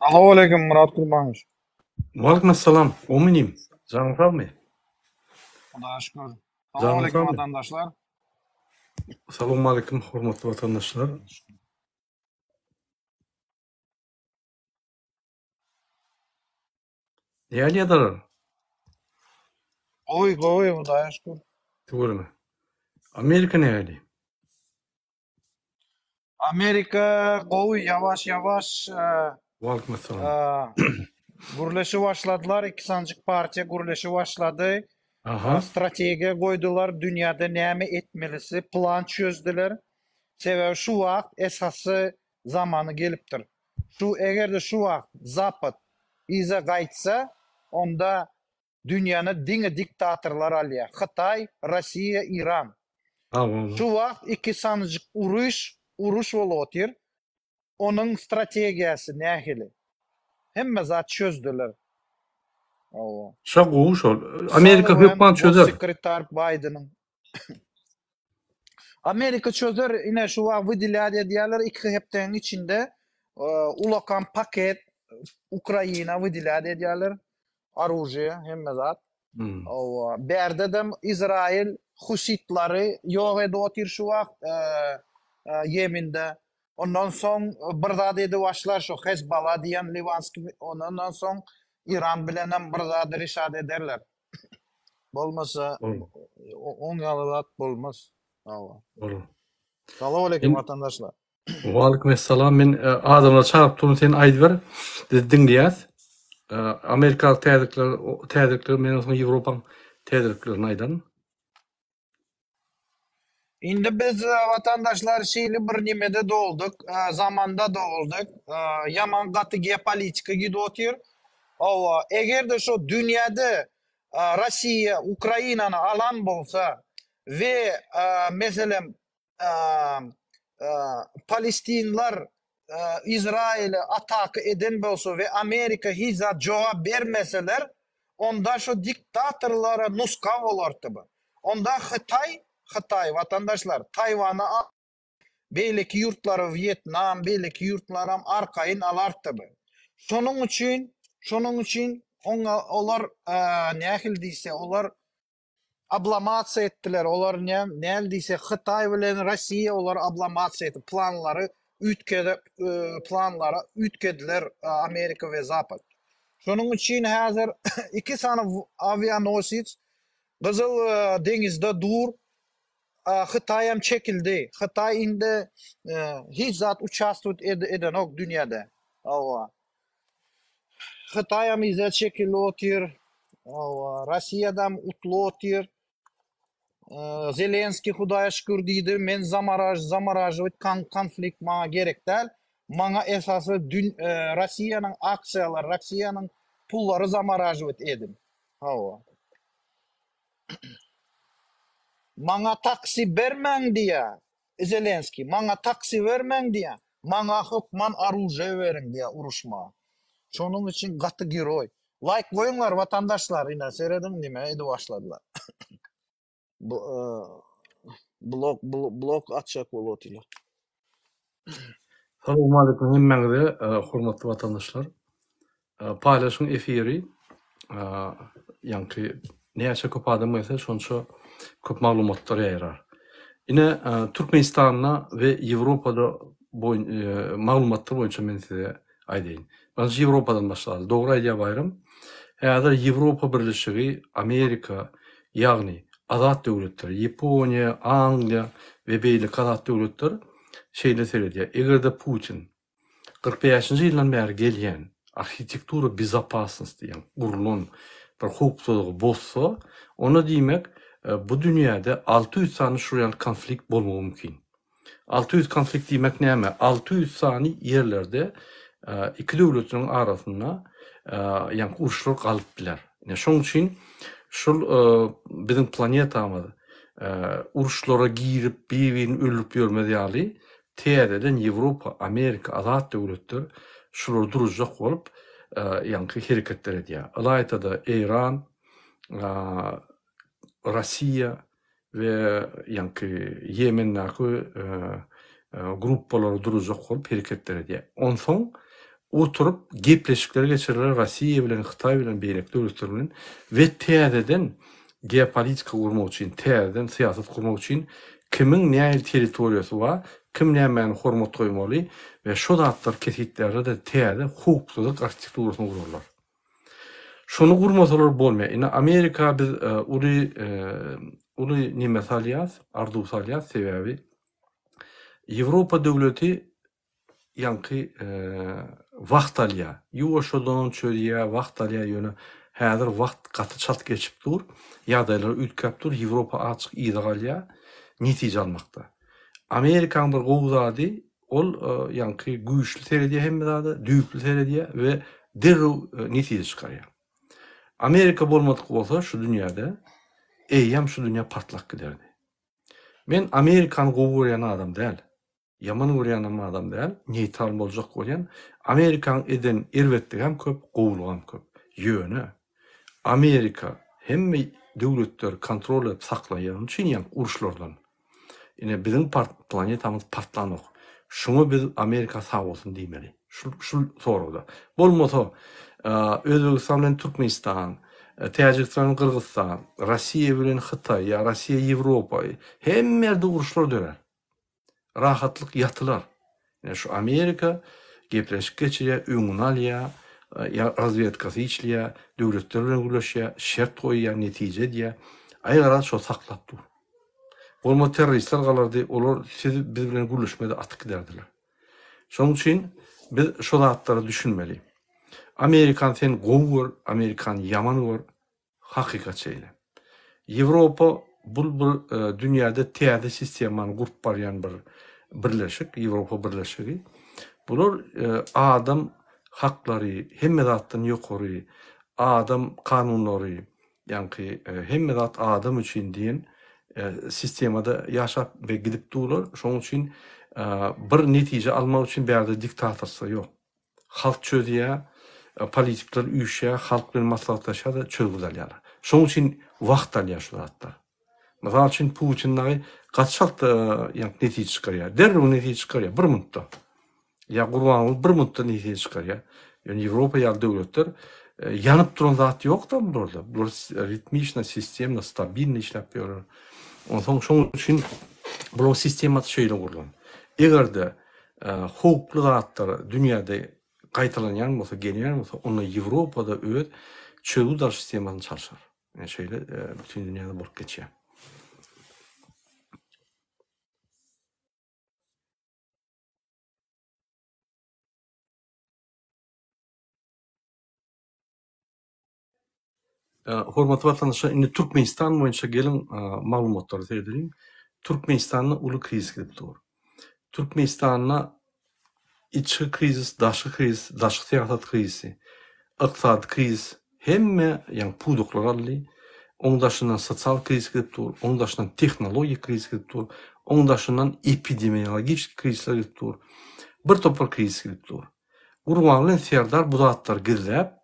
Salowaleýkim Myrat Gurbanowiç. Waleýkim essalam. Gowymy inim? Janyň sagmy? Hudaýa şükür. Janyň Salowaleýkim sagmy? watandaşlar. Salowmaleýkim hormatly watandaşlar. Nähili ýazarlar? Gowy, gowy, Hudaýa şükür. Tüweleme. Amerika nähili? Amerika gowy, ýawaş ýawaş Waleýkim essalam. gürleşip başladylar, iki sanjyk partiýa gürleşip başlady. Aha. Strategiýa goýdular, dünýäde näme etmelisi, plan çözdüler. Sebäbi şu wagt esasy zamany gelipdir. Şu eger-de şu wagt Zapad yza gaýtsa, onda dünýäni diňe diktatorlar alýar. Hytaý, Rossiýa, Iran. Şu wagt iki sanyjyk uruş, uruş bolup otyr. Onuň strategiýasy nähili? Hemme zat çözdüler. Hawa. Şo gowy şol. Amerika hökman çözer. Sekretar Baýdeniň Amerika çözer, ine şu wagt wydelýat edýärler, iki hepdäniň içinde ulakan paket Ukraina wydelýat edýärler, oružie, hemme zat. Hawa, bärdedem Izrail husitlary ýok edip otyr şu wagt Ýemende. Ondan soň bir zat edip başlar şu Hezbala diýen liwanskiý, ondan soň Iran bilenem bir zady rişat ederler. Bolmasa oň ýaly zat bolmaz. Hawa. Bolar. Salowaleýkim watandaşlar. Waleýkim essalam. Men e, adamlar çagyryp durun sen aýdyber. Biz diňleýäs. E, Amerikaly täzelikler, täzelikler men soň Ýewropaň täzeliklerini aýdan. Indi biz watandaşlar şeýle bir nemede dolduk, zamanda doguldyk. Ýaman gaty geopolitika gidip otyr. Hawa, eger-de şo dünýäde Rossiýa Ukrainany alan bolsa we meselem palestinler Izraýele ataka eden bolsa we Amerika hiç zat jogap bermeseler, onda şo diktatorlara nuska bolardy bu. Onda Hytaý, Hytaý watandaşlar Taýwany beýleki ýurtlary Wýetnam, beýleki ýurtlaram arkaýyn alardy bu. Şonuň üçin, şonuň üçin oňa olar nähili diýse, olar Oblamasiýa etdiler olar näl diýse Hytaý bilen Rossiýa olar oblamasiýa etdi planlary üýtgede planlary üýtgediler Amerika we Zapad. Şonuň üçin häzir iki sany awianosits Gyzyl deňizde dur. Hytaýam çekildi. Hytaý indi hiç zat uçastwot edenok dünýäde. Hawa. Hytaýam yza çekilip otyr. Hawa, Rossiýadam utly otyr. Zelenskiý Hudaýa şükür diýdi, men zamaraž zamaražywit konflikt maňa gerek däl. Maňa esasy Rossiýanyň aksiýalary, Rossiýanyň pullary zamaražywit ediň. Hawa. Maňa taksi bermäň diýýär. Zelenskiý, maňa taksi bermäň diýýär, maňa hökman oružýe beriň diýýär uruşmaga. Şonuň üçin gaty geroý. Laýk goýuňlar watandaşlar ine serediň nime edip başladylar. Blok blok açjak bolup otyrlar. Salowmaleýkim hemmäňize hormatly watandaşlar. Paýlaşyň efiri ýaňky näçe köp adam gelse şonça köp maglumatlar ýaýrar. Ine Türkmenistanda we Ýewropada maglumatlar boýunça men size aýdaýyn. Birinji Ýewropadan başlaly. Dogry aýdýar Baýram. Häzir Ýewropa Birleşigi, Amerika, ýagny azat döwletler, Ýaponiýa, Angliýa we beýleki azat döwletler şeýle seredýär. Eger-de Putin 45-nji ýyldan bäri gelýän arhitektura bezopasnosti diýen gurlan bir howpsuzlygy bozsa, onda diýmek bu dünýäde 600 sany şul ýaly konflikt bolmagy mümkin. 600 konflikt diýmek näme? 600 sany ýerlerde iki döwletleriň arasynda ýaňky uruşlar galyp biler. Ine şoň üçin şul biziň planetamyz uruşlara girip bir-birini öldürip ýörmez ýaly Täzeden Ýewropa, Amerika, azat döwletler şulary duruzjak bolup ýaňky hereketler edýär. Ylaýta-da Eýran, Rossiýa we ýaňky Ýemendäki gruppalary duruzjak bolup hereketler edýär. Onsoň. Oturyp gepleşikler geçirerler Rossiýa bilen, Hytaý bilen, beýleki döwletler bilen we täzeden geopolitika gurmak üçin, täzeden syýasat gurmak üçin kimiň nähili territoriýasy bar, kim nämäni hormat goýmaly we şo zatlary kesgitlärler-de täze howpsuzlyk arhitekturasyny gurarlar. Şony gurmasalar bolmaýar. Indi Amerika biz uly uly neme salýas, arzuw salýas, sebäbi Ýewropa döwleti ýaňky wagt alýar. Ýuwaşjadan çözýär, wagt alýar, ýöne häzir wagt gaty çalt geçip dur, ýagdaýlar üýtgäp dur, Ýewropa azjyk yza galýar netije almakda. Amerikanyň bir gowy zady, ol ýaňky güýçli seredýär hemme zada, düýpli seredýär we derrew netije çykarýar. Amerika bolmadyk bolsa şu dünýäde, eýýäm şu dünýä partlap giderdi. Men Amerikany gowy görýän adam däl. Ýaman görýänem adam däl, neýtral boljak bolýan. Amerikaň eden erbetligem köp, gowulygam köp. Ýöne Amerika hemme döwletleri kontrol edip saklaýany üçin ýaňky uruşlardan. Ine biziň planetamyz partlanok. Şuňa biz Amerika sag bolsun diýmeli. Şul şul soragda. Bolmasa Özbegistan bilen Türkmenistan, Täjigistan bilen Gyrgyzystan, Rossiýa bilen Hytaý ýa Rossiýa Ýewropa hemme ýerde uruşlar dörär. Rahatlyk ýatylar. Ine şu Amerika gepleşik geçirýär, öňüni alýar, ýa razwedkasy işleýär, döwletler bilen gürleşýär, şert goýýar, netije edýär. Aý garaz şo saklap dur. Bolmasa terroristler galardy, olar siz biz bilen gürleşmedi atyp giderdiler. Şonuň üçin biz şo zatlara düşünmeli. Amerikany sen gowy gör, Amerikany ýaman gör, Hakykat şeýle. Ýewropa bul bir dünýäde täze sistemany gurup barýan bir birleşik, Ýewropa Birleşigi. Bular adam haklary hemme zatdan ýokary, adam kanunlary, ýaňky hemme zat adam üçin diýen sistemada ýaşap we gidip durlar. Şonuň üçin bir netije almak üçin bärde diktatorstwo ýok. Halk çözýär, politikler üýşýär, halk bilen maslahatlaşýar-da çözgüt alýarlar. Şonuň üçin wagt alýar şu zatlar. Mysal üçin Putin dagy gaty çalt ýaňky netije çykarýar. Derrew netije çykarýar, bir minutda. Ýa Gurbanguly bir minutda netije çykarýar. Ýöne Ýewropa ýaly döwletler ýanyp duran zat ýok-da bularda. Bular ritmiçno, sistemno, stabilno işläp ýörler. Onsoň şonuň üçin bularyň sistemasy şeýle gurlan. Eger-de howply zatlar dünýäde gaýtalanýan bolsa, gelýän bolsa, onda Ýewropa-da öz çözgüt alyş sistemasyny çalşar. Ýani şeýle bütin dünýäde bolup geçýär. Hormatly watandaşlar, indi Türkmenistan boýunça geliň maglumatlara seredeliň. Türkmenistanda uly krizis gidip dur. Türkmenistanda içki krizis, daşky krizis, daşky syýasat krizisi, ykdysady krizis hemme ýagny pudaklar aldy. Oň daşyndan sosial krizis gidip dur, oň daşyndan tehnologik krizis gidip dur, oň daşyndan epidemiologik krizisler gidip dur. Bir topar krizis gidip dur. Gurban bilen Serdar bu zatlary gizläp,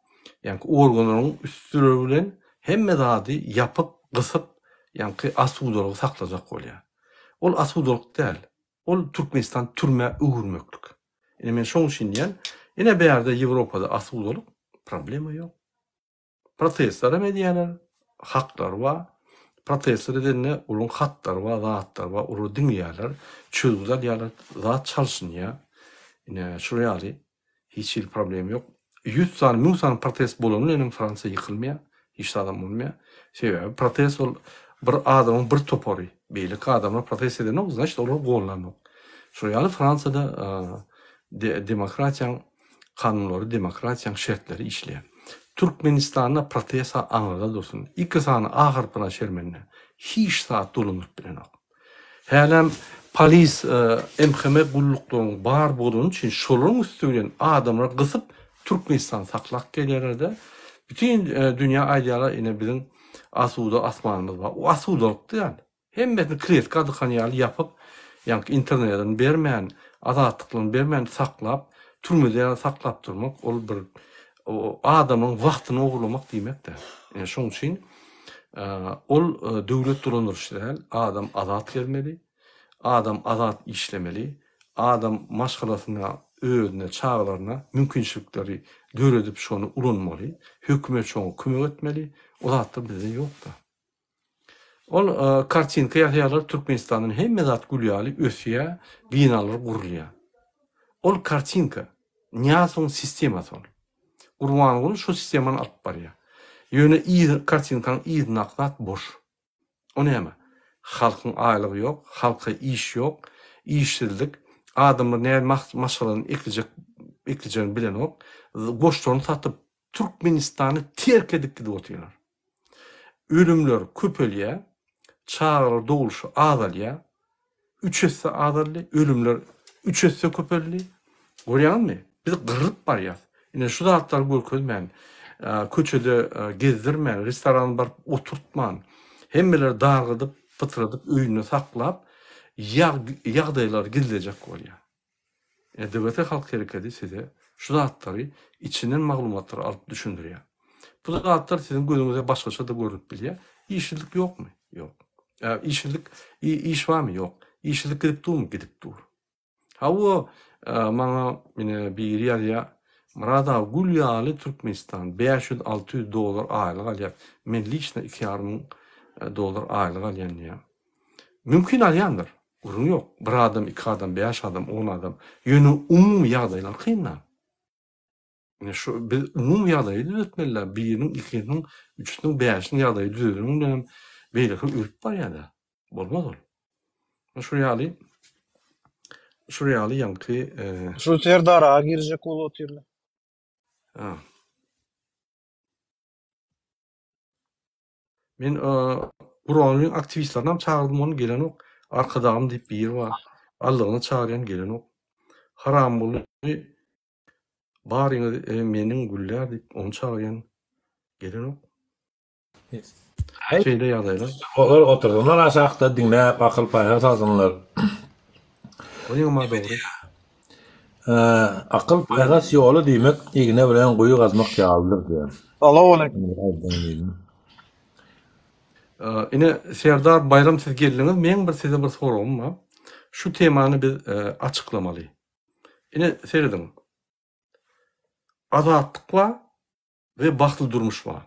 ýaňky organlaryň üstleri bilen hemme zady ýapyp, gysyp, ýaňky asudalygy saklajak bolýar. Ol asudalyk däl. Ol Türkmenistany türmä öwürmeklik. Ine men şoň üçin diýýän, ine bärde Ýewropada asudalyk, problema ýok. Protestler hem edýärler, haklary bar. Protestler edende olaryň hatlary bar, zatlary bar, olary diňleýärler, çözgüt alýarlar, zat çalşynýar. Ine, şular ýaly hiç hili problem ýok. 100 sany, 1000 sany protest bolany bilen hem Fransiýa ýykylmaýar, hiç zadam bolmaýar. Sebäbi protest ol bir adamyň bir topary, beýleki adamlar protest edenok, значит olar gollanok. Şol ýaly Fransiýada demokratiýaň Kanunlary demokratiýaň şertleri işleýär. Türkmenistanda protesa aňyrda dursun. Iki sany A harpyna şermende. Hiç zat dolandyryp bilenok. Hälem polis MHM gulluklaryň bar bolany üçin şolaryň üsti bilen adamlary gysyp Türkmenistany saklap gelýärlerde bütin dünýä aýdýarlar ine biziň asuda asmanymyz bar. O asudalyk däl. Hemmesini kletka dykan ýaly ýapyp, ýaňky internedini bermän, azatlyklaryny bermän saklap, türmede ýaly saklap durmak, ol bir adamyň wagtyny ogurlamak diýmekdir. Ine şoň üçin ol döwlet dolandyryşy däl, adam azat gezmeli, adam azat işlemeli, adam maşgalasyna. özüne, çagalaryna mümkinçilikleri döredip şony ulanmaly, hökümet şoňa kömek etmeli, o zatlar bizde ýokda. Ol kartinka ýazýarlar Türkmenistandan hemme zat gül ýaly ösýär, binalar gurulýar. Ol kartinka, Nyýazowyň sistemasy ol. Gurbanguly şo sistemany alyp barýar. Ýöne yz kartinkanyň yzyndaky zat boş. O näme? Halkyň aýlygy ýok, halka iş ýok, işsizlik, adamlar näme maşgalasyny eklijek eklijegini bilenok, goşlaryny satyp Türkmenistany terk edip gidip otyrlar. Ölümler köpelýär, çagalar dogluşy azalýar. Üç esse azaldy, ölümler üç esse köpeldi. Görýäňizmi? Biz gyrlyp barýas. Ine şu zatlary görkezmän, köçede gezdirmän, restorana baryp oturtman, hemmeleri dargadyp, pytradyp öýünde saklap, ýagdaýlary gizlejek bolýar. Ine DWT Halk Herekedi size şu zatlary içinden maglumatlary alyp düşündirýär. Bu zatlar siziň gözüňize başgaça-da görnüp bilýär. Işsizlik ýokmy? Ýok. Işsizlik iş barmy? Ýok. Işsizlik gidip durmy? Gidip dur. Hawa, maňa ine biri ýazýar, Myrat aga gül ýaly Türkmenistan 500-600 dollar aýlyk alýar. Men liçno 2,5 müň dollar aýlyk alýan diýýär. Mümkin alýandyr. Gürrüň ýok. Bir adam, iki adam, bäş adam, on adam. Ýöne umumy ýagdaýlar kyn-da. Ine şu biz umumy ýagdaýy düzetmeli-dä. Biriniň, ikisiniň, üçüsiniň, bäşiniň ýagdaýy düzeleniň bilenem beýleki ölüp barýar-da. Bolmaz ol. Şu ýaly şu ýaly ýaňky Şu Serdar aga girjek bolup otyrlar. Ha. Men Gurbangulyň aktiwistlerini çagyrdym ony gelenok. Arkadagym diýip biri bar. Allygyna çagyrýan gelenok. Haramguly baryňyz meniň güller diýip ony çagyrýan gelenok. Şeýle ýagdaýlar. Olar otursynlar aşakda diňläp akyl paýhas alsynlar. Onuňam dogry. Akyl paýhas ýoly diýmek igne bilen guýy gazmak ýalydyr diýýär. Salowmaleýkim. Ine Serdar Baýram siz geldiňiz meň bir size bir soragym bar. Şu temany biz açyklamaly. Ine serediň. Azatlyk bar we bagtly durmuş bar.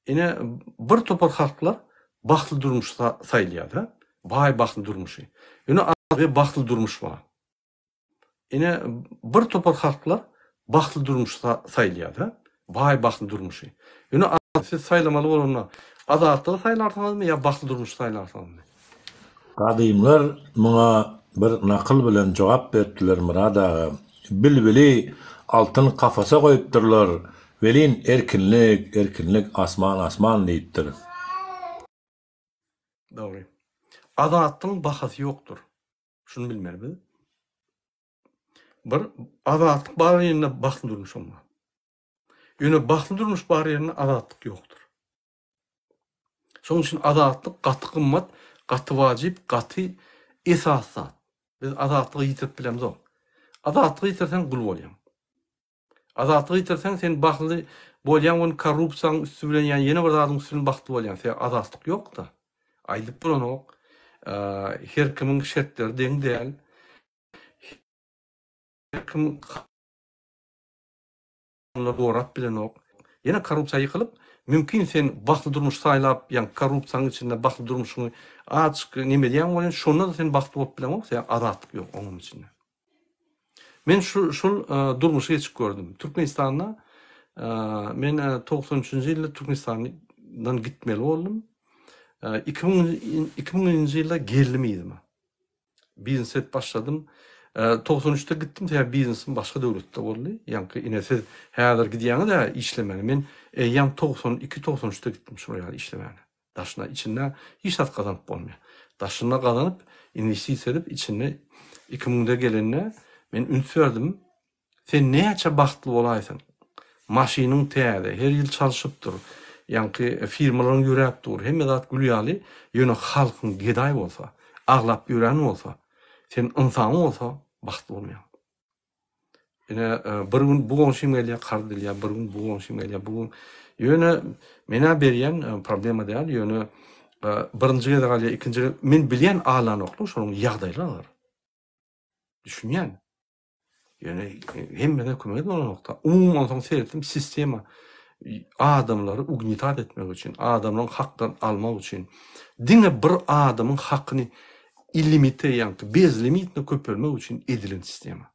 Ine bir topar halklar bagtly durmuş saýylýar-da, baý bagtly durmuşy. Ýöne we bagtly durmuş bar. Ine bir topar halklar bagtly durmuş saýylýar-da, baý bagtly durmuşy. Ýöne siz saýlamaly bolanda azatlygy saýlarsyňyzmy ýa bagtly durmuşy saýlarsyňyzmy? Gadymlar muňa bir nakyl bilen jogap beripdiler Myrat aga. Bilbili altyn kafasa goýupdyrlar welin erkinlik, erkinlik asman asman diýipdir. Dogry. Azatlygyň bahasy ýokdur. Şuny bilmeli biz. Bir azatlyk bar ýerinde bagtly durmuşam bar. Ýöne bagtly durmuş bar ýerinde azatlyk ýokdur. Şonuň üçin azatlyk gaty gymmat, gaty wajyp, gaty esasy zat. Biz azatlygy ýitirip bilemzok. Azatlygy ýitirseň gul bolýaň. Azatlygy ýitirseň sen bagtly bolýaň ony korrupsiýaň üsti bilen ýa ýene bir zadyň üsti bilen bagtly bolýaň. Sebäbi azatlyk ýok-da. Aýdyp bolanok. Her kimiň şertleri deň däl. Her kim Onda gorap bilenok. Ýene korrupsiýa ýykylyp, mümkin sen bagtly durmuş saýlap, ýa korrupsiýanyň içinde bagtly durmuşyňy azajyk neme edýäň welin, şonda-da sen bagtly bolup bileňok, sebäbi azatlyk ýok onuň içinde. Men şu şul durmuşy geçip gördüm. Türkmenistanda men 93-nji ýylda Türkmenistandan gitmeli boldum. 2000 nji ýylda geldim yzyma. Biznes edip başladym. 93-de gitdim, sebäbi biznesim başga döwletde boldy. Ýaňky ine siz häzir gidýäňiz-ä işlemäge. Men eýýäm 92-93-de gitdim şular ýaly işlemäge. Daşyna, içinde hiç zat gazanyp bolmaýar. Daşynda gazanyp, inwestisiýa edip, içinde 2000-de gelende men üns berdim. Sen näçe bagtly bolaýsaň, maşynyň täze, her ýyl çalşyp dur, ýaňky firmalaryň ýöräp dur, hemme zat gül ýaly, ýöne halkyň gedaý bolsa, aglap ýören bolsa, sen ynsabyň bolsa bagtly bolmaýaň. Ine, bir gün bu goňşym gelýär, karz dilýär, bir gün bu goňşym gelýär, bu gün. Ýöne men-ä berýän, problema däl, ýöne birinji gezek alýar, ikinji gezek, men bilýän alanoklar, şolaryň ýagdaýlary agyr. Düşünýän. Ýöne hemmesine kömek edip bolanokda. Umuman onsoň seretdim sistema adamlary ugnitat etmek üçin, adamlaryň haklaryny almak üçin diňe bir adamyň hakyny illimite ýaňky bezlimitno köpelmek üçin edilen sistema.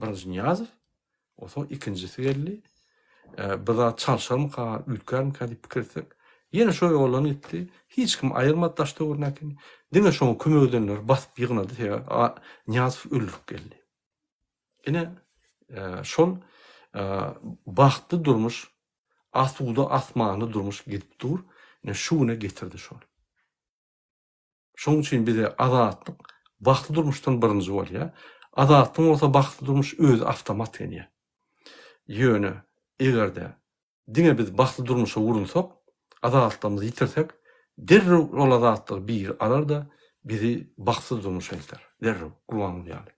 Birinji Nyýazow, onsoň ikinjisi geldi. Bir zat çalşarmyka, üýtgärmikä diýip pikir etsek, ýene şo ýoldan gitdi. Hiç kim aýyrmady daş-töweregindäkini. Diňe şoňa kömek edenleri basyp ýygnady, sebäbi Nyýazow öldürip geldi. Ine, şol bagtly durmuş, asuda asmanly durmuş gidip dur. Ine, şu güne getirdi şol. Şonuň üçin bize azatlyk bagtly durmuşdan birinji bolýar. Azatlyk bolsa bagtly durmuş özi awtomat gelýär. Ýöne eger-de diňe biz bagtly durmuşa urunsak, azatlygymyzy ýitirsek, derrew ol azatlygy biri alar-da, bizi bagtsyz durmuşa elter. Derrew, Gurbanguly ýaly.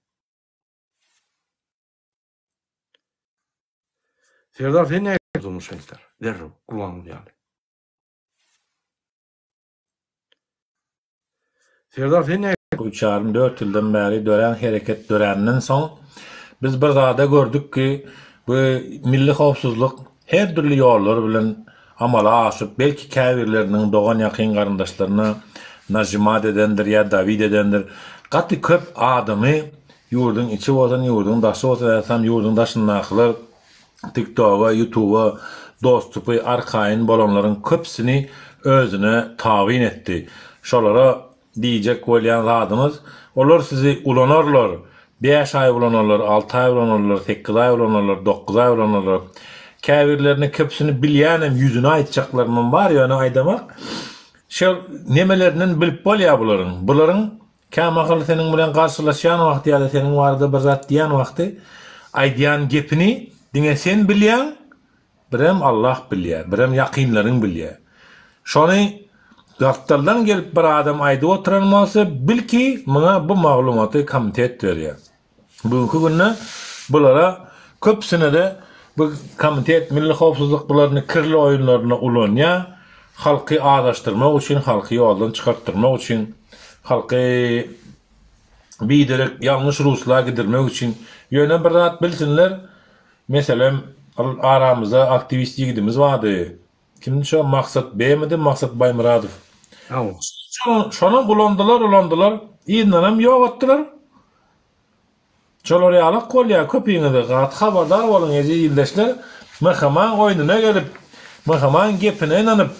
Serdar sen nähili durmuşa elter? Derrew, Gurbanguly ýaly. Serdar sen nähili? Üç ýarym dört ýyldan bäri dörän hereket döränden soň biz bir zada gördük ki bu milli howpsuzlyk her dürli ýollar bilen amala aşyp belki käbirleriniň dogan ýakyn garyndaşlaryna nažimat edendir ýa dawid edendir gaty köp adamy ýurduň içi bolsun ýurduň daşy bolsun esasam ýurduň daşyndakylar TikToga, YouTubea dostupy arkaýyn bolanlaryň köpüsini özüne tabyn etdi. Şolara diýjek bolýan zadymyz, olar sizi ulanarlar, bäş aý ulanarlar, alty aý ulanarlar, sekiz aý ulanarlar, dokuz aý ulanarlar. Käbirlerini köpüsini bilýänem, ýüzüne aýtjaklarymam bar, ýöne aýdamak. Şol nemelerinden bilip bolýar bularyň. Bularyň Kämahal seniň bilen garşylaşýan wagty ýa-da seniň barada bir zat diýýän wagty aýdýan gepini diňe sen bilýäň, birem Allah bilýär, birem ýakynlaryň bilýär. Şony gapdaldan gelip bir adam aýdyp oturan bolsa, bil ki, muňa bu maglumaty komitet berýär. Bugünki günde bulara köpüsine-de bu komitet milli howpsuzlyk bularyny kirli oýunlarynda ulanýar. Halky azaşdyrmak üçin, halky ýoldan çykartdyrmak üçin, halky biderek ýalňyş rusla gidirmek üçin. Ýöne bir zat bilsinler, meselem, aramyzda aktiwist ýigidimiz bardy. Kimdi şo Maksat B-midi, Maksat Baýmyradow. Hawa. Şonam ulandylar, ulandylar, yzyndanam ýok etdiler. Şolar ýalak bolýar köpiňizi gaty habardar boluň eziz ildeşler MHM-aň oýnuna gelip MHM-aň gepine ynanyp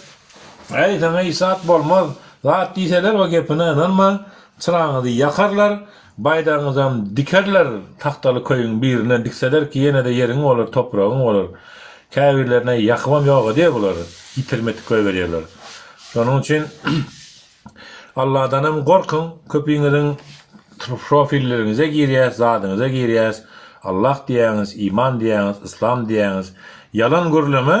äý saňa hiç zat bolmaz zat diýseler o gepine ynanmaň çyraňyzy ýakarlar baýdagyňyzam dikerler tagtaly köýüň birine dikseler ki ýenede ýeriň bolar topragyň bolar käbirlerine ýakybam ýok edýär bular ýitirim etip goýberýärler şonuň üçin Alladanam gorkuň, köpüňiziň profilleriňize girýäs, zadyňyza girýäs, Allah diýýäňiz, iman diýýäňiz, yslam diýýäňiz. Ýalan gürleme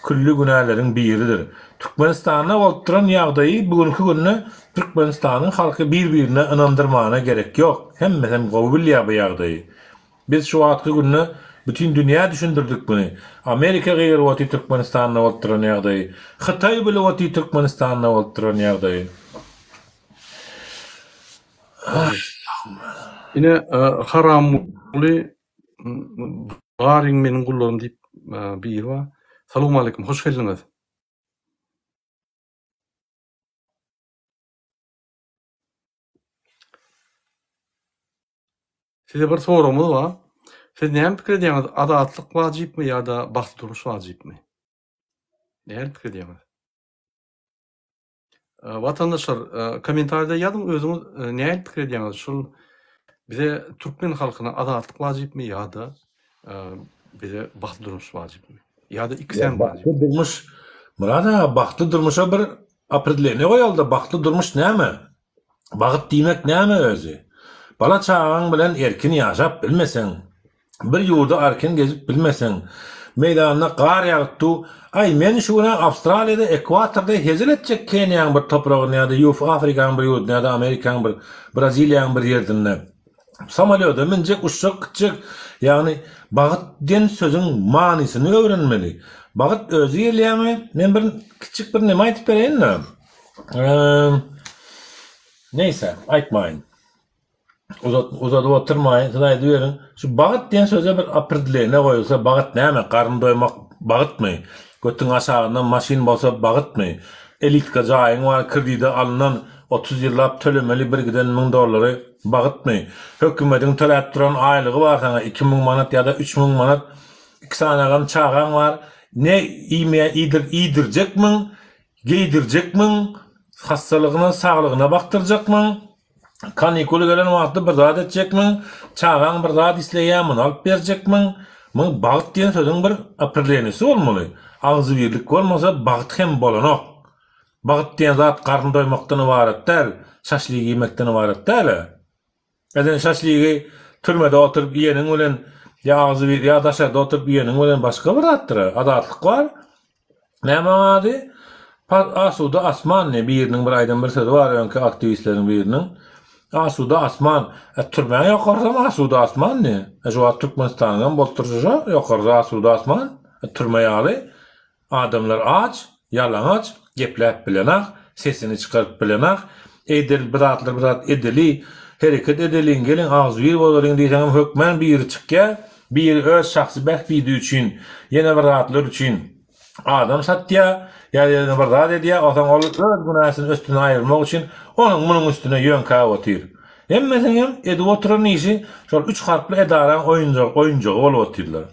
külli günäleriň biridir. Türkmenistanda bolup duran ýagdaýy bu günki günde Türkmenistanyň halky bir-birine ynandyrmana gerek ýok. Hemmesem gowy bilýär bu ýagdaýy. Biz şu wagtky günde bütin dünýä düşündirdik muny. Amerika gygyryp otyr Türkmenistanda bolup duran ýagdaýy. Hytaý bilip otyr Türkmenistanda bolup duran ýagdaýy. Ine Haramguly baryň meniň gullarym diýip biri bar. Salowmaleýkim hoş geldiňiz. Size bir soragymyz bar. Siz näme pikir edýäňiz, azatlyk wajypmy ýa-da bagtly durmuş wajypmy? Nähili pikir edýäňiz? Watandaşlar, kommentariýada ýazyň özüňiz nähili pikir edýäňiz? Şul bize türkmen halkyna azatlyk wajypmy ýa-da bize bagtly durmuş wajypmy? Ýa-da ikisem wajypmy? Bagtly durmuş, Myrat aga, bagtly durmuşa bir opredeleniýe goýalyda, bagtly durmuş näme? Bagt diýmek näme özi? Bala-çagaň bilen erkin ýaşap bilmeseň, bir ýurda arkin gezip bilmeseň, meýdanda gar ýagyp du, aý, men şu gün-ä Awstraliýada ekwatorda hezil etjek Keniýaň bir topragynda ýa-da ýuf Afrikaň bir ýurdunda ýa-da Amerikaň bir, Braziliýaň bir ýerdinde samolýoda münjek, uçjak, gitjek. Ýagny bagt diýen sözüň manysyny öwrenmeli. Bagt özi gelýärmi? Men bir kiçjik bir neme aýdyp bereýin-de. Neýse, aýtmaýyn. Uzat, uzadyp oturmaýyn, siz aýdyberiň. Şu bagt diýen söze bir opredeleniýe goýulsa, bagt näme? Garyn doýmak bagtmy? Götüň aşagynda maşyn bolsa bagtmy? Elitka jaýyň bar, kredide alnan, 30 ýyllap tölemeli bir giden 1000 dollary bagtmy? Hökümediň töläp duran aýlygy bar saňa 2000 manat ýa-da 3000 manat, iki sanagam çagaň bar, ne iýmeýä iýdir, iýdirjekmiň, geýdirjekmiň, hassalygyna, saglygyna bakdyrjakmyň? Kanikul gelen wagtda bir zat etjekmiň, çagaň bir zat isleýär, muny alyp berjekmiň? Muň bagt diýen sözüň bir opredelenisi bolmaly. Agzybirlik bolmasa bagt hem bolanok. Bagt diýen zat garyn doýmakdan ybarat däl, şaşlik iýmekden ybarat däl-ä. Eden şaşligi türmede oturyp iýeniň bilen ýa agzybir ýa daşarda oturyp iýeniň bilen başga bir zatdyr-a. Azatlyk bar. Näme oň ady? Asuda asman diýip biriniň bir aýdan bir sözi bar öňki aktiwistleriň biriniň. Asuda asman. E, türmäň ýokarsam asuda asman diýip. E, şu wagt Türkmenistanyň hem bolup durşy şo, ýokarda asuda asman, e, türme ýaly. Adamlar aç, ýalaňaç, gepläp bilenak, sesini çykaryp bilenak. Edil bir zatlar bir zat edeli, hereket edeliň, geliň agzybir bolalyň diýseňem hökmän biri çykýar. Biri öz şahsy bähbidi üçin, ýene bir zatlar üçin adam satýar, ýa ýene bir zat edýär, onsoň ol öz günäsini üstüne aýyrmak üçin onuň munuň üstüne ýöňkäp otyr. Hemmesiniň hem edip oturan işi şol üç harply edaraň oýunjagy oýunjagy bolup otyrlar.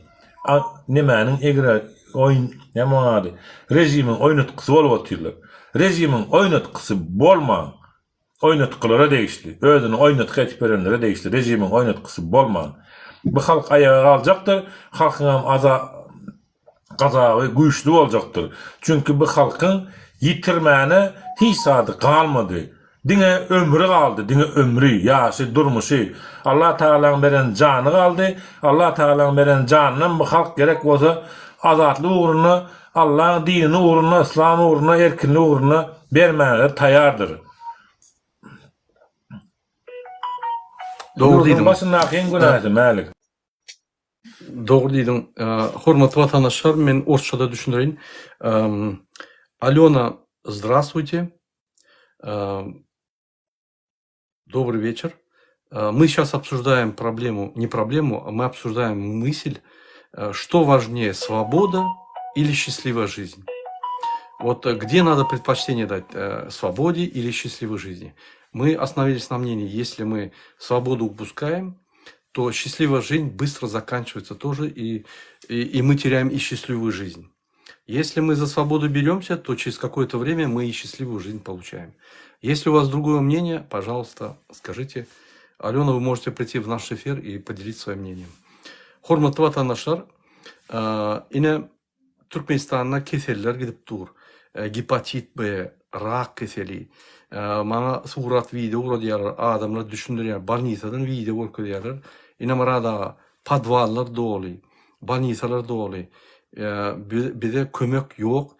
A nemäniň egre oýun näme onuň ady? Režimiň oýnatgysy bolup otyrlar. Režimiň oýnatgysy bolmaň. Oýnatgylara degişli, özüni oýnatgy edip ýörenlere degişli režimiň oýnatgysy bolman, bu halk aýaga galjakdyr, halkyňam aza gazaby güýçli boljakdyr. Çünki bu halkyň ýitirmäne hiç zady galmady. Diňe ömri galdy, diňe ömri, ýaşy, durmuşy. Allah Tagalaň beren jany galdy. Allah Tagalaň beren janynam bu halk gerek bolsa azatlyk ugrunda Allaň dinini ugrunda, yslam ugrunda, erkinlik ugrunda bermäge taýardyr. Dogry diýdiň. Başyndakyň günäsi Mälik. Dogry diýdiň. Hormatly watandaşlar, men orsçada düşündireýin. Alýona, zdravstvuyte. Добрый вечер. Мы сейчас обсуждаем проблему, не проблему, а мы обсуждаем мысль, что важнее, свобода или счастливая жизнь? Вот где надо предпочтение дать, свободе или счастливой жизни? Мы остановились на мнении, если мы свободу упускаем, то счастливая жизнь быстро заканчивается тоже, и, и, и мы теряем и счастливую жизнь. Если мы за свободу беремся, то через какое-то время мы и счастливую жизнь получаем. Если у вас другое мнение, пожалуйста, скажите. Алена, вы можете прийти в наш эфир и поделиться своим мнением. Hormatly watandaşlar, ine Türkmenistanda keseller gidip dur. Gepatit B, rak keseli. Maňa surat, wideo ugradýarlar, adamlar düşündirýär, bolnisadan wideo görkezýärler. Ine Myrat aga, podwallar doly. Bolnisalar doly. Bize kömek ýok.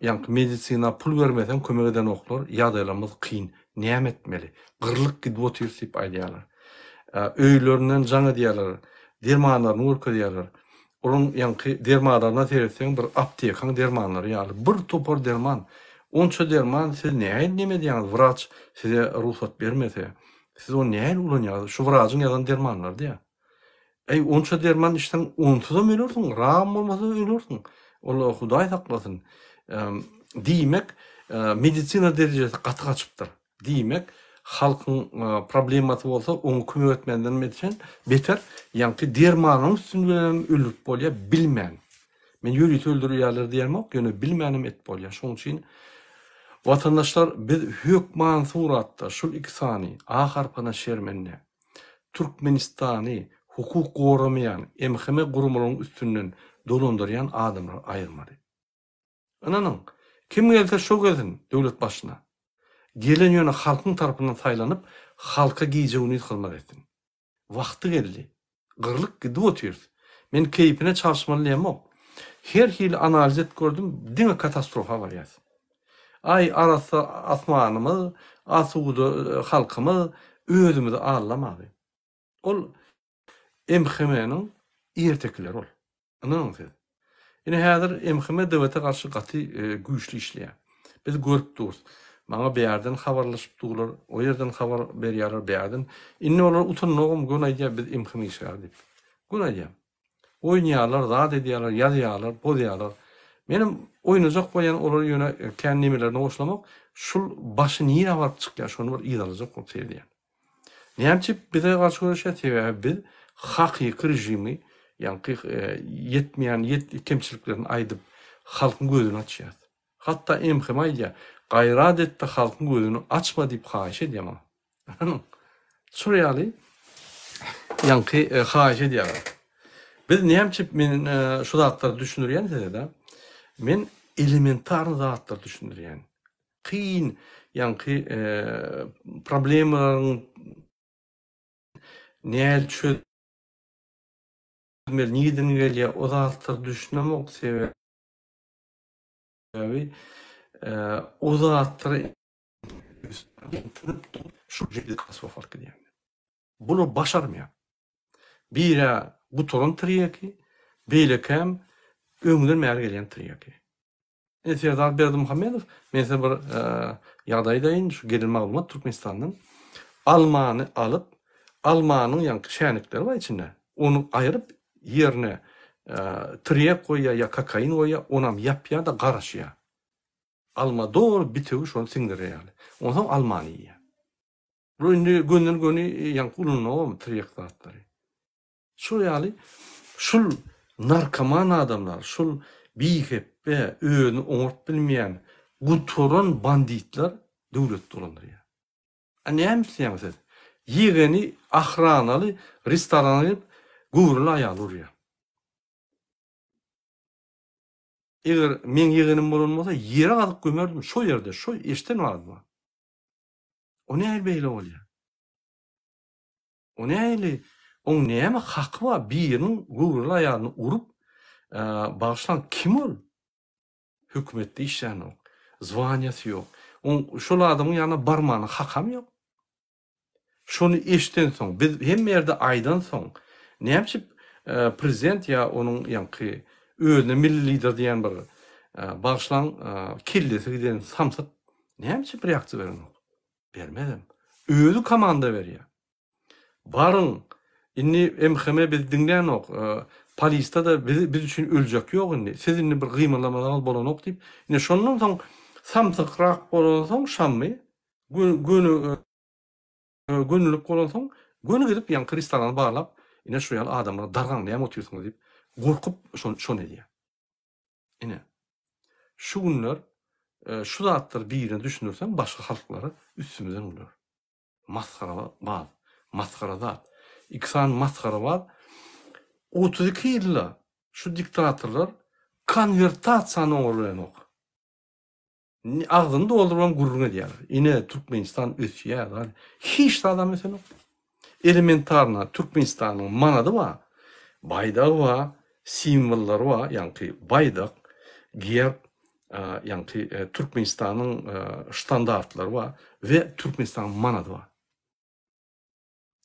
Ýaňky medisina pul bermeseň kömek edenoklar. Ýagdaýlarymyz kyn. Näme etmeli? Gyrlyp gidip otyrys diýip aýdýarlar. Öýlerinden jaň edýärler. Dermanlaryny görkezýärler. Olaryň ýaňky dermanlaryna seretseň bir aptekaň dermanlary ýaly. Bir topar derman. Onça derman siz nähili neme edýäňiz wraç size rugsat bermese. Siz ony nähili ulanýaňyz? Şu wrajyň ýazan dermanlary diýýär. Äý, onça derman içseň, onsuzam ölersiň, ragam bolmasa ölersiň. Ol Hudaý saklasyn. Diýmek, medisina derejesi gaty gaçypdyr. Diýmek, halkyň problemasy bolsa, oňa kömek etmenden etseň beter, ýaňky dermanyň üstüni bilenem öldürip bolýar, bilmän. Men ýörite öldürýärler diýemok, ýöne bilmänem etip bolýar. Şonuň üçin watandaşlar biz hökman suratda şul iki sany A harpyna şermende. Türkmenistany hukuk goramaýan MHM guramalaryň üstünden dolandyrýan adamlary aýyrmaly. Ynanyň, kim gelse şo gelsin döwlet başyna. Gelen ýöne halkyň tarapyndan saýlanyp, halka gije-gündiz hyzmat etsin. Wagty geldi. Gyrlyp gidip otyrys. Men keýpine çalyşmaly diýemok. Her hili analiz edip gördüm, diňe katastrofa barýas. Aý arassa asmanymyz, asuda halkymyz, özümizi aldamaly. Ol MHM-niň ertekileri ol. Ynanyň siz. Ine häzir MHM döwlete garşy gaty güýçli işleýär. Biz görüp durus. Maňa bärden habarlaşyp durlar, o ýerden habar berýärler, bärden. Indi olar utananogam göni aýdýar biz MHM işgäri diýip. Göni aýdýar. Oýnaýarlar, zat edýärler, ýazýarlar, bozýarlar. Menem oýnajak bolýan olary ýöne kän nemelerine goşulamok. Şul başy nirä baryp çykýar şony bir yzarlajak bolup seredýän. Näme üçin bize garşy göreşýär? Sebäbi biz hakyky režimi, ýaňky ýetmeýän kemçiliklerini aýdyp, halkyň gözüni açýarys. Hatda MHM aýdýar, gaýrat et-de halkyň gözüni açma diýip haýyş edýär maňa. Şol ýaly ýaňky haýyş edýärler. Biz näme üçin men şu zatlary düşündirýän size-de? Men elementarny zatlary düşündirýän. Kyn ýaňky problemalaryň näl çözmeli, nirden gelýär o zatlara düşünemok sebäbi o zatlary Bular başarmaýar. Birä gutaran tirýeki, beýlekäm öňden bäri gelýän tirýeki. Ine Serdar Berdimuhamedow, men size bir ýagdaý aýdaýyn, şu gelen maglumat Türkmenistandan. Almany alyp, almanyň ýaňky şänikleri bar içinde, ony aýryp ýerine tirýek goýýar ýa kokain goýýar, onam ýapýar-da garaşýar. Alma doly bitewi şony siňdirer ýaly. Onsoň almany iýýär. Bu indi gönden-göni ýaňky ulanylagam tirýek zatlary. Şol ýaly şul narkoman adamlar, şul bihepbe, özüni oňaryp bilmeýän, gutaran banditler döwleti dolandyrýar. A näme isleýäňiz siz? Ýegeni ahranaly restorana gelip göwreli aýaly urýar. Eger meň ýegenim bolan bolsa ýere gazyp gömerdim şo ýerde, şo eşden badyma. O nähili beýle bolýar? O nähili, oň näme haky bar biriniň göwreli aýalyny urup, bagyşlaň kim ol? Hökümetde işlänok, zwaniýasy ýok. Oň şol adamyň ýanyna barmana hakam ýok. Şony eşdensoň, biz hemme ýerde aýdansoň, näme üçin prezident ýa onuň ýaňky özüne milli lider diýen bir bagyşlaň kellesi giden samsyk näme üçin reaksiýa berenok? Bermezem. Özi komanda berýär. Baryň, indi MHM bizi diňlänok, polisda-da biz biz üçin öljek ýok indi, siz indi bir gymyldamasaňyz bolanok diýip, ine şondan soň samsykrak bolansoň Şammy, göni gönülik bolansoň, göni gidip ýaňky restorany barlap, ine şu ýaly adamlara dargaň näme otyrsyňyz diýip, gorkup şony edýär. Ine, şu günler şu zatlary birine düşündirseň başga halklara üstümizden güler. Masgara baz. Masgara zat. Iki sany masgara bar. 32 ýylda şu diktatorlar konwertasiýany oňarlaýanok. Agzyny doldurybam gürrüň edýärler. Ine Türkmenistan ösýär zat. Hiç zadam ösenok. Elementarna Türkmenistanyň manady bar, baýdagy bar, simwollary bar, ýaňky baýdak, gerb, ýaňky Türkmenistanyň ştandartlary bar we Türkmenistanyň manady bar.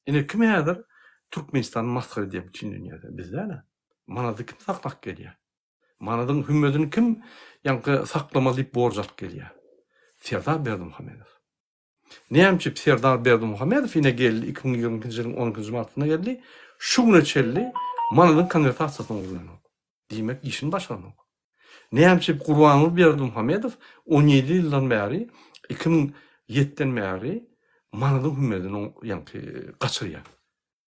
Ine kim häzir Türkmenistany masgara edýär bütin dünýäde? Biz däl-ä. Manady kim saklap gelýär? Manadyň hümmedini kim ýaňky saklamaly diýip borç alyp gelýär? Serdar Berdimuhamedow. Näme üçin Serdar Berdimuhamedow ine geldi 2022-nji ýylyň on ikinji martynda geldi, şu güne çenli manadyň konwertasiýasyny ogurlanok. Diýmek işini başaranok. Näme üçin Gurbanguly Berdimuhamedow 17 ýyldan bäri 2007-den bäri manadyň hümmedini ýaňky gaçyrýar.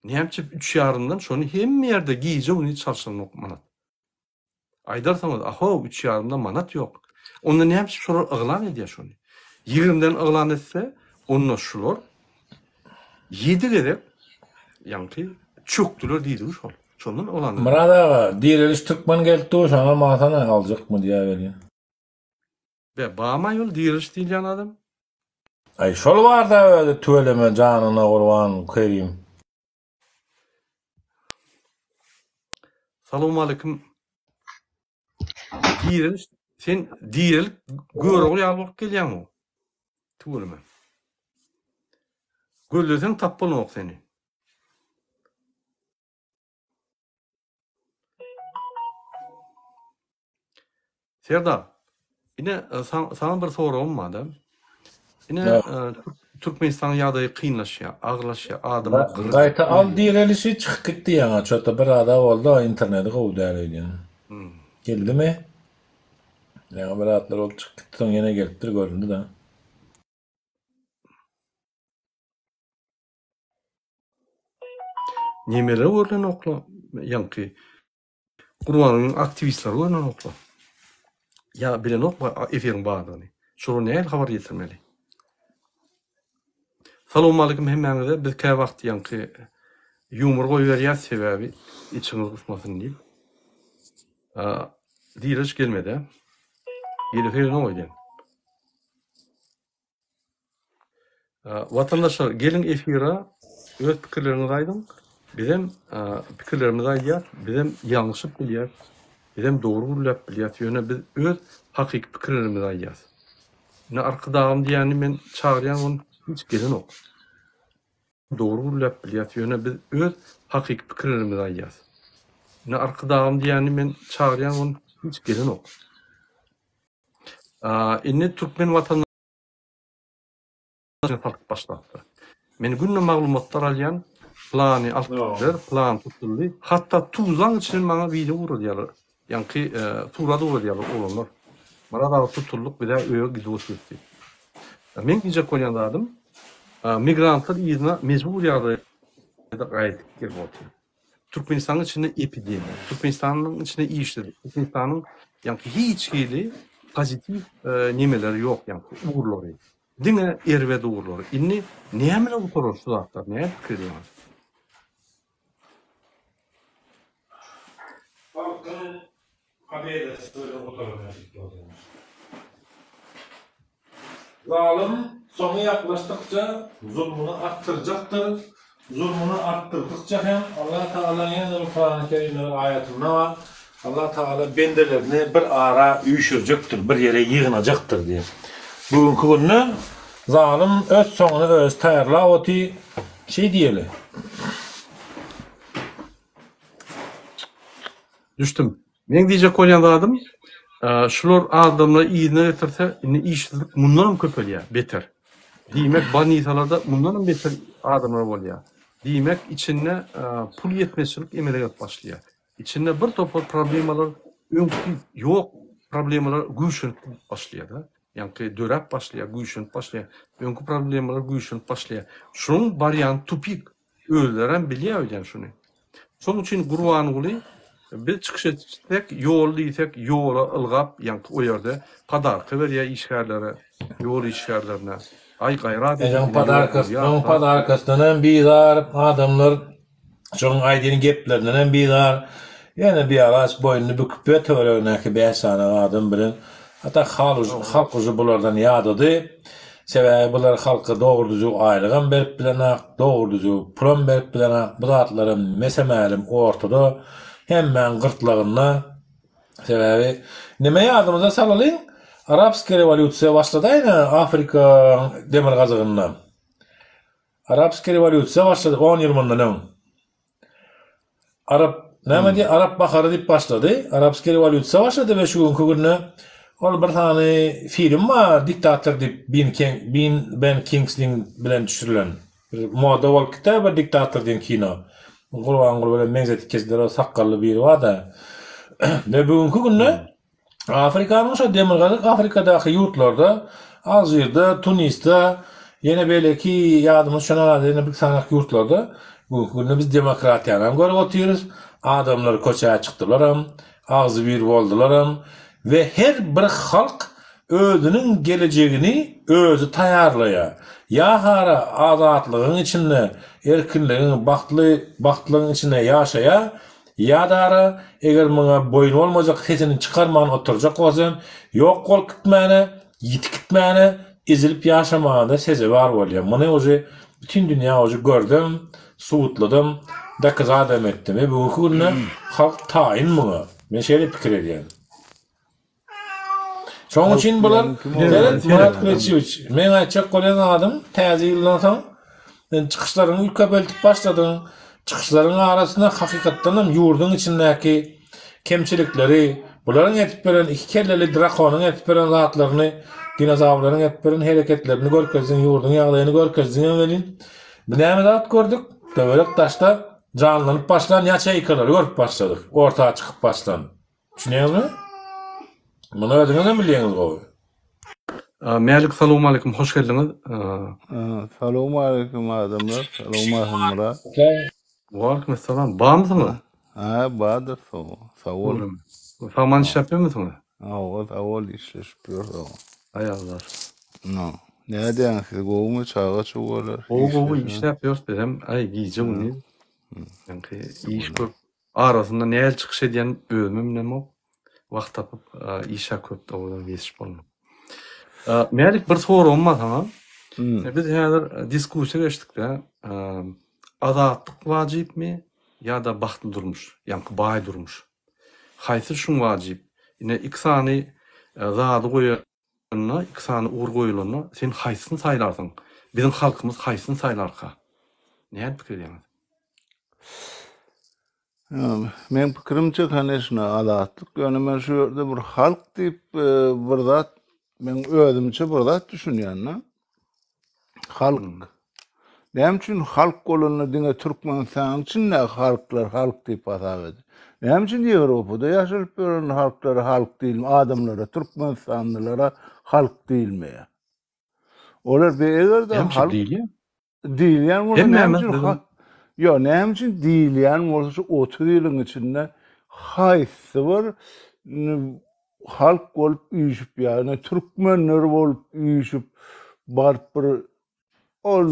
Näme üçin üç ýarymdan şony hemme ýerde gije-gündiz çalşyranok manat. Aýdarsyňyz, ahow, üç ýarymda manat ýok. Onda näme üçin şolar yglan edýär şony? Ýigrimden yglan etse, onda şular ýedi gezek ýaňky çökdüler diýdigi şol. Şondan yglan edýär. Myrat aga, direliş türkmen gelip dur, şoňa masana aljakmy diýä welin. Be, bamy ol direliş diýilýän adam? Aý şol barda özi tüweleme janyna gurban Kerim. Salowmaleýkim. Direliş sen direlip Görogly ýaly bolup gelýäň-ow. Tüweleme. Gözleseň tap bolanok seni. Serdar, ine saňa bir soragym bar-da. Ine Türkmenistanyň ýagdaýy kynlaşýar, agyrlaşýar, adamlar gyrylýar. Gaýta al direlişi çykyp gitdi ýaňa çota bir ada boldy interneti gowy däl öýdýän. Geldimi? Ýaňy bir zatlar bolup çykyp gitdi soň ýene gelipdir göründi da. Nemeler görlenokla ýaňky Gurbanyň aktiwistleri görlenokla. Ýa bilenokmy efiriň bardygyny. Şolara nähili habar ýetirmeli? Salowmalikim hemmäňize biz käwagt ýaňky ýumor goýberýäs sebäbi içiňiz gysmasyn diýip. Diriliş gelmedi. Gelese gelenok öýdýän. Watandaşlar geliň efira öz pikirleriňizi aýdyň. Bizem pikirlerimizi aýdýas, bizem ýalňyşyp bilýäs, bizem dogry gürläp bilýäs, ýöne biz öz hakyky pikirlerimizi aýdýas. Ine Arkadagym diýýäni men çagyrýan ony hiç gelenok. Dogry gürläp bilýäs, ýöne biz öz hakyky pikirlerimizi aýdýas. Ine Arkadagym diýýäni men çagyrýan ony hiç gelenok. Indi türkmen watandaşyna salyp başlapdyr. Men günde maglumatlar alýan, plany alyp gitdiler, plan tutuldy. Hatda Tuzlaň içinden maňa wideo ugradýarlar. Ýaňky surat ugradýarlar oglanlar. Myrat aga tutuldyk, biz-ä öýe gidip otyrys diýip. Meň diýjek bolýan zadym, migrantlar yzyna mejbur ýagdaýda gaýdyp gelip otyr. Türkmenistanyň içinde epidemiýa, Türkmenistanyň içinde işsizlik, Türkmenistanyň ýaňky hiç hili pozitiw nemeleri ýok ýaňky ugurlary. Diňe erbet ugurlary. Indi näme bilen gutarar şu zatlar? Näme pikir edýäňiz? Halkyň Pobedasy bilen gutarar nädip bolýar. Zalym soňy ýaklaşdykça zulmuny artdyrjakdyr, zulmuny artdyrdykça hem Allah Tagalaň ýene bir Kurany Kerimde bir aýatynda bar, Allah Tagala bendelerini bir ara üýşürjekdir, bir ýere ýygnajakdyr diýip. Bu günki günde zalym öz soňuny özi taýýarlap otyr, şeý diýeli. Düşdüm. Meň diýjek bolýan zadym, şular adamlary yzyna getirse, indi işsizlik mundanam köpelýär, beter. Diýmek, bolnisalarda mundanam beter adamlar bolýar. Diýmek, içinde pul ýetmezçilik emele gelip başlaýar. Içinde bir topar problemalar, öňki ýok problemalar güýçlenip başlaýar-da. Ýaňky döräp başlaýar, güýçlenip başlaýar. Öňki problemalar güýçlenip başlaýar. Şunuň barýan tupik. Özlerem bilýär öýdýän şuny. Şonuň üçin Gurbanguly biz çykyş etsek, ýol diýsek, ýola ylgap, ýaňky o ýerde podarka berýär işgärlere, ýol işgärlerine. Aý gaýrat ediň, Şoň ine ýol podarkasy, gurýas şoň zat. podarkasyndan hem bizar adamlar, şoň aýdýan geplerinden hem bizar. Ýöne bialaç boýnuny büküp ýör töweregindäki bäş sany adam bilen. Hatda halk ujy bulardan ýadady. Sebäbi bular halka dogry-düzüw aýlygam berip bilenak, dogry-düzüw pulam berip bilenak, bu zatlaram mese-mälim ortada, hemmäň gyrtlagynda. Sebäbi, neme ýadymyza salalyň, Arabskiý rewolýusiýa başladaýna Afrikaň demirgazygynda. Arabskiý rewolýusiýa başlady on ýyl mundan öň. Arap näme diýip Arap bahary diýip başlady. Arapskiý rewolýusiýa başlady we şu günki günde ol bir sany film bar diktator diýip Bin Ken Bin Ben Kingsling bilen düşürilen. Bir moda bolup gitdi bir diktator diýen kino. Gurbanguly bilen meňzetip kesiler o sakgally biri bar-da. We bu günki günde Afrikanyň şo Demirgazyk Afrikadaky ýurtlarda, Alžirde, Tunisde, ýene beýleki ýadyma düşen arada ýene bir sanak ýurtlarda bu günki günde biz demokratiýanam görüp otyrys. Adamlar köçä çykdylaram, agzybir boldularam we her bir halk özüniň gelejegini özi taýýarlaýar. Ýa-ha azatlygyň içinde, erkinligiň, bagtly bagtlygyň içinde ýaşaýar, Ýa-da eger muňa boýun bolmajak sesini çykarman oturjak bolsa, ýok bolup gitmäne, ýitip gitmäne, ezilip ýaşamagada sezewar bolýar. Muny uje bütin dünýä uje gördem, subutladam, dokazadam etdim. We bu günki günde halk taýyn muňa. Men şeýle pikir edýän. Şonuň üçin bular Seret Myrat Gylyçowiç, meň aýtjak bolýan zadym, täze ýyldan soň sen çykyşlaryňy köpeltip başladyň. Çykyşlaryň arasynda hakykatdan hem ýurduň içindäki kemçilikleri, Bularyň edip beren iki kelleli drakonyň edip beren zatlaryny, dinozawrlaryň edip beren hereketlerini görkezdiň, ýurduň ýagdaýyny görkezdiňem welin, biz näme zat gördük? Töwerek daşda janlanyp başlan ýaçeýkalary görüp başladyk, orta çykyp başlan. Düşünýäňizmi? Muny özüňizem bilýäňiz gowy. Mälik salowmaleýkim hoş geldiňiz. Salowmaleýkim adamlar. Salowmaleýkim Myrat. Waleýkim essalam. Barmysyňyz? Ha, bardyr sag sag bol. Sagman işläp ýörmüsiňiz? Hawa, sag bol işleşip ýör sag. Aý Allah. No. Nädýäňiz siz gowumy çaga çugalar? Gowy gowy işläp ýörüs bizem. Aý gije gündiz. Ýaňky iş köp. Arasynda näl çykyş edýän özümem bilemok. Wagt tapyp işä köp dogrudan ýetişip bolmady. Mälik bir soragym bar saňa. Biz häzir diskussiýa geçdikde azatlyk wajypmy ýa-da bagtly durmuş, ýaňky baý durmuş. Haýsy şuň wajyp? Ine iki sany zady goýanda, iki sany ugur goýulanda sen haýsysyny saýlarsyň? Biziň halkymyz haýsysyny saýlarka? Näme pikir edýäňiz? Meň pikirimçe koneçno azatlyk ýöne men şu ýerde bir halk diýip e, bir zat men özümçe bir zat düşünýän-de. Halk. Hmm. Näme üçin halk bolanda diňe Türkmenistanyň içindäki halklar halk diýip hasap edilýär? Näme üçin Ýewropada ýaşalyp ýören halklara halk diýilmeýär, adamlara, türkmenistanlylara halk diýilmeýär? Olar bir eger-de halk diýilýär. Diýilýän bolsa näme üçin ha Ýok, näme üçin diýilýän bolsa şu 30 ýylyň içinde haýsy bir halk bolup üýşüp ýagny türkmenler bolup üýşüp baryp bir ol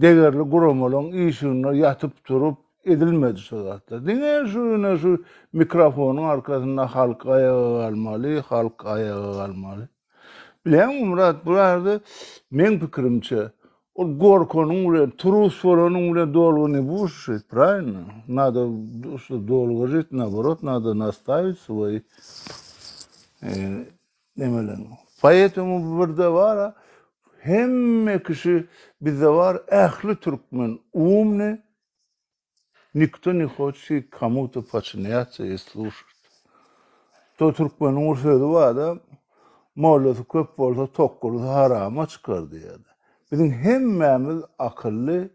degerli guramalaryň işiginde ýatyp turup edilmedi şu zatlar. Diňe şu ine şu mikrofonyň arkasynda halk aýaga galmaly, halk aýaga galmaly. Bilýäňmi Myrat, bu ýerde meň pikirimçe, ol gorkanyň bilen, trus bolanyň bilen dolgo ne budешь жить, правильно? Nado что dolgo žить, naborot, nado nastavit svoý nemelerini. Poetому birde bar, hemme kişi bizde bar, ähli türkmen umny, Nikto ne hoçit komu-to poçinýatsa i sluşat. To türkmeniň bir sözi bar-da, Mollasy köp bolsa tokgulysy harama çykar diýýär-de. Biziň hemmämiz akylly,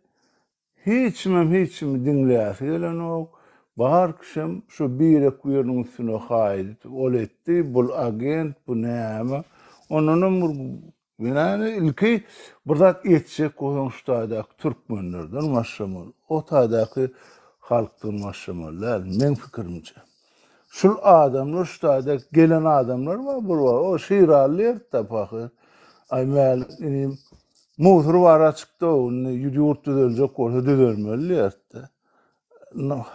hiç kimem hiç kimi diňläsi gelenok, bar kişem şu birek-biriniň üstüne haýyt, ol etdi, bul agent, bu näme. Ondanam bir Ýöne ilki bir zat etjek bolsaň şu taýdaky türkmenlerden başlamaly. O taýdaky halkdan başlamaly däl, meň pikirimçe. Şul adamlar şu taýda gelen adamlar bar, bir bar. O Şiraly diýerdi-de pahyr. Aý Mälik inim, musur bar açykda, indi ýurt düzeljek bolsa düzelmeli diýerdi.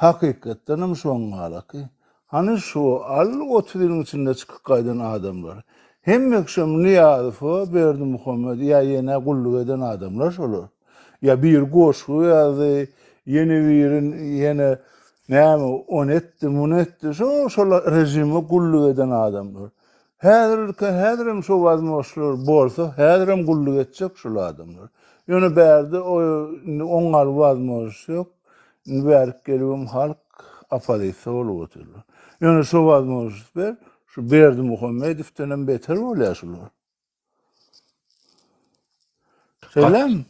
Hakykatdanam şoň galaky. Hany şu al 30 ýylyň içinde çykyp gaýdan adamlar. Hemme kişem Nyýazowa, Berdimuhamed ýa ýene gulluk eden adamlar şolar. Ýa biri goşgy ýazdy, ýene biri ýene näme ony etdi, muny etdi. Şo şol režime gulluk eden adamlar. Häzirki häzirem şo wazmoşlar bolsa, häzirem gulluk etjek şul adamlar. Ýöne bärde o indi oňňaly wazmoş ýok. Indi bärik gelibem halk oppozisiýa bolup otyrlar. Ýöne şo wazmoş ber, şu Berdimuhamedowdenem beter bolýar şular. Şeýlemi?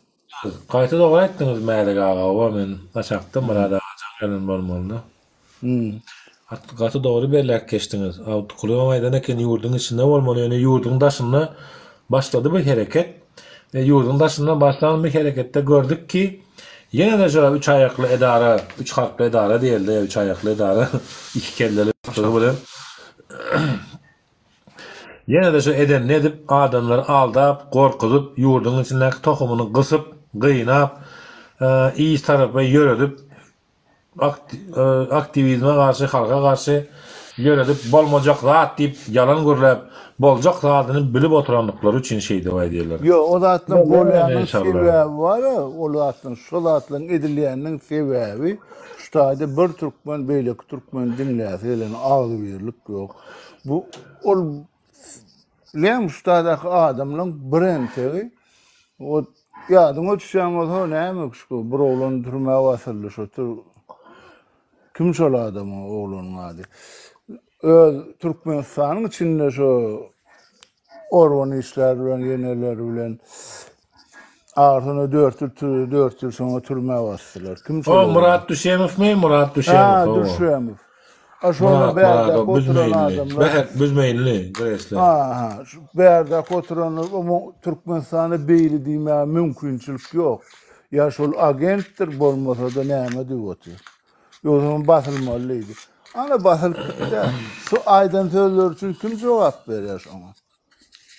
Gaty dogry aýtdyňyz Mälik aga oba men aşakda Myrat aga jaň gelen bolmalyda. Gaty dogry belläp geçdiňiz. Awtokulybam aýdan eken ýurduň içinde bolmaly ýöne ýurduň daşynda başlady bu hereket we ýurduň daşynda başlan bu hereketde gördük ki ýene-de şo üç aýakly edara üç harply edara diýelde üç aýakly edara iki kelleli bilen Ýene-de şu edenini edip, adamlary aldap, gorkuzyp, ýurduň içindäki tohumyny gysyp, gynap, iş tarapa ýöredip, aktiwizme garşy, halka garşy ýöredip, bolmajak zat diýip ýalan gürläp, boljak zadyny bilip oturandyklary üçin şeýdip aýdýarlar. Ýok, o zatlaryň bolýanynyň sebäbi bar-a, ol zatlaryň, şo zatlaryň edilýäniniň sebäbi şu taýda bir türkmen beýleki türkmeni diňläsi gelen agzybirlik ýok. Bu ol näme şu taýdaky adamlaryň bir entegi o ýadyňa düşýän bolsa näme şu bir oglan türmä basyldy şu kim şol adamyň oglanyň ady. Öz Türkmenistanyň içinde şu organ işler bilen ýeneler bilen ahyrsoňy 4 ýyl 4 ýyl soňa türmä basdylar. Kim şol? O Murat Düşemowmy? Murat Düşemow. Ha, Düşemow. A şonda bärde oturan adamlar. Bähek büzmeýinli gresler. Ha, ha. Şu bärde oturanlar o Türkmenistana beýle diýmäge mümkinçilik ýok. Ýa şol agentdir bolmasa-da näme diýip otyr. Ýogsam basylmaly diýdi. Ana basylyp gitdi. Şu aýdan sözleri üçin kim jogap berýär şoňa?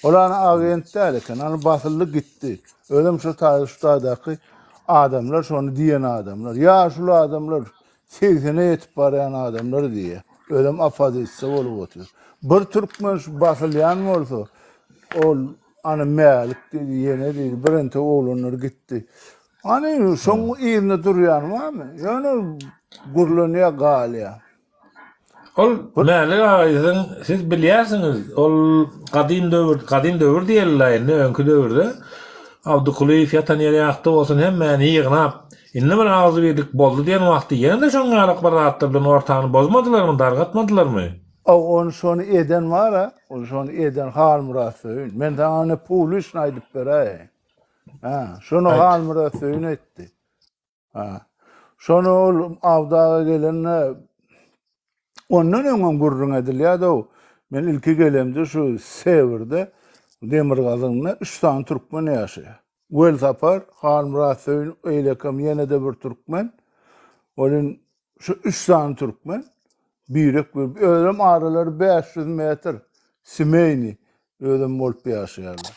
Ol ana agent däl eken. Ana basyldy gitdi. Özem şu taýda şu taýdaky adamlar şony diýen adamlar. Ýaşuly adamlar, segsene ýetip barýan adamlar diýýär. Özem oppozisiýa bolup otyr. Bir türkmen şu basylýan bolsa, ol ana Mälik diýdi, ýene diýdi, birentek oglanlar gitdi. Hany şoň yzynda durýan barmy? Ýöne gürlenýär, galýar. Ol Mälik aga siziň siz bilýärsiňiz, ol gadym döwür, gadym döwür diýeli-le indi öňki döwürde Abdykulyýew ýatan ýeri ýakdy bolsun hemmäni ýygnap, indi bir agzybirlik boldy diýen wagty ýene-de şoň ýalak bir zatlar bilen ortany bozmadylarmy, dargatmadylarmy? Aw ony şony eden bar-a, ol şony eden Halmyrat Söýün. Men saňa ony publiçno aýdyp beräýeýin. Ha, şony Halmyrat Söýün etdi. Ha. Şony ol Awdaga gelende ondan öňem gürrüň edilýärdi. Men ilki gelemde şu Sewirde demirgazygynda 3 sany türkmen ýaşaýar. Welsapar, Halmyrat Söýün, eýlekem ýene-de bir türkmen. Olin Şu üç sany türkmen birek bir özem aralary 500 metr simeýni özem bolup ýaşaýarlar.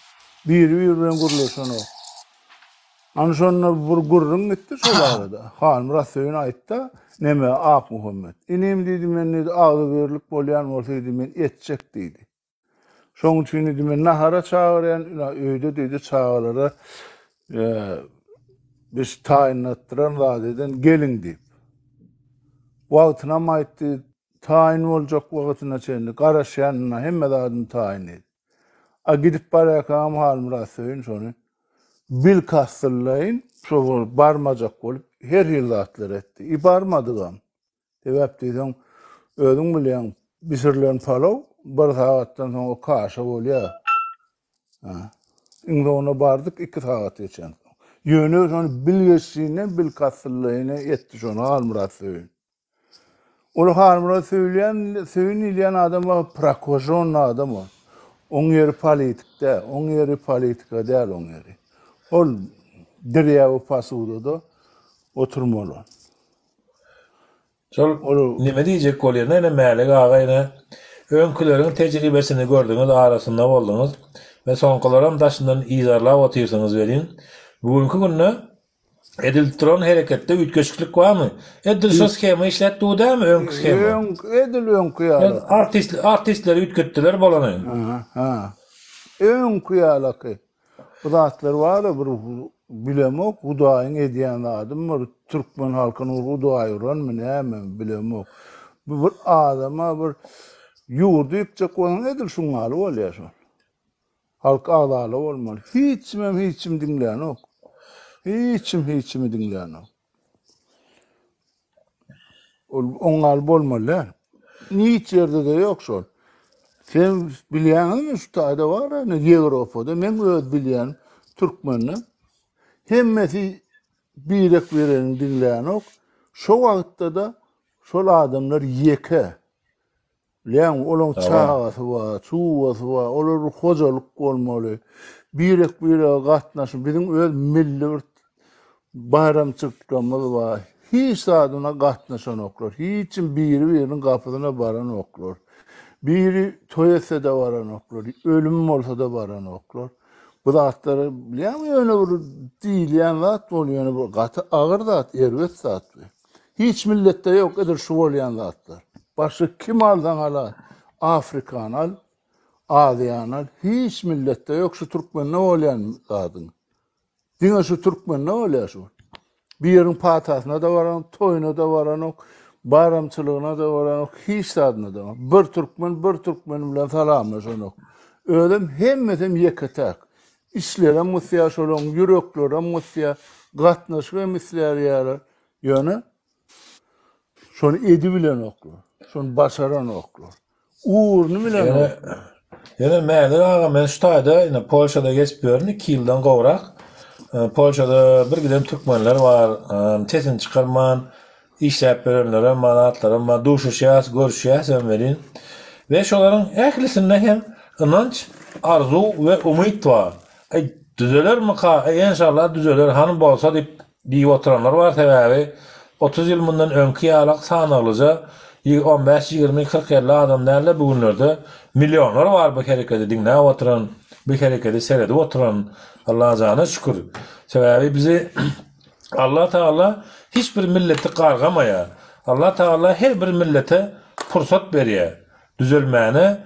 Biri-biri bilen gürleşenok. Ana şonda bir gürrüň gitdi şol arada. Halmyrat Söýün aýtda, neme Akmuhammet. Inim diýdi, men diýdi agzybirlik bolýan bolsa diýdi, men etjek diýdi. Şoň üçin diýdi, men nahara çagyrýan, ina öýde diýdi çagalara biz taýynlatdyran zat eden geliň diýip. Wagtynam aýtdy, taýyn boljak wagtyna çenli garaşýan ina hemme zadyny taýyn diýdi. A gidip barýarkam Halmyrat Söýün şony bilkastlaýyn şo barmajak bolup her hili zatlar etdi. I barmadygam. Sebäp diýseň, özüň bilýäň, bişirilen palaw bir sagatdan soň o kaşa bolýar. Ha. Iň soňunda bardyk 2 sagat geçensoň. Ýöne şony bilgeşlinden bilkastlaýyn etdi şony Halmyrat Söýün. Ol Halmyrat Söýülýän, Söýün diýilýän adam bar, prokožonny adam ol. Oň ýeri politik däl, oň ýeri politika däl oň ýeri. Ol dirýawy posudada oturmaly. Şol neme diýjek bolýan ene Mälik aga ene öňküleriň tejribesini gördüňiz arasynda bolduňyz we soňkularam daşyndan yzarlap otyrsyňyz welin bu günki günde edilip duran hereketde üýtgeşiklik barmy? Edil şo shema işläp dur dälmi öňki shema? Öňki edil öňki ýaly. Artist artistleri üýtgetdiler bolany. Ha ha. Öňki ýalaky. Bu zatlar bar-a bir bilemok Hudaýyň edýän zadymy bir türkmen halkyny bir Hudaý uranmy nämemi bilemok. Bu bir adama bir ýurdy ýykjak bolsaň edil şuň ýaly bolýar şol. Halk agzala bolmaly. Hiç kimem hiç kimi diňlänok. Hiç kim hiç kimi diňlänok. Ol oňňaly bolmaly däl. Hiç ýerde-de ýok şol. Sen bilýäňizmi şu taýda bar ýa Ýewropada meň öz bilýän türkmende hemmesi birek biregini diňlänok. Şo wagtda-da şol adamlar ýeke. Bilýäňmi, olaň çagasy bar, çuwasy bar, olar bir hojalyk bolmaly. Birek-birege gatnaşyp, biziň öz milli bir baýramçylyklarymyz bar. Hiç zadyna gatnaşanoklar. Hiç kim biri-biriniň gapysyna baranoklar. Biri toý etse-de baranoklar, ölüm bolsa-da baranoklar. Bu zatlar bilýäňmi, ýöne bir diýilýän zat bol, ýöne bu gaty agyr zat, erbet zat bu. Hiç milletde ýok edil şu bolýan zatlar. Başga kim alsaň ala, Afrikany al, Aziýany al, hiç milletde ýok şu türkmende bolýan zadyň. Diňe şu türkmende bolýar şu. Bir ýeriň patasyna-da baranok, toýuna-da baranok, baýramçylygyna-da baranok, hiç zadyna-da. Bir türkmen bir türkmen bilen salamlaşanok. Özem hemmesem ýeke-täk. Içlerem gysýar şolaň, ýüreklerem gysýar, gatnaşyk hem isleýärler. Ýöne şony edibilenoklar, şony başaranoklar. Ugruny bilenok. Ýöne Mälik aga men şu taýda ine Polşada geçip ýörün 2 ýyldan gowrak. Polşada bir giden türkmenler bar, sesini çykarman işläp ýörenlerem bar, zatlaram bar. Duşuşýas, görüşýäsem welin. We şolaryň ählisinde hem ynanç, arzuw we umyt bar. Aý düzelermika, aý enşalla düzeler, hany bolsa diýip Diýip oturanlar bar, sebäbi 30 ýyl mundan öňki ýalak sanaglyja on bäş, 20, 40, 50 adam däl-de, bu günlerde millionlar bar bu hereketi diňläp oturan, bu hereketi seredip oturan. Allajana şükür. Sebäbi bizi Allah Tagala hiç bir milleti gargamaýar. Allah Tagala her bir millete pursat berýär. Düzelmäne,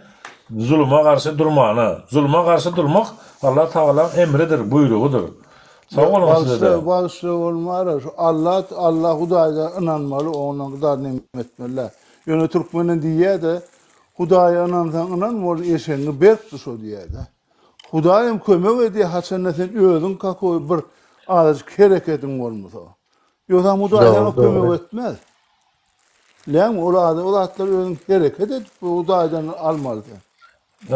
zuluma garşy durmana. Zuluma garşy durmak Allah Tagalaň emridir, buýrugydyr. Sag boluň size-de. Bagyşla bagyşla bolmara şu Allah Allah Hudaýda ynanmaly ondan gudar neme etmeli. Ýöne türkmenden diýýäde Hudaýa ynansaň ynan bol eşegiňi berk tut şo diýýäde. Hudaýam kömek edýär haçanda sen özüň kakoý bir azajyk herekediň bolmasa. Ýogsam Hudaý saňa kömek etmez. Näme ol ady ol zatlar özüň hereket edip bu Hudaýdan almaly sen.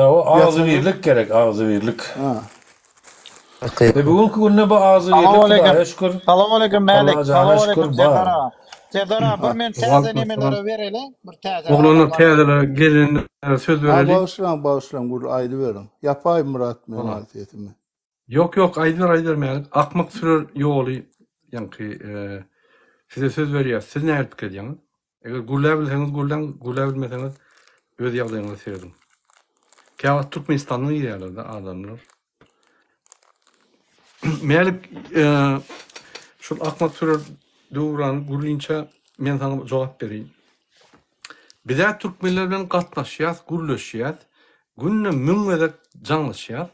O agzybirlik gerek, agzybirlik. Ha. Ve bugünkü günde bu agzybirlik Hudaýa şükür. Salam aleyküm Mälik. Salam aleyküm Serdar aga. Serdar aga bir men täze nemelere bereli, bir täze. Oglanlar täzeler gelenlere söz bereli. Bagyşlaň, bagyşlaň gür aýdyberiň. Ýapaý Myrat men sesimi. Ýok ýok aýdyber aýdyber Mälik akmak sürer ýoly ýaňky size söz berýäs siz nähili pikir edýäňiz? Eger gürläbilseňiz gürläň gürläbilmeseňiz öz ýagdaýyňyza serediň. Käwagt Türkmenistandan girýärlerde adamlar. Mälik şul akmak sürer döwrany gürlinçä men saňa jogap bereýin. Bizä türkmenler bilen gatnaşýas gürleşýäs günde müň gezek jaňlaşýas.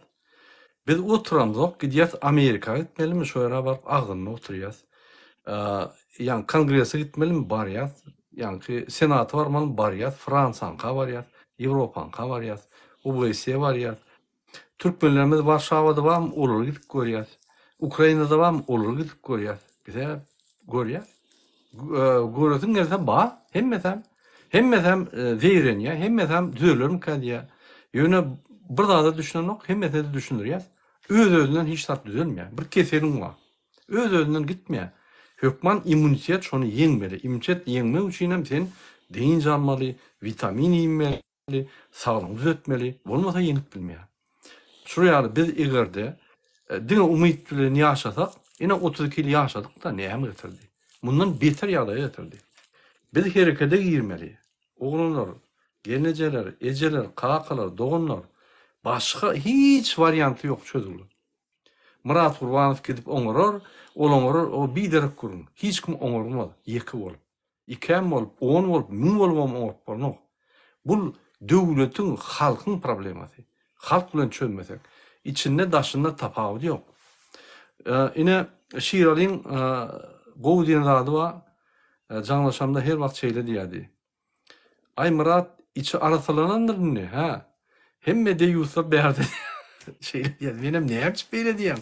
Biz oturamzok, gidýäs Amerika gitmelimi, şo ýere baryp agzynda oturýas. Ýaňky kongrese gitmelimi, barýas. Ýaňky senata barmalymy, barýas. Fransiýaňka barýas, Ýewropaňka barýas, OBSE barýas. Türkmenlerimiz Warşawada barmy, olary gidip görýäs. Ukrainada barmy, olary gidip görýäs. Bize görýäs. Göresiň gelse bar, hemmesem, hemmesem zeýrenýär, hemmesem düzelermikä diýýär. Ýöne bir zada düşünenok, hemmesine-de düşündirýäs. Öz-özünden hiç zat düzelmeýär. Bir keseliň bar. Öz-özünden gitmeýär. Hökman immunitet şony ýeňmeli. Immunitet ýeňmek üçinem sen dynç almaly, witamin iýmeli. saglygyňy düzetmeli, bolmasa ýeňip bilmeýär. Şular ýaly biz egerde diňe umyt bilen ýaşasak, ine 32 ýyl ýaşadyk-da näme getirdi? Mundan beter ýagdaýa getirdi. Biz herekede girmeli. Oglanlar, gelnejeler, ejeler, kakalar, doganlar, başga hiç warianty ýok çözüwli. Myrat Gurbanow gidip oňarar, ol oňarar, o biderek gürrüň. Hiç kim oňarmaz ýeke bolup. Ikäm bolup, on bolup, müň bolubam oňaryp bolanok. Bul döwletiň, halkyň problemasy. Halk bilen çözmesek. Içinde daşynda tapawudy ýok. Ine Şiralyň gowy diýen zady bar. Jaňlaşamda her wagt şeýle diýerdi. Aý Myrat içi arassalanandyr indi, hä? Hemme deýýuslar bärde şeýle diýýär. Menem näme üçin beýle diýýäň?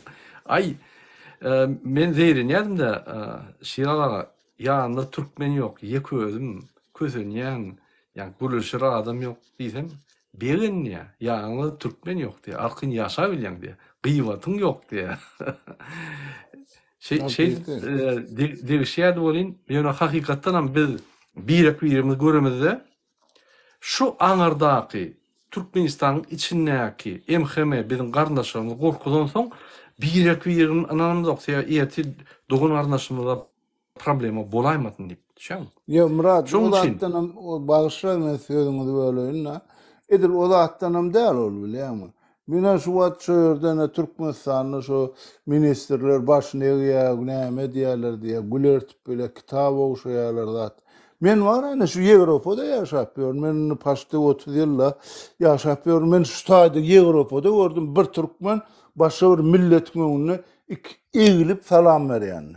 Aý, men zeýrenýärdim-de, Şiraz aga, ýanymda türkmen ýok, ýeke özüm kösenýän, ýa gürleşer adam ýok diýsem, begen diýýär, ýanyňda türkmen ýok diýýär, arkaýyn ýaşabilýäň diýýär, gyýbatyň ýok diýýär. Şeýdip degişýärdi welin, ýöne hakykatdanam biz birek-birimizi göremizde, şu aňyrdaky Türkmenistanyň içindäki MHM biziň garyndaşlarymyzy gorkuzansoň, birek-birine ynanamzok, sebäbi ertir dogan-garyndaşymyza problema bolaýmasyn diýip, düşýäňmi? Ýok, Myrat, o zatdanam, bagyşlaň men sözüňizi böleýin-de, edil o zatdanam däl ol, bilýäňmi? Menä şu wagt şo ýerde ine Türkmenistanda şo ministrler başyny egýär, näme edýärler diýýär, gül ertip bile kitap ogşaýarlar zat. Men bar ine şu Ýewropada ýaşap ýörün. Men indi paçti 30 ýylda ýaşap ýörün. Men şu taýda Ýewropada gördüm bir türkmen başga bir milletiň öňünde iki eglip salam berýänini.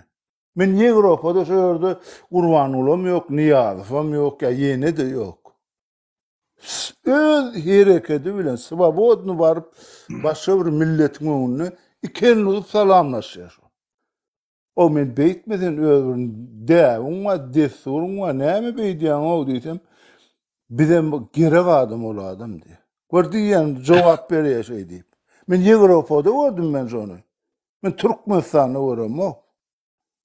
Men Ýewropada şo ýerde Gurbangulam ýok, Nyýazowam ýok, ýa ýene-de ýok. Öz herekedi bilen swobodny baryp başga bir milletiň öňünde iki elini uzup salamlaşýar şo. O men beýtme sen öz bir däbiň bar, dessuryň bar, näme beýdýäň-ow diýsem, Bizem gerek adam ol adam diýýär. Gör diýýän jogap berýär şeý diýip. Men Ýewropada gördüm men şony. Men Türkmenistanda göremok.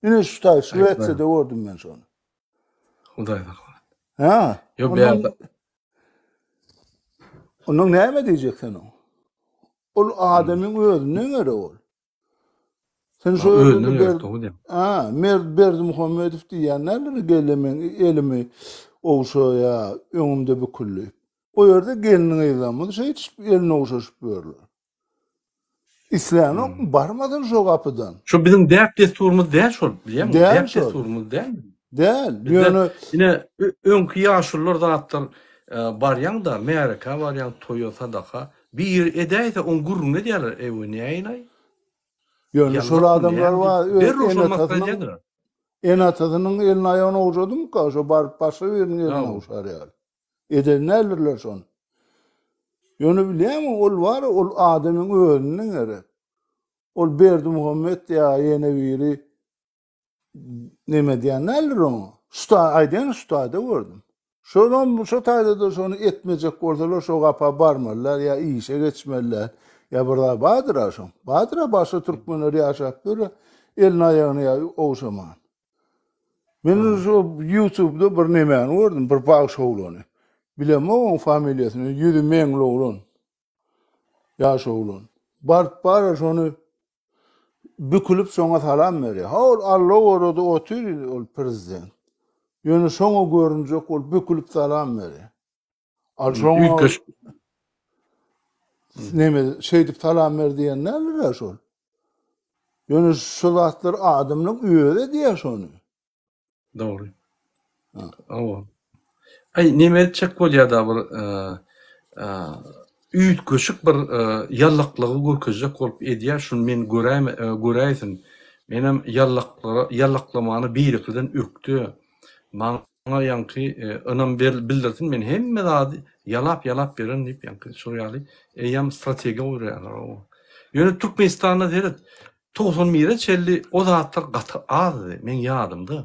Ine şu taý Şwesiýada gördüm men şony. Hudaý saklasyn. Ha. Ýok bärde. Ondan näme diýjek sen oňa? Ol adamyň özünden gerek ol. Sen şu özünden gerek dogry diýýän. Ha, Mer Berdimuhamedow diýýän näler geldi men elimi ogşaýa, öňümde büküldi. O ýerde gelin gyzlarymyz şeýdişip elini ogşaşyp ýörler. Islänok barmadyn şo gapydan. Şo biziň däp-dessurymyz däl şol, bilýäňmi? Däl Däp-dessurymyz däl. Däl. Ýöne ine öňki ýaşulular zatlar e, barýaň-da, märekä barýaň, toýa, sadaka, biri edäýse oň gürrüňini edýärler, eý o näin-aý? Ýöne şol adamlar bar, öz Derrew şol masgara ene-atasynyň edýärler. ene-atasynyň elini aýagyny ogşadymyka, şo baryp başga biriniň elini ogşar ýaly. Eden däldirler şony. Ýöne bilýäňmi, ol bar, ol adamyň özünden gerek. Ol Berdimuhammet ýa ýene biri neme diýen däldir oňa. Şu taý aýdýan şu taýda gördüm. Şonam şu taýda-da şony etmejek bolsalar şo gapa barmalylar ýa işe geçmeliler. Ýa bir zat bardyr-a şoň. Bardyr-a başga türkmenler ýaşap ýör, elini aýagyny ýa ogşaman. Men şu YouTube'da bir nemäni gördüm, bir bagşy oglany. Bilemok oň familiýasyny, ýüzi meňli oglan. Ýaş oglan. Baryp bara şony bükülip şoňa salam berýär. Ha ol Alla gorady otyr ol prezident. Ýöne şoňa görünjek bolup bükülip salam berýär. Al şoňa Üýtgeşik. Neme şeýdip salam ber diýen däldir-ä şol. Ýöne şu zatlar adamlaň özi edýär şony. Dogry. Hawa. Aý neme etjek bolýar-da bir üýtgeşik bir ýallaklygy görkezjek bolup edýär, şuny men göräýme göräýsin. Menem ýallaklara ýallaklamany beýlekiden ökde. Maňa Maňa ýaňky ynam bildirsin men hemme zady ýalap ýalap bererin diýip ýaňky şol ýaly eýýäm strategiýa gurýarlar oba. Ýöne Türkmenistanda seret 91-e çenli o zatlar gaty azdy meň ýadymda.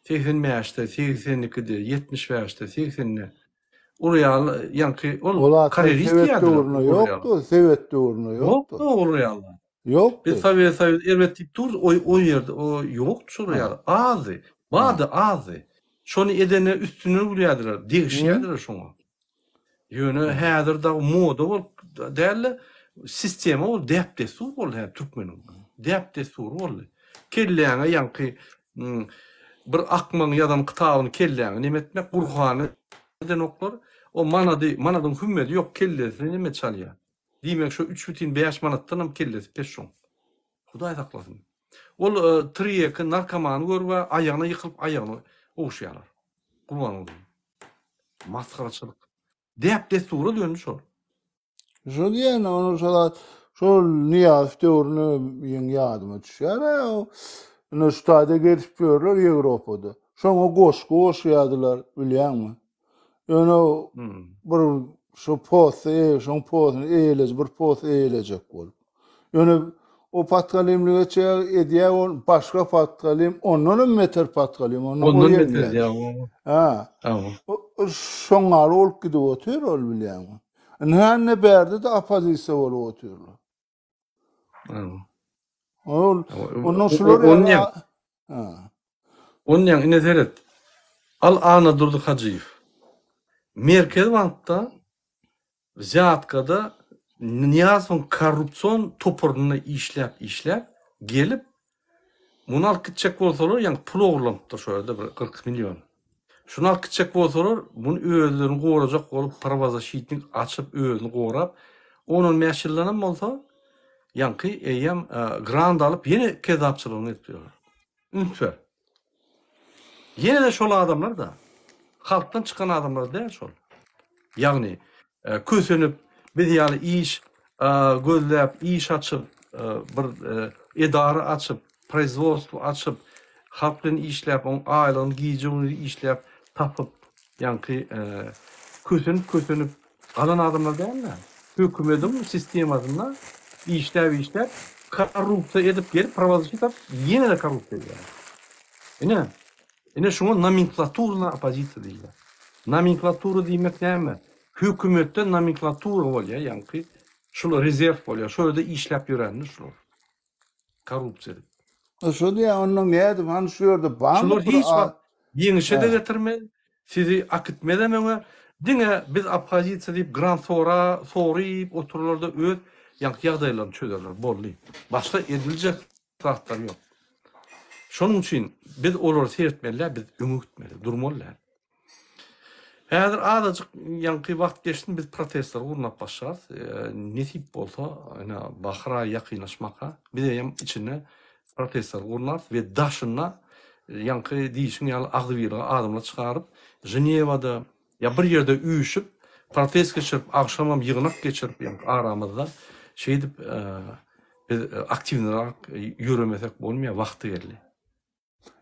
85-de, 82-de, 75-de, 80-de ol ýaly ýaňky ol karerist diýýärdiler. Sebet döwründe ýokdy, sebet döwründe ýokdy. Ýokdy ol ýaly. Ýokdy. Biz Sowet Soýuz erbet diýip duruz, o o ýerde o ýokdy şol ýaly. Azdy. Bardy, azdy. Şony edene üstünden gülýärdiler, degişýärdiler şoňa. Ýöne häzir dagy moda bolup däl-de, sistema boldy, däp-dessur boldy häzir türkmeniň. Däp-dessury boldy. Kelläňe ýaňky bir akmagyň ýazan kitabyny kelläňe neme etmek, Gurhany edenoklar. O manady, manadyň hümmedi ýok, kellesini neme çalýar. Diýmek şo 3,5 manatdanam kellesi pes şoň. Hudaý saklasyn. Ol tirýeki narkomany görüp-ä aýagyna ýykylyp aýagyny ogşaýarlar. Gurban olayym. Masgaraçylyk. Däp-dessura döndi şol. Şo diýen ony şo zat şol Nyýazow döwrüni meň ýadyma düşýär-ä. Ine şu taýda gezip ýörler Ýewropada. Şoňa goşgy goşýardylar bilýäňmi? Ýöne bir şu posty, e, şoň postuny eýeleji, bir post eýelejek bolup. Ýöne o patgalimlik etjek, edýär ol başga patgalim, ondan hem beter patgalim, ondan, ondan beter ýa. Ha. Şoň ýaly bolup gidip otyr ol bilýäňmi? Indi indi bärde-de oppozisiýa bolup otyrlar. Ol ondan şular ýaly. Ha. Onýaň ine seret. Al Annadurdy Hajyýew. Merkezi bankda wzýatkada Nyýazowyň korrupsion toparynda işläp işläp gelip muny alyp gitjek bolsalar ýaňky pul ogurlanypdyr şo ýerde bir 40 million. Şuny alyp gitjek bolsalar muny özlerini gorajak bolup prawozasşitnik açyp özüni gorap on-on bäş ýyldanam bolsa ýaňky eýýäm grant alyp ýene kezzapçylygyny edip ýörler. Üns ber. Ýene-de şol adamlar-da. Halkdan çykan adamlar däl şol. Ýagny, e, kösenip, biz ýaly iş e, gözläp, iş açyp, e, bir edara açyp, proizwodstwo açyp, halk bilen işläp, oň aýlygyny gije-gündiz işläp tapyp, ýaňky kösenip-kösenip Galan adamlar dälde, hökümediň sistemasynda işläp işläp korrupsiýa edip gelip prawazişit alyp ýene-de korrupsiýa edýärler. Ine, ine şuňa nomenklaturna oppozisiýa diýilýär. Nomenklatura diýmek näme? Hökümetde nomenklatura bolýar, ýaňky şul rezerw bolýar. Şo ýerde işläp ýörenler şular. Korrupsiýa edip. Şo diýýän, onnoň nädip, hany şu ýerde barmy Şular hiç wagt ýeňişe-de getirmez, sizi akitmezem öňe. Diňe biz oppozisiýa diýip grant sora, soryp oturarlar-da öz ýaňky ýagdaýlaryny çözerler. Boldy. Başga ediljek zatlar ýok. Şonuň üçin biz olary seretmeli däl, biz öňe gitmeli, durmaly däl. Häzir azajyk ýaňky wagt geçsin biz protestleri gurnap başlarys. Nesip bolsa, ine bahar aýy ýakynlaşmaka biz hem içinde protestleri gurnarys we daşynda ýaňky diýşiň ýaly agzybirlige adamlar çykaryp, Ženewada ýa bir ýerde üýşüp protest geçirip, agşamam ýygnak geçirip ýaňky aramyzda şeýdip biz aktiwnyrak ýöremesek bolmaýar, wagty geldi.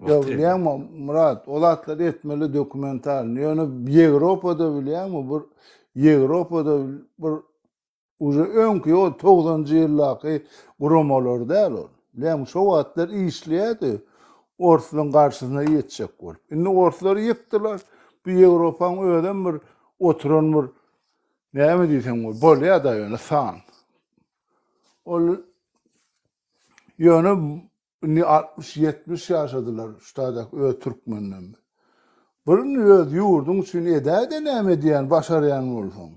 Ýok, bilýäňmi, Myrat, o zatlary etmeli dokumental. Ýöne Ýewropada bilýäňmi, bir Ýewropada bir uje öňki o togsanjy ýyldaky guramalar däl ol. Bilýäňmi, şo wagtlar işleýärdi orslaryň garşysyna ýetjek bolup. Indi orslary ýykdylar. Bu Ýewropaň özem bir oturan bir näme diýseň bol, bolýar-da ýöne san. Ol ýöne Indi 60 70 ýaşadylar şu taýdaky öz türkmenlerimiz. Bir indi öz ýurduň üçin edäýde näme edýän başarýan bolsaň.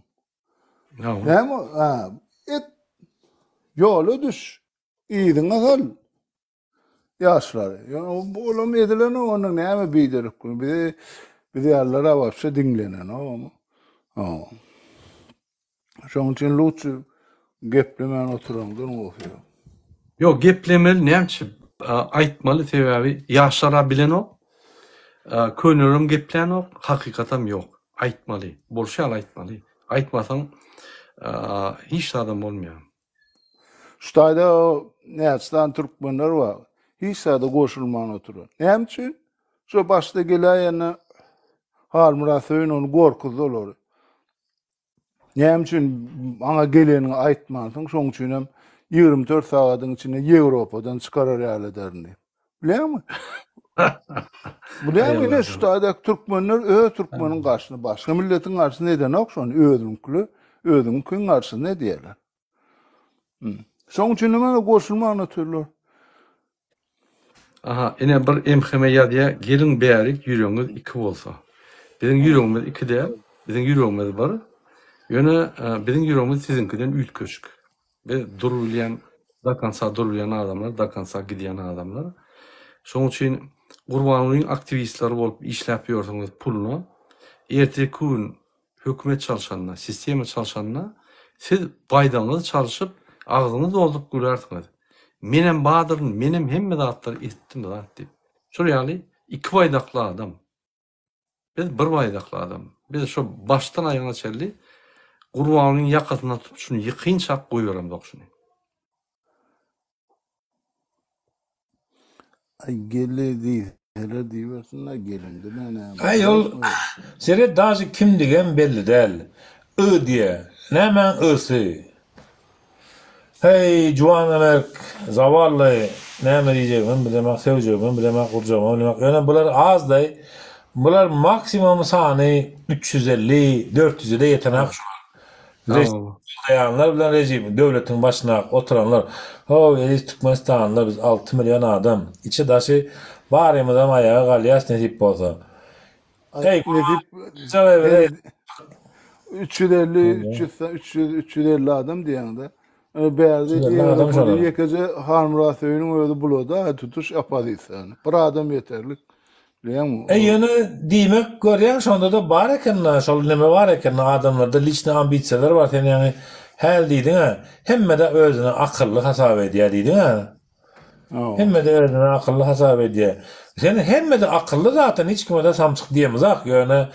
Näme ha et ýola düş yzyňa sal ýaşlary. Ýöne olam edilenok onda näme biderek gün bizi biz ýalylar wapşe diňlenenok. Ha. Şonuň üçin lutçy geplemän oturaňdan gowsy. Ýok geplemeli näme üçin aýtmaly sebäbi ýaşlara bilenok könelerem geplänok hakykatam ýok aýtmaly bolşy ýaly aýtmaly aýtmasaň hiç zadam bolmaýar. Şu taýda näçe sany türkmenler bar hiç zada goşulman oturan. Näme üçin? Şo başda geläýende Halmyrat Söýün ony gorkuzdy olary. Näme üçin maňa geleniňi aýtmansyň, şoň üçin hem 24 sagadyň içinde Ýewropadan çykarar ýaly ederin diýip. Bilýäňmi? Bilýäňmi, ine şu taýda türkmenler öz türkmeniň garşysyna, başga milletiň garşysyna edenok şony, özüňkili, özüňkiň garşysyna edýärler. Şoň üçin hem goşulman otyrlar. Aha, ine bir MHM ýazýa, geliň bärik ýüregiňiz iki bolsa. Biziň ýüregimiz iki däl, biziň ýüregimiz bir. Ýöne biziň ýüregimiz siziňkiden üýtgeşik. Biz durubilýän, do konca durubilýän adamlar, do konca gidýän adamlar. Şonuň üçin Gurbangulyň aktiwistleri bolup işläp ýörsüňiz puluna. Ertirki gün Hökümet çalşanda, sistema çalşanda siz baýdagyňyzy çalşyp, agzyňyzy dolduryp gülersiňiz. Menem badyryn, menem hemme zatlary etdim zat diýip. Şol ýaly iki baýdakly adam. Biz bir baýdakly adam. Biz şo başdan aýagyna çenli Gurbangulyň ýakasyndan tutup şuny ýykynçak goýberemzok şuny. Aý geldi diýseler diýibersinler gelindi näme. Aý ol seret daže kimdigem belli däl. Y diýä. Nämäň y-sy? Heý juwanamerk zawally näme diýjegimem bilemok sögjegimem bilemok urjagymam bilemok ýöne bular azdaý bular maksimum sany 350 400-e-de ýetenak şular. Režimi goldaýanlar bilen režimiň, döwletiň başyna oturanlar, How, eziz türkmenistanlylar, biz 6 million adam, içi-daşy barymyzam aýaga galýas nesip bolsa. Eý, Nesip Jagaý, 350, 300, 300, 350 adam diýýäňde. Bärde 350 adam şolar. ýekeje Halmyrat Söýüniň özi bulada tutuş oppozisiýany. Bir adam ýeterlik. Bilýäňmi? E ýöne diýmek görýäň şonda-da bar eken-dä, şol neme bar eken adamlarda liçny ambisiýalar bar sen ýaňy häl diýdiň-ä, hemme-de özüni akylly hasap edýär diýdiň-ä. Hemme-de özüni akylly hasap edýär. Sen hemme-de akylly zaten hiç kime-de samsyk diýemizak, ýöne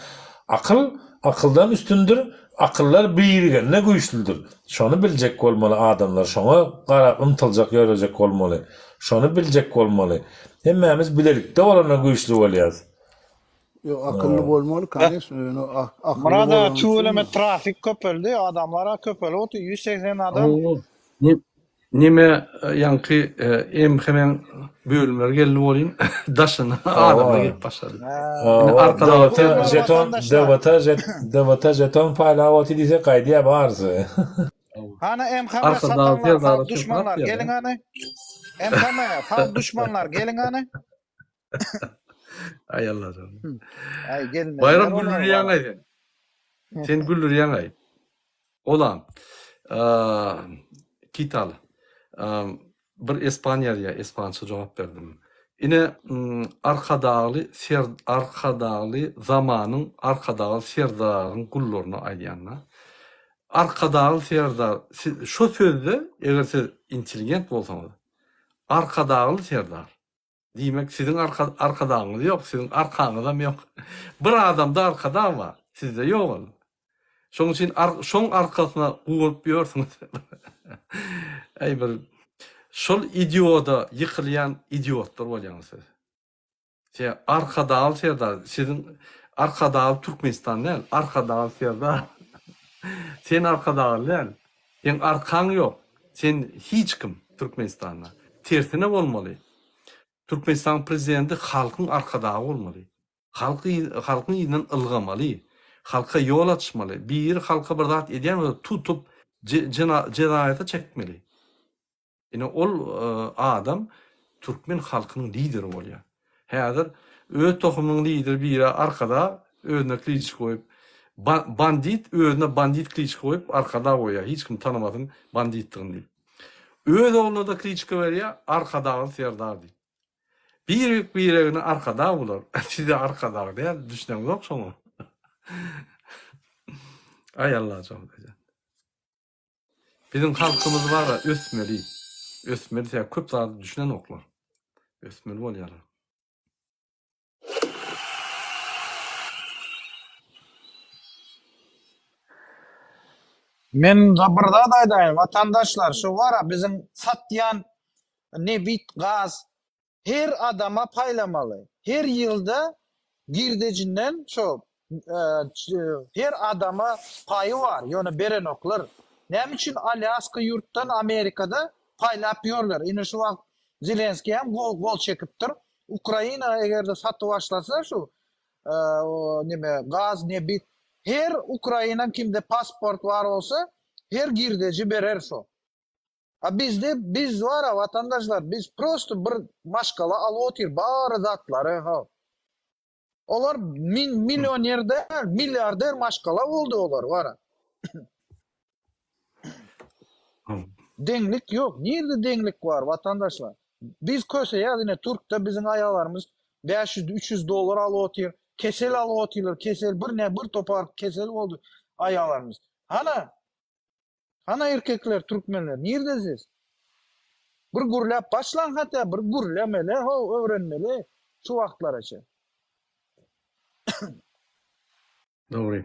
akyl akyldan üstündir, akyllar birigende güýçlüdir. Şony biljek bolmaly adamlar, şoňa garap ymtyljak ýörejek bolmaly. Şony biljek bolmaly. Hemmämiz bilelikde bolanda güýçli bolýas. Ýok akylly bolmaly koneçno ýöne akylly Murad aga bolanyň üçin tüweleme trafik köpeldi adamlara köpelip otyr 180 adam. Ne. Neme ýaňky MHM-iň bölümleri geldi bolýyn, daşyndan adamlar gelip başlady. Indi arkada jeton DWT DWT jeton paýlap otyr diýsek gaýdýar barysy. Hany MHM satanlar halk duşmanlar geliň hany. MHM halk duşmanlar geliň hany. Aý Allajan. Aý gelmediler. Baýram güldürýäňaý sen. Sen güldürýäňaý. Olam. Kital. Bir espan ýazýar, espança jogap berdim. Ine, Arkadagly ser Arkadagly zamanyň Arkadagly Serdaryň gullaryna aýdýan-da. Arkadagly Serdar, siz şo sözde eger siz intelligent bolsaňyz, Arkadagly Serdar. Diýmek, siziň arka arkadagyňyz ýok, siziň arkaňyzam ýok. Bir adamda arkadag bar, sizde ýok ol. Şonuň üçin ar şoň arkasyna guwanyp ýörsüňiz. Äý bir şol idioda ýykylýan idiotlar bolýaňyz siz. Se Arkadagly Serdar, siziň Arkadagly Türkmenistan däl, Arkadagly Serdar. Sen Arkadagly däl. Seň arkaň ýok. Sen hiç kim Türkmenistanda. Tersine bolmaly. Türkmenistanyň prezidenti halkyň arkadagy bolmaly. Halky halkyň yzyndan ylgamaly. Halka ýol açmaly. Biri halka bir zat edýän bolsa tutup jenaýata çekmeli. Ine ol adam türkmen halkynyň lideri bolýar. Häzir öz tohumynyň lideri biri arkadag özüne kliçka goýup bandit özüne bandit kliçka goýup arkadag goýýar hiç kim tanamasyn banditdigini diýip. Öz ogluna-da kliçka berýär arkadagly serdar diýip. Birek biregine arkadag bular. Size arkadag däl düşüneňzok şoňa. Aý Allajan. Biziň halkymyz bara ösmeli. Ösmeli sebäbi köp zada düşünenoklar. Ösmeli bolýarlar. Men bir zat aýdaýyn watandaşlar şu bara biziň satýan nebit gaz Her adama paýlamaly. Her ýylda girdejinden şo her adama paýy bar, ýöne berenoklar. Näme üçin Alýaska ýurtdan Amerikada paýlap ýörler. Ine şu wagt Zelenskiý hem gol çekipdir. Ukraina egerde satyp başlasa şu neme gaz, nebit her Ukrainaň kimde pasport bar bolsa her girdeji berer şo. A bizde biz bara watandaşlar biz prosto bir maşgala alyp otyr bary zatlary ha. Olar min millioner däl milliarder maşgala boldy olar bara. Deňlik ýok nirde deňlik bar watandaşlar. Biz köseýäs ine türkde biziň aýalarymyz 500 300 dollar alyp otyr kesel alyp otyrlar kesel bir ne bir topar kesel boldy aýalarymyz. Hana Hana erkekler türkmenler nirde siz? Bir gürläp başlaň hatda bir gürlemeli how öwrenmeli şu wagtlara çen. Dogry.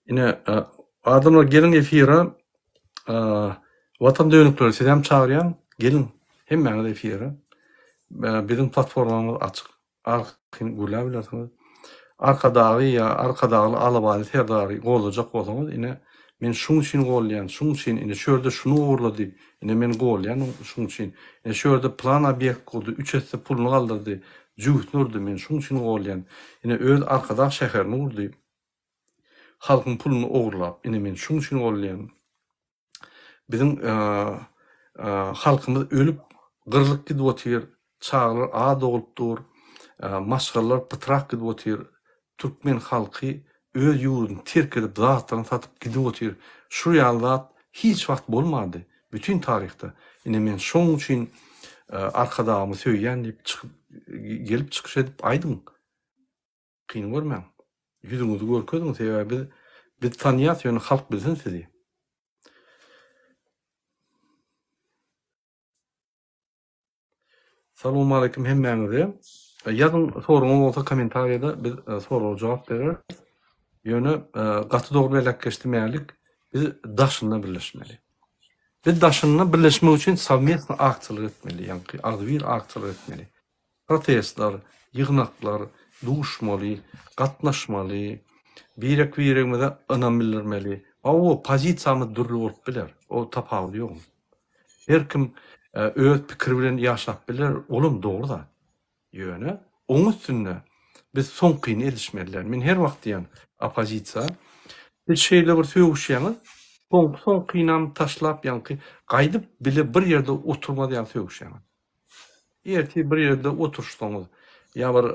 Ine adamlar geliň efire Watan dönükleri sizem çagyrýan geliň hemmäňiz efire. Biziň platformamyz açyk. Arkaýyn gürläp bilersiňiz. Arkadagy ýa Arkadagly Alabaýly Serdary goldajak bolsaňyz, ine, men şuň üçin goldaýan, şuň üçin, ine, şu ýerde şuny ogurlady, ine, men goldaýan şuň üçin, ine, şu ýerde pylan obýekt gurdy, üç esse puluny galdyrdy, jübüsini urdy, men şuň üçin goldaýan, ine, öz Arkadag şäherini gurdy, halkyň puluny ogurlap, ine, men şuň üçin goldaýan. Biziň halkymyz ölüp, gyrlyp gidip otyr, çagalar az doglup dur, maşgalalar pytrak gidip otyr, türkmen halky öz ýurduny terk edip, zatlaryny satyp gidip otyr. Şu ýaly zat hiç wagt bolmady bütin taryhda. Ine men şoň üçin Arkadagymy söýýän diýip çykyp gelip çykyş edip aýdyň. Kyn görmäň. Ýüzüňizi görkeziň, sebäbi biz biz tanýas, ýöne halk bilsin sizi. Salowmaleýkim hemmäňize. Ýazyň soragyňyz bolsa kommentariýada biz e, soraga jogap bereris. Ýöne e, gaty dogry belläp geçdi Mälik. Biz daşynda birleşmeli. Biz daşynda birleşmek üçin sowmestno aksiýalar etmeli, ýaňky agzybir aksiýalar etmeli. Protestler, ýygnaklar, duşmaly, gatnaşmaly, birek-biregimize ynam bildirmeli. Hawa, pozisiýamyz dürli bolup biler, o tapawudy ýok. Her kim öz pikiri bilen ýaşap biler, olam dogry zat. Ýöne oň üstünde biz soňkyny edişmeli däl. Men her wagt diýýän oppozisiýa, siz şeýle bir sögüşýäňiz, soňky soňkynam taşlap ýaňky gaýdyp bile bir ýerde oturmaz ýaly sögüşýäňiz. Ertir bir ýerde oturyşsaňyz ýa bir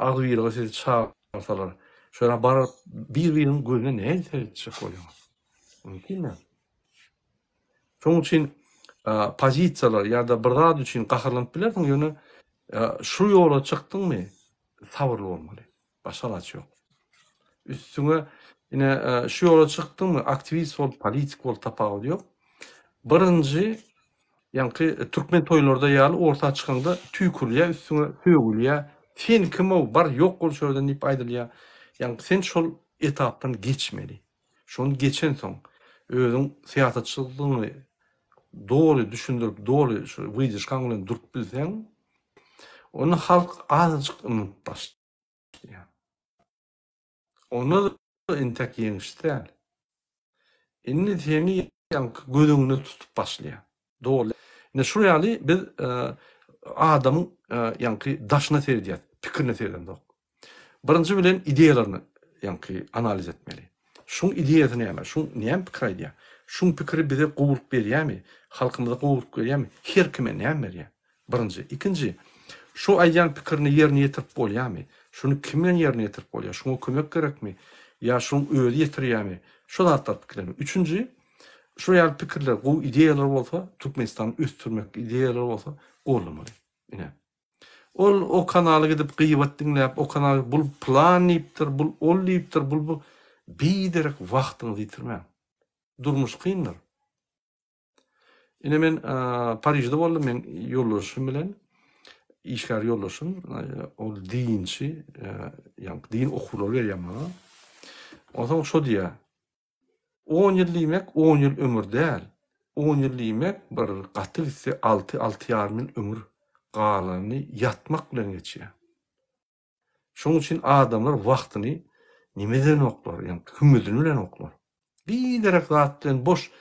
agzybirlige sizi çagyrsalar, şo ýere baryp bir-biriniň gözüne nähili seretjek bolýaňyz? Mümkin däl. Şonuň üçin pozisiýalar ýa-da bir zat üçin gaharlanyp bilersiň, ýöne şu ýola çykdyňmy, sabyrly bolmaly. Başga alaç ýok. Üstüňe ine şu ýola çykdyňmy, aktiwist bol, politik bol tapawudy ýok. Birinji ýaňky türkmen toýlarda ýaly orta çykaňda tüýkülýär, üstüňe sögülýär. Sen kim-ow, bar ýok bol şu ýerden diýip aýdylýar. Ýaňky sen şol etapdan geçmeli. Şony geçensoň, özüň syýasatçylygyňy doly düşündirip, doly şu wydyşkaň bilen durup bilseň, onda halk azajyk ynanyp başlaýar. Onda-da entek ýeňiş däl. Indi seni ýaňky göz öňünde tutup başlaýar. Doly. Ine şul ýaly biz adamyň ýaňky daşyna seredýäs, pikirine seredemzok. Birinji bilen ideýalaryny ýaňky analiz etmeli. Şuň ideýasy näme? Şuň näme pikir aýdýar? Şuň pikiri bize gowulyk berýärmi? Halkymyza gowulyk berýärmi? Her kime näme berýär? Birinji. Ikinji, şu aýdýan pikirini ýerine ýetirip bolýarmy? Şuny kim bilen ýerine ýetirip bolýar? Şuňa kömek gerekmi? Ýa şuň özi ýetirýärmi? Şu zatlary pikirlenmeli. Üçünji, Şular ýaly pikirler, gowy ideýalar bolsa, Türkmenistany ösdürmek ideýalary bolsa gollamaly. Ine. Ol o kanala gidip gyýbat diňläp, o kanala bul plan diýipdir, bul ol diýipdir, bul bu biderek wagtyňyzy ýitirmäň. Durmuş kyndyr. Ine men Parižde boldum, men ýoldaşym bilen, işgär ýoldaşym, ol dinçi, ýagny din okuwlary berýär maňa. Onsoň şo diýýär, On ýyl diýmek on ýyl ömür däl. On ýyl diýmek bir gaty gitse alty, alty ýarym ýyl ömür. Galany ýatmak bilen geçýär. Şonuň üçin adamlar wagtyny neme edenoklar, ýagny hümledini bilenoklar. Biderek zat bilen boş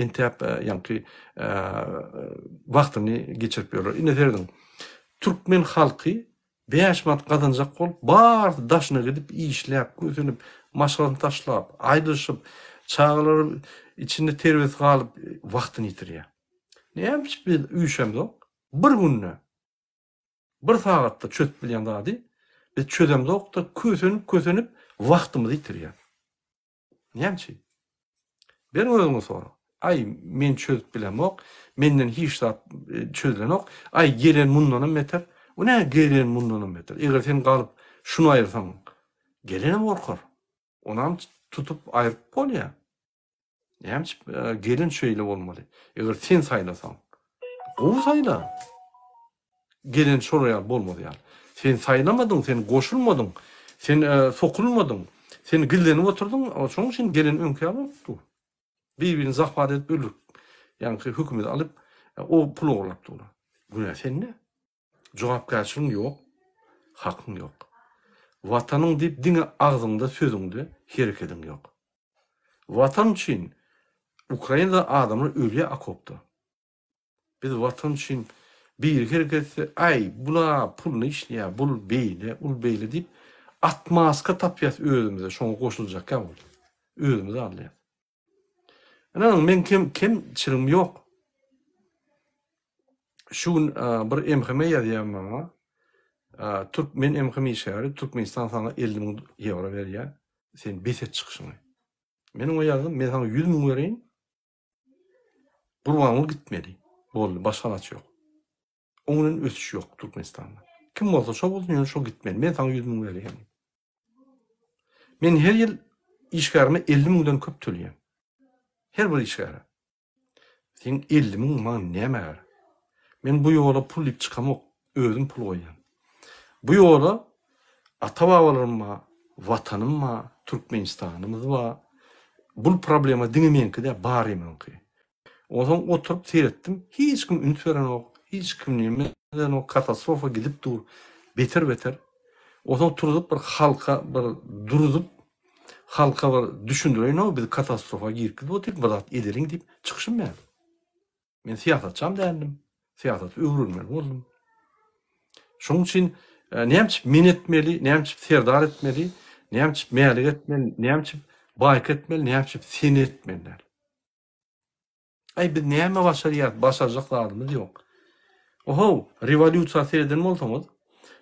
entäp ýagny wagtyny geçirip ýörler. Ine serediň. Türkmen halky 5 manat gazanjak bolup, barysy daşyna gidip işläp, kösenip, maşgalasyny taşlap, aýrylyşyp, çagalary içinde terbiýesiz galyp wagtyny ýitirýär. Näme üçin biz üýşemzok? Bir günde, bir sagatda çözüp bilýän zady biz çözemzok-da, kösenip-kösenip wagtymyzy ýitirýäs. Näme üçin? Beriň özüňe sorag. Aý, men çözüp bilemok, menden hiç zat çözülenok. Aý, gelen mundanam beter. O näme gelen mundanam beter? Eger sen galyp şuny aýyrsaň, gelenem gorkar. Onam tutup aýryp bolýar. Näme üçin gelen şeýle bolmaly? Eger sen saýlasaň, gowy saýla. Gelen şolar ýaly bolmaz ýaly. Sen saýlamadyň, sen goşulmadyň, sen sokulmadyň, sen gizlenip oturdyň, şonuň üçin gelen öňki ýaly bolup dur. Bir-birini zahwat edip öldürip, ýaňky hökümeti alyp, o pul ogurlap durlar. Günä sende. Jogapkärçiligiň ýok, hakyň ýok. Watanyň diýip diňe agzyňda, sözüňde, herekediň ýok. Watan üçin Ukrainada adamlar ölýär okopda. Biz watan üçin biri hereket etse, aý, bula puluny işleýär, bul beýle, ul beýle diýip, atmaska tapýas özümize, şoňa goşuljakka bol. Özümizi aldaýas. Ynanyň, meň kem kemçiligim ýok. Şu gün bir MHM ýazýar maňa. Türk men MHM işgäri, Türkmenistan saňa 50 müň ýewro berýär. Sen bes et çykyşyňy. Men oňa ýazdym, men saňa 100 müň bereýin. Gurbanguly gitmeli. Boldy, başga alaç ýok. Oň bilen ösüş ýok Türkmenistanda. Kim bolsa şo bolsun, ýöne şo gitmeli. Men saňa 100 müň berýän. Men her ýyl işgärime 50 müňden köp töleýän. Her bir işgäre. Seň 50 müň maňa näme gerek? Men bu ýola pul diýip çykamok, özüm pul goýýan. Bu ýola ata-babalarym bar, Watanym bar, Türkmenistanymyz bar. Bul problema diňe meňki däl, barymyzyňky. Onsoň oturyp seretdim, hiç kim üns berenok, hiç kim neme edenok, katastrofa gidip dur, beter-beter. Onsoň turzup bir halka bir duruzyp, halka bir düşündireýin-ow, biz katastrofa girip gidip otyrys, bir zat edeliň diýip çykyşym bar. Men syýasatçam däldim. Syýasaty öwrenmeli boldum. Şonuň üçin näme üçin men etmeli, näme üçin Serdar etmeli, näme üçin Mälik etmeli, näme üçin Baýka etmeli, näme üçin sen etmeli däl. Aý biz näme başarýas, başarjak zadymyz ýok. Ohow, rewolýusiýa sereden bolsaňyz,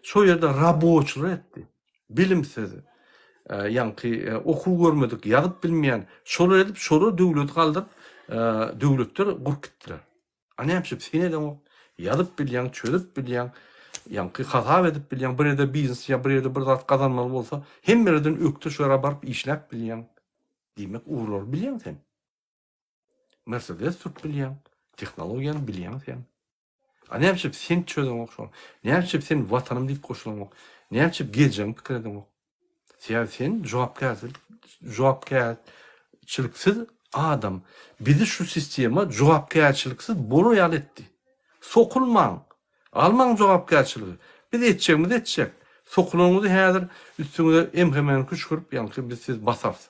şo ýerde raboçylar etdi. Bilimsiz, ýaňky okuw görmedik, ýazyp bilmeýän, şolar edip, şolar döwleti galdyryp, döwletler gurup gitdiler. A näme üçin sen edeňok? Ýazyp bilýäň, çözüp bilýäň, ýaňky hasap edip bilýäň, bir ýerde biznes ýa bir ýerde bir zat gazanmaly bolsa, hemmelerden ökde şo ýere baryp işläp bilýäň. Diýmek, ugurlary bilýäň sen. Mercedes sürüp bilýäň, tehnologiýany bilýäň sen. A näme üçin sen çözeňok şony? Näme üçin sen watanym diýip goşulaňok? Näme üçin geljegiňi pikir edeňok? Sebäbi sen jogapkärçilik jogapkärçiliksiz adam. Bizi şu sistema jogapkärçiliksiz bolar ýaly etdi. Sokulmaň. Almaň jogapkärçiligi. Biz etjegimizi etjek. Sokulanyňyzy häzir üstüňize MHM-ni küşgürip, ýaňky biz sizi basarys.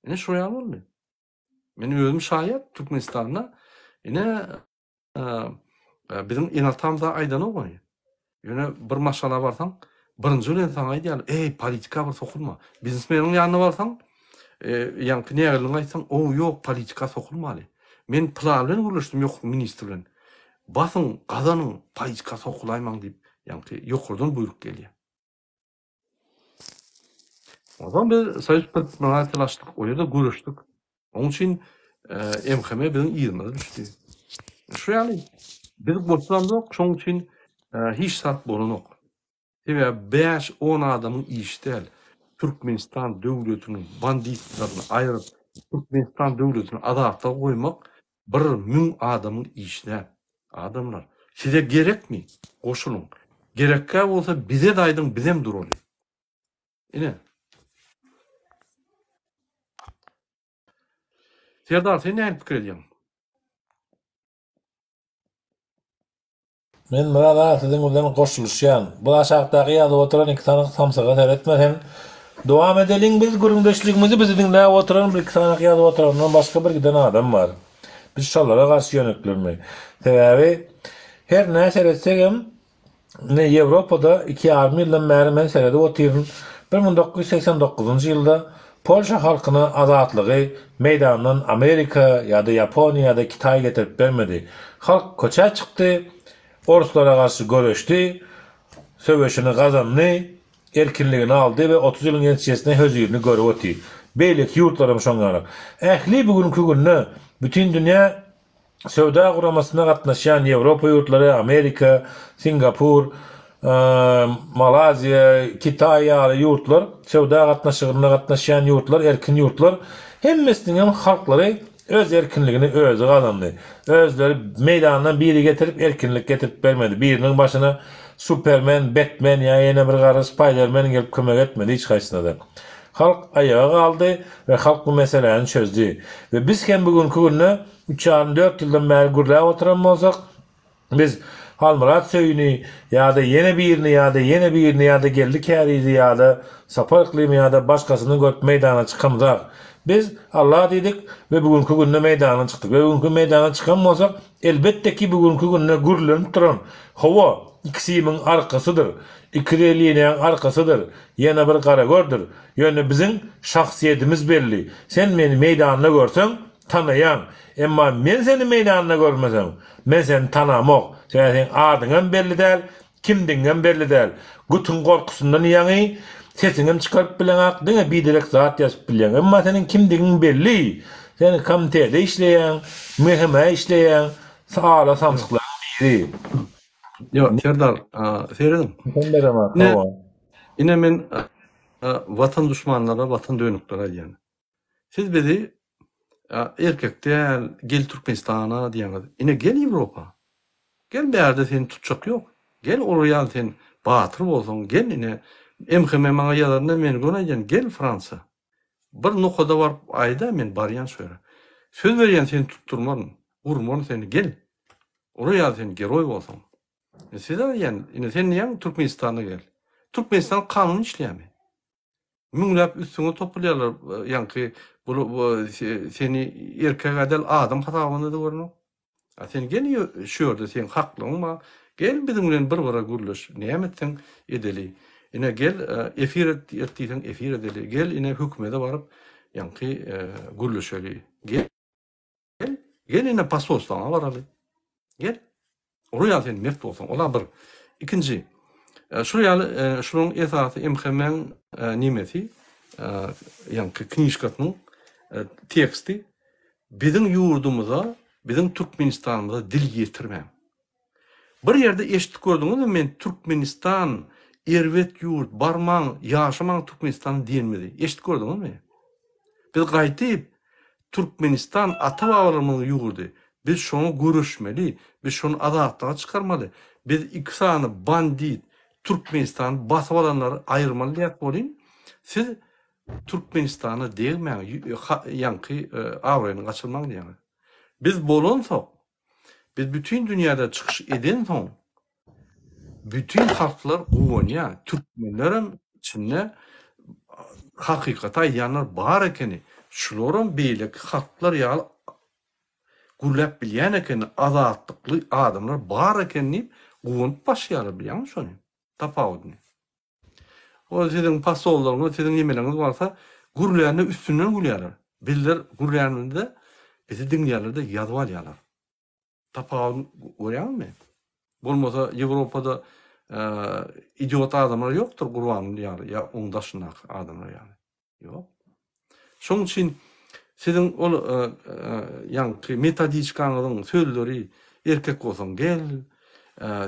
Ine şo ýaly boldy. Men özüm şaýat Türkmenistanda ine biziň ene-atamyz aýdanok ony. Ýöne bir maşgala barsaň, birinji bilen saňa aýdýarlar, "Eý, politika bir sokulma." Biznesmeniň ýanyna barsaň, ýaňky nägileligiňi aýtsaň, "O, ýok, politika sokulmaly." Men pylan bilen gürleşdim ýokarky ministr bilen. Basyň, gazanyň, politika sokulaýmaň diýip, ýaňky ýokardan buýruk gelýär. Onsoň biz Soýuz predprimatiýaly açdyk, o ýerde göreşdik. Onuň üçin MHM biziň yzymyza düşdi. Şu ýaly biz goşulamzok, şonuň üçin hiç zat bolanok. Sebäbi bäş-on adamyň işi däl. Türkmenistan döwletiniň banditlerini aýryp, Türkmenistan döwletini azatlyga goýmak 1000 adamyň işi däl. Adamlar, size gerekmi? Goşulyň. Gerekkä bolsa bize-de aýdyň, bizem duraly. Ine. Serdar, sen nähili pikir edýäň? Men Myrat aga siziň bilen goşulyşýan. Bu aşakdaky ýazyp oturan iki sany samsyga seretme sen. Dowam edeliň biz gürrüňdeşligimizi bizi diňläp oturan bir iki sany ýazyp oturandan başga bir giden adam bar. Biz şolara garşy ýöneklermi. Sebäbi her nä seretsegem Ine, Ýewropada iki ýarym ýyldan bäri men seredip otyryn, 1989-njy ýylda Polşa halkyna azatlygy meýdandan Amerika ýa-da Ýaponiýa ýa-da Kitaý getirip bermedi. Halk köçä çykdy, orslara garşy göreşdi, söweşini gazandy, erkinligini aldy we 30 ýylyň netijesinde hözirini görüp otyr. Beýleki ýurtlaram şoň ýaly. Ähli bu günki günde bütin dünýä Söwda guramasyna gatnaşýan Ýewropa ýurtlary, Amerika, Singapur, Malaýziýa, Kitaý ýaly ýurtlar, söwda gatnaşygyna gatnaşýan ýurtlar, erkin ýurtlar, hemmesiniň hem halklary öz erkinligini özi gazandy. Özleri meýdandan biri getirip erkinlik getirip bermedi. Biriniň başyna Supermen, Betmen ýa ýene bir gara Spaýdermen gelip kömek etmedi hiç haýsyna-da. Halk aýaga galdy we halk bu meseläni çözdi. We biz hem bu günki günde üç ýarym dört ýyldan bäri gürläp oturan bolsak, biz Halmyrat Söýüni ýa-da ýene birini ýa-da ýene birini ýa-da Geldi Kärizi ýa-da Sapar Yklymy ýa-da başgasyny görüp meýdana çykamzak. Biz Alla diýdik we bu günki günde meýdana çykdyk we bu günki meýdana çykan bolsak, elbetde ki bu günki günde gürlenip duran, hawa, ikisimiň arkasydyr, ikide liniýaň arkasydyr, Ýene bir garagördür. Ýöne biziň şahsyýetimiz belli. Sen meni meýdanda görseň, tanaýaň. Emma men seni meýdanda görmesem, men seni tanamok. Sebäbi seň adyňam belli däl, kimdigiňem belli däl. Götüň gorkusyndan ýaňy sesiňem çykaryp bileňak, diňe biderek zat ýazyp bilýäň. Emma seniň kimdigiň belli. Sen komitede işleýäň, MHM-ä işleýäň, ala samsyklaryň biri. Ýok, Serdar, serediň. Sen beremok, hawa. Ine men watan duşmanlara, watan dönüklere aýdýan. Siz bizi erkek däl, gel Türkmenistana diýýäňiz. Ine gel Ýewropa. Gel bärde seni tutjak ýok. Gel olar ýaly sen batyr bolsaň, gel ine MHM maňa ýazanda men göni aýdýan, gel Fransiýa. Bir nokada baryp aýda men barýan şo ýere. Söz berýän seni tutdurmaryn, urmaryn seni gel. Olar ýaly sen geroý bolsaň. Size aýdýan, ine sen diýýäň Türkmenistana gel. Türkmenistan kanun işleýärmi? Müňläp üstüňe topulýarlar, ýaňky. Bu seni erkek-ä däl, adam hasabynda-da görenok. A sen gel şu ýerde seň haklygyň bar. Gel biziň bilen bir gyra gürleş. Näme etseň edeli. Ine gel efir et diýseň efir edeli. Gel ine hökümede baryp ýaňky gürleşeli. Gel gel ine posolstwaňa baraly. Gel. Ol ýaly sen mert bolsaň. Ola bir. Ikinji. Şul ýaly şunuň esasy MHM-iň nemesi ýaňky knižkasynyň teksti Biziň ýurdumyza, biziň Türkmenistanymyza dil ýetirmäň. Bir ýerde eşidip gördüňizmi men Türkmenistan erbet ýurt, barmaň, ýaşamaň Türkmenistanda diýenimizi eşidip gördüňizmi? Biz gaýdyp Türkmenistan ata-babalarymyzyň ýurdy, biz şoňa göreşmeli, biz şony azatlyga çykarmaly, biz iki sany bandit Türkmenistany basyp alanlary aýyrmaly diýýäs welin, siz Türkmenistana degmäň, ýaňky abraýyny gaçyrmaň diýýäňiz. Biz bolansoň, biz bütin dünýäde çykyş edensoň, bütin halklar guwanýar, türkmenlerem içinde hakykaty aýdýanlar bar ekeni, şularam beýleki halklar ýaly gürläp bilýän ekeni, azatlykly adamlar bar eken diýip guwanyp başlaýarlar, bilýäňmi şony, tapawudyny. Ol siziň posollaryňyz, siziň nemeleňiz barsa, gürlände üstünden gülýärler. Bizler gürlänimizde bizi diňleýärler-de ýazyp alýarlar. Tapawudyny görýäňizmi? Bolmasa Ýewropada idiot adamlar ýokdur Gurbanguly ýaly ýa oň daşyndaky adamlar ýaly. Ýok. Şonuň üçin siziň ol ýaňky metodiçkaňyzyň sözleri erkek bolsaň gel,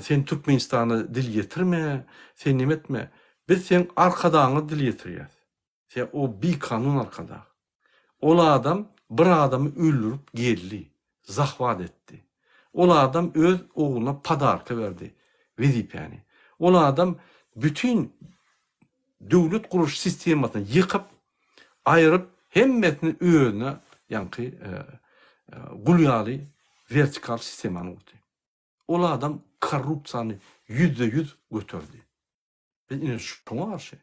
sen Türkmenistana dil ýetirme, sen neme etme. Biz seň arkadagyňa dil ýetirýäs. Sen o bikanun arkadag. Ol adam bir adamy öldürip geldi, zahwat etdi. Ol adam öz ogluna podarka berdi wezipäni. Ol adam bütin döwlet guruş sistemasyny ýykyp, aýryp, hemmesini özüne ýaňky gul ýaly wertikal sistemany gurdy. Ol adam korrupsiýany 100% göterdi. Biz ine şoňa garşy.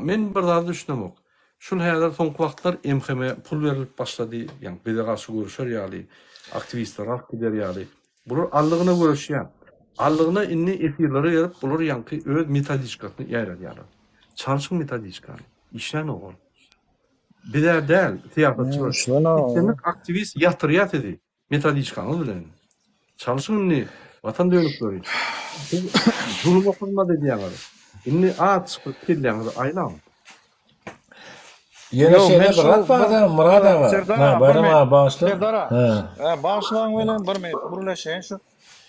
Men bir zada düşünemok. Şul häzir soňky wagtlar MHM pul berilip başlady, ýagny bize garşy göreşer ýaly, aktiwistler alyp gider ýaly. Bular allygyna göreşýär. Allygyna indi efirlere berip, bular ýaňky öz metodiçkasyny ýaýradýarlar. Çalşyň metodiçkany. Işlänok ol. Biz-ä däl, syýasatçylar. Islendik aktiwist ýatyrýar sizi. Metodiçkaňyz bilen. Çalşyň indi, watan dönükleri. Siz zuluma hyzmat edýäňiz. Indi azajyk kelläňizi aýlaň. Ýene Ýok, şeýle men bir şu zat bir bar-da, Myrat aga. Serdar Ha, aga, bir Baýram minut. aga bagyşla. Serdar aga, Ha. e, bagyşlaň welin bir minut gürleşeýin şu.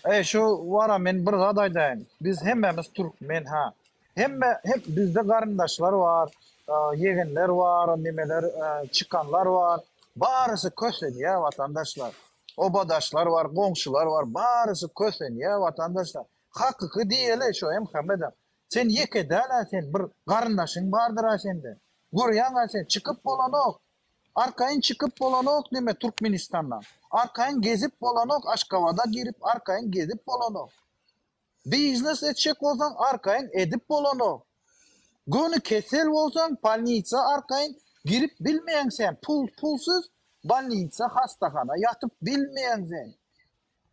Eý, şu wara men bir zat aýdaýyn. Biz hemmämiz türkmen ha. Hemme hep bizde garyndaşlar bar, ýegenler bar, nimeler, çykanlar bar. Barysy kösenýär watandaşlar. Obadaşlar bar, goňşular bar, barysy kösenýär watandaşlar. Hakyky diýeli şo MHM-de. Sen ýeke däl-ä sen, bir garyndaşyň bardyr-a sende. Görýäň-ä sen, çykyp bolanok. Arkaýyn çykyp bolanok neme Türkmenistandan. Arkaýyn gezip bolanok, Aşgabada girip arkaýyn gezip bolanok. Biznes etjek bolsaň arkaýyn edip bolanok. Göni kesel bolsaň polnitsa arkaýyn girip bilmeýäň sen pul pulsuz bolnitsa hastahana ýatyp bilmeýäň sen.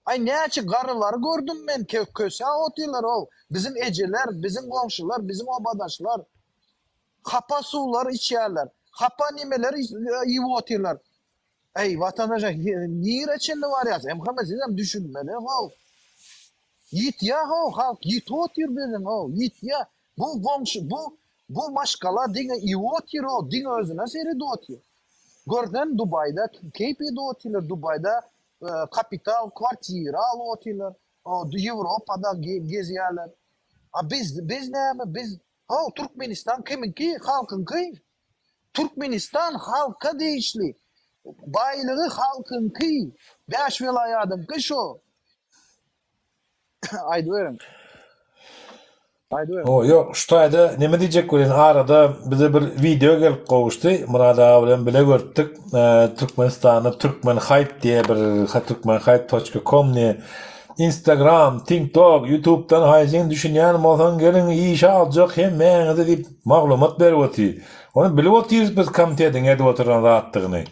Aý näçe garrylary gördüm men köşä otyrlar ow biziň ejeler biziň goňşular biziň obadaşlar hapa suwlar içýärler hapa nimeler iýip otyrlar Eý watandaşlar nirä çenli barýas MHM sizem düşünmeli how. Ýitýä how halk ýitip otyr biziň how ýitýä bu goňşy bu bu maşgala diňe iýip otyr how diňe özüne seredip otyr. Görsen Dubaýda keýp edip otyrlar Dubaýda kapital kwartira alyp otyrlar Ýewropada gezýärler. A biz biz näme biz how Türkmenistan kimiňki halkyňky Türkmenistan halka degişli. Baýlygy halkyňky. Bäş welaýadyňky şo. Aýdyberiň. Aýdyberiň. O ýok, şu taýda neme diýjek welin arada bize bir wideo gelip gowuşdy. Myrat aga bilen bile görüpdik. Türkmenistanda Türkmen Hype diýe bir Türkmen Hype toçka kom diýe Instagram, TikTok, YouTube'dan haýsyny düşünýän bolsaň geliň işe aljak hemmäňizi diýip maglumat berip otyr. Ony bilip otyrys biz komitetiň edip oturan zatdygyny.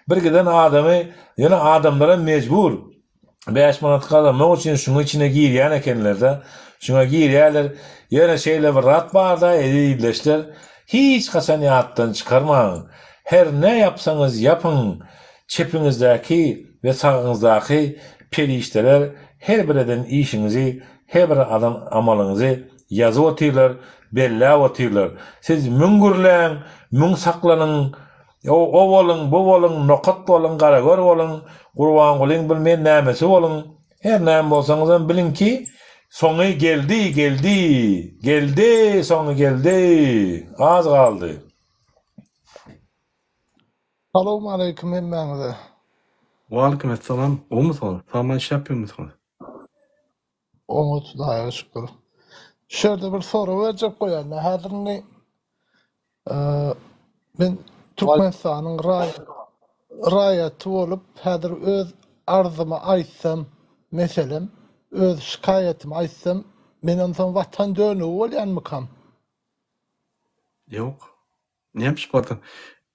Bir giden adamy ýöne adamlaram mejbur 5 manat gazanmak üçin şuň içine girýän ekenler-de. Şuňa girýärler. Ýöne şeýle bir zat bar-da, eziz ildeşler, hiç haçan ýatdan çykarmaň. Her ne ýapsaňyz ýapyň, çepiňizdäki we sagyňyzdaky perişdeler her bir eden işiňizi, her bir adan amalyňyzy ýazyp otyrlar, belläp otyrlar. Siz müň gürläň, müň saklanyň, o, o boluň, bu boluň, nokat boluň, garagör boluň, Gurbangulyň bilmeýän nämesi boluň, her näme bolsaňyzam biliň ki, soňy geldi, geldi, geldi, soňy geldi, az galdy. Salowmaleýkim hemmäňize. Waleýkim essalam. Gowumysyňyz? Sag-aman işläp ýörmüsiňiz? Oňat Hudaýa şükür. Şu ýerde bir sorag berjek bolýan. Häzir indi men Türkmenistanyň raýaty bolup, häzir öz arzymy aýtsam, meselem, öz şikaýatymy aýtsam, men onsoň watan dönügi bolýanmykam? Ýok. Näme üçin watan?